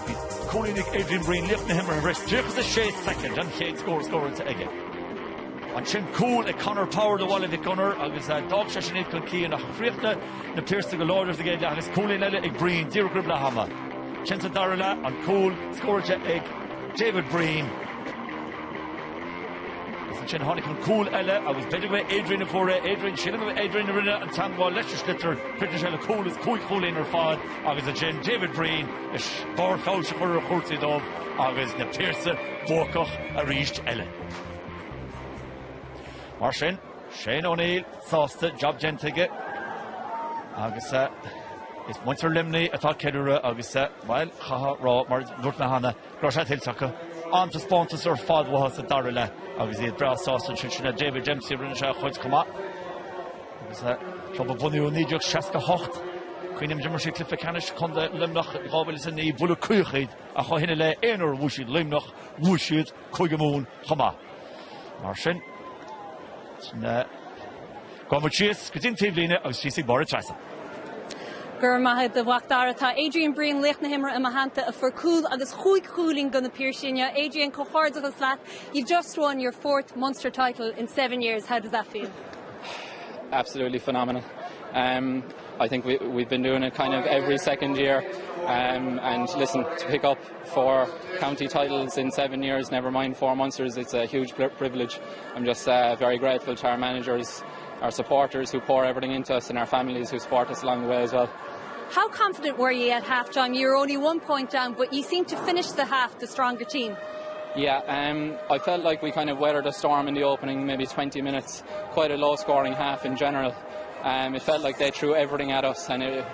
Bhí cúilín ag Adrian Breen, laoch na himeartha tar éis 36 soicind, an chéad scór scóráilte aige. Ansin cúl ag Conor Power do Bhaile Mhic Gonair agus d'fhág sé sin iad chun cinn ach chríochnaigh na Piarsaigh go láidir sa gcéad leath agus cúilín eile ag Breen díreach roimh leath ama. Ansin sa dara leath, an cúl scóráilte ag David Breen. Agus ansin tháinig an cúl eile agus b'fhéidir go mbeidh Adrian a fuair é, Adrian, sílim go mbeidh Adrian a rinne an teagmháil leis an sliotar, chríochnaigh sé le cúl is cúig chúilín ar fad agus ansin David Breen leis barr feabhais a chur ar chúrsaí dóibh agus na Piarsaigh buacach arís eile. Mar sin, Shane O'Neill sásta, job déanta aige agus is muintir Luimnigh atá ag ceiliúradh agus, bhuel, chaithfeá a rá, mar a dúirt mé cheana, Go raibh sé tuillte acu. An-taispeántas ar fad uathu sa dara leath agus iad breá sásta ansin. Sin é David Dempsey a rinne sé a chuid chomh maith. Agus club a bunaíodh i 1968. Cuimhním d'imir siad cluiche ceannais Contae Luimneach in 2009, buaileadh caoch iad ach ó shin i leith aon uair a bhuaigh siad Luimneach, bhuaigh siad Cúige Mumhan chomh maith. Mar sin, sin é. Gabhfaidh muid síos go dtí an taobhlíne agus síos ag Máire Treasa. Go raibh maith agat a Mhac Dara. Tá Adrian Breen, laoch na himeartha i mo theannta, a fuair cúl agus chúig chúilín do na Piarsaigh inniu. Adrian, comhghairdeachas leat. You've just won your fourth Munster title in seven years. How does that feel? Absolutely phenomenal. Um, I think we, we've been doing it kind of every second year. Um, and listen, to pick up four county titles in seven years, never mind four Munsters, it's a huge privilege. I'm just uh, very grateful to our managers, our supporters who pour everything into us and our families who support us along the way as well. How confident were you at half-time? You were only one point down, but you seemed to finish the half the stronger team. Yeah, um, I felt like we kind of weathered a storm in the opening, maybe 20 minutes, quite a low scoring half in general. Um, it felt like they threw everything at us and it,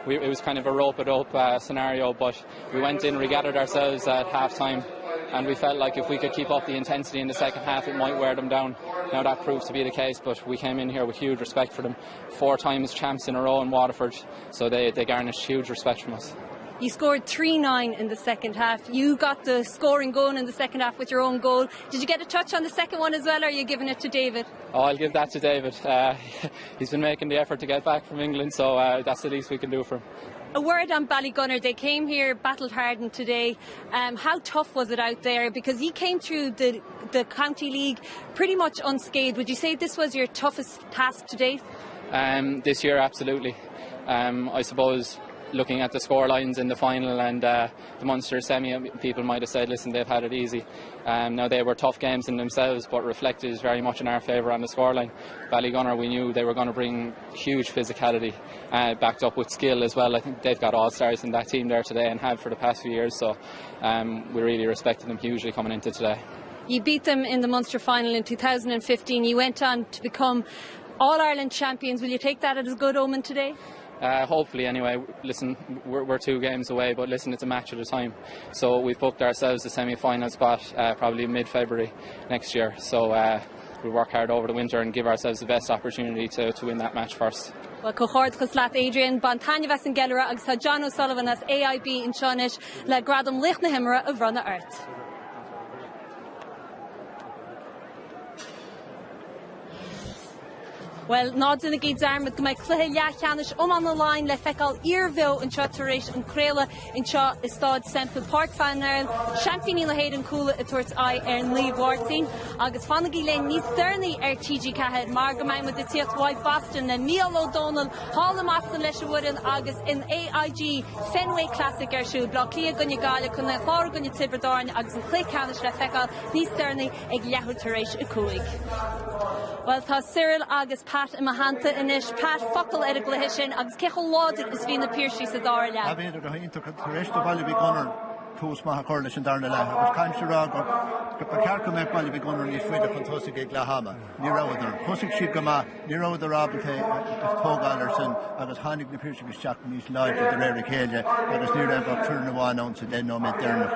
we, it was kind of a rope-a-dope uh, scenario, but we went in, regathered ourselves at half-time and we felt like if we could keep up the intensity in the second half, it might wear them down. Now that proved to be the case, but we came in here with huge respect for them. Four times champs in a row in Waterford, so they, they garnished huge respect from us. You scored 3-9 in the second half. You got the scoring going in the second half with your own goal. Did you get a touch on the second one as well, or are you giving it to David? Oh, I'll give that to David. Uh, he's been making the effort to get back from England, so uh, that's the least we can do for him. A word on Ballygunner. They came here, battled hardened today. Um, how tough was it out there? Because you came through the, the county league pretty much unscathed. Would you say this was your toughest task to date? Um, this year, absolutely. Um, I suppose looking at the score lines in the final and uh, the Munster semi, people might have said, listen, they've had it easy. Um, now, they were tough games in themselves, but reflected very much in our favour on the scoreline. Ballygunner, we knew they were going to bring huge physicality, uh, backed up with skill as well. I think they've got all-stars in that team there today and have for the past few years, so um, we really respected them hugely coming into today. You beat them in the Munster final in 2015. You went on to become All-Ireland champions. Will you take that as a good omen today? Uh, hopefully, anyway, listen, we're, we're two games away, but listen, it's a match at a time. So we've booked ourselves the semi-final spot uh, probably mid-February next year. So uh, we'll work hard over the winter and give ourselves the best opportunity to, to win that match first. Well, comhghairdeachas leat Adrian, bain taitneamh as an gceiliúradh agus tá John O'Sullivan as AIB anseo anois le gradam Laoch na hImeartha a bhronnadh ort. Bhuel, ná déanaigí dearmad go mbeidh cluiche leathcheannais iomána Laighean le feiceáil iarbheo anseo tar éis an craoladh anseo i Staid Semple, Páirc Pharnell, seaimpíní na hÉireann Cuala ag tabhairt aghaidh ar Naomh Mháirtín. Agus fanaigí linn níos deireanaí ar TG4 mar go mbeidh muid ag tíocht uaidh Boston le Mícheál Ó Domhnaill thall i mBoston leis an bhfoireann agus an AIG Fenway Classic ar siúl, Bleá Cliath i gcoinne Gaillimh, Contae an Chláir i gcoinne Tiobraid Árann agus an cluiche ceannais le feiceáil níos deireanaí ag leathuair tar éis 5. Bhuel, tá Cyril agus Pat i mo theannta anois. Pat, focal ar an gcluiche sin agus cé chomh láidir is a bhí na Piarsaigh sa dara leath? Bhíodar go hiontach tar éis do Bhaile Mhic Gonair tús maith a chur leis an darna leath agus caithfimse a rá go ba cheart go mbeadh Baile Mhic Gonair níos faide chun tosaigh ag leath ama. Ní rabhadar. Thosaigh siad go maith, ní rabhadar ábalta tógáil ar sin agus tháinig na Piarsaigh isteach níos láidre de réir a chéile agus ní raibh ach foireann amháin ann sa deich nóiméad deireanach.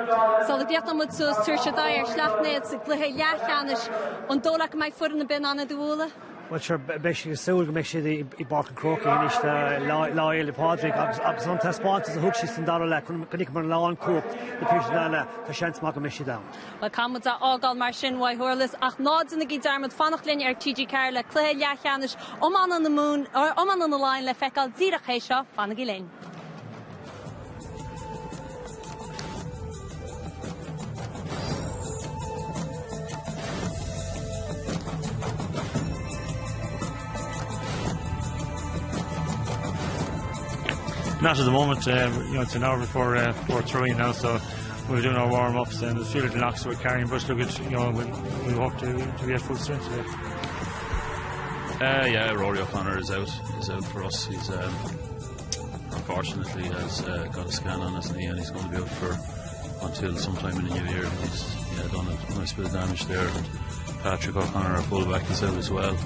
Sula gcríochnóidh muid suas, tabharfaidh siad aghaidh ar Shleacht Néill sa gcluiche leathcheannais. An dóigh leat go mbeidh foireann ar bith in ann iad a bhualadh? Bhuel, sure, beidh siad ag súil go mbeidh siad i bPáirc an Chrócaigh anois Lá Fhéile Pádraig agus agus an taispeántas a thug siad san dara leath, chonaiceamar lánchumhacht na Piarsaigh sa dara leath, tá seans maith go mbeidh siad ann. Bhuel, caithfidh muid a fhágáil mar sin uaidh Dhurlas, ach ná déanaigí dearmad fanacht linn ar TG4 le cluiche leathcheannais iomána na Mumhan, iomána na Laighean le feiceáil díreach théis seo. Fanaigí linn. Not at the moment, uh, you know, it's an hour before, uh, before throwing now, so we're doing our warm-ups and there's a few little knocks we're carrying, but look at, you know, we, we hope to, to be at full strength today. Uh, yeah, Rory O'Connor is out. He's out for us. He's um, unfortunately has uh, got a scan on his knee and he's going to be out for until sometime in the new year. He's yeah, done a nice bit of damage there. And Patrick O'Connor, our fullback, is out as well.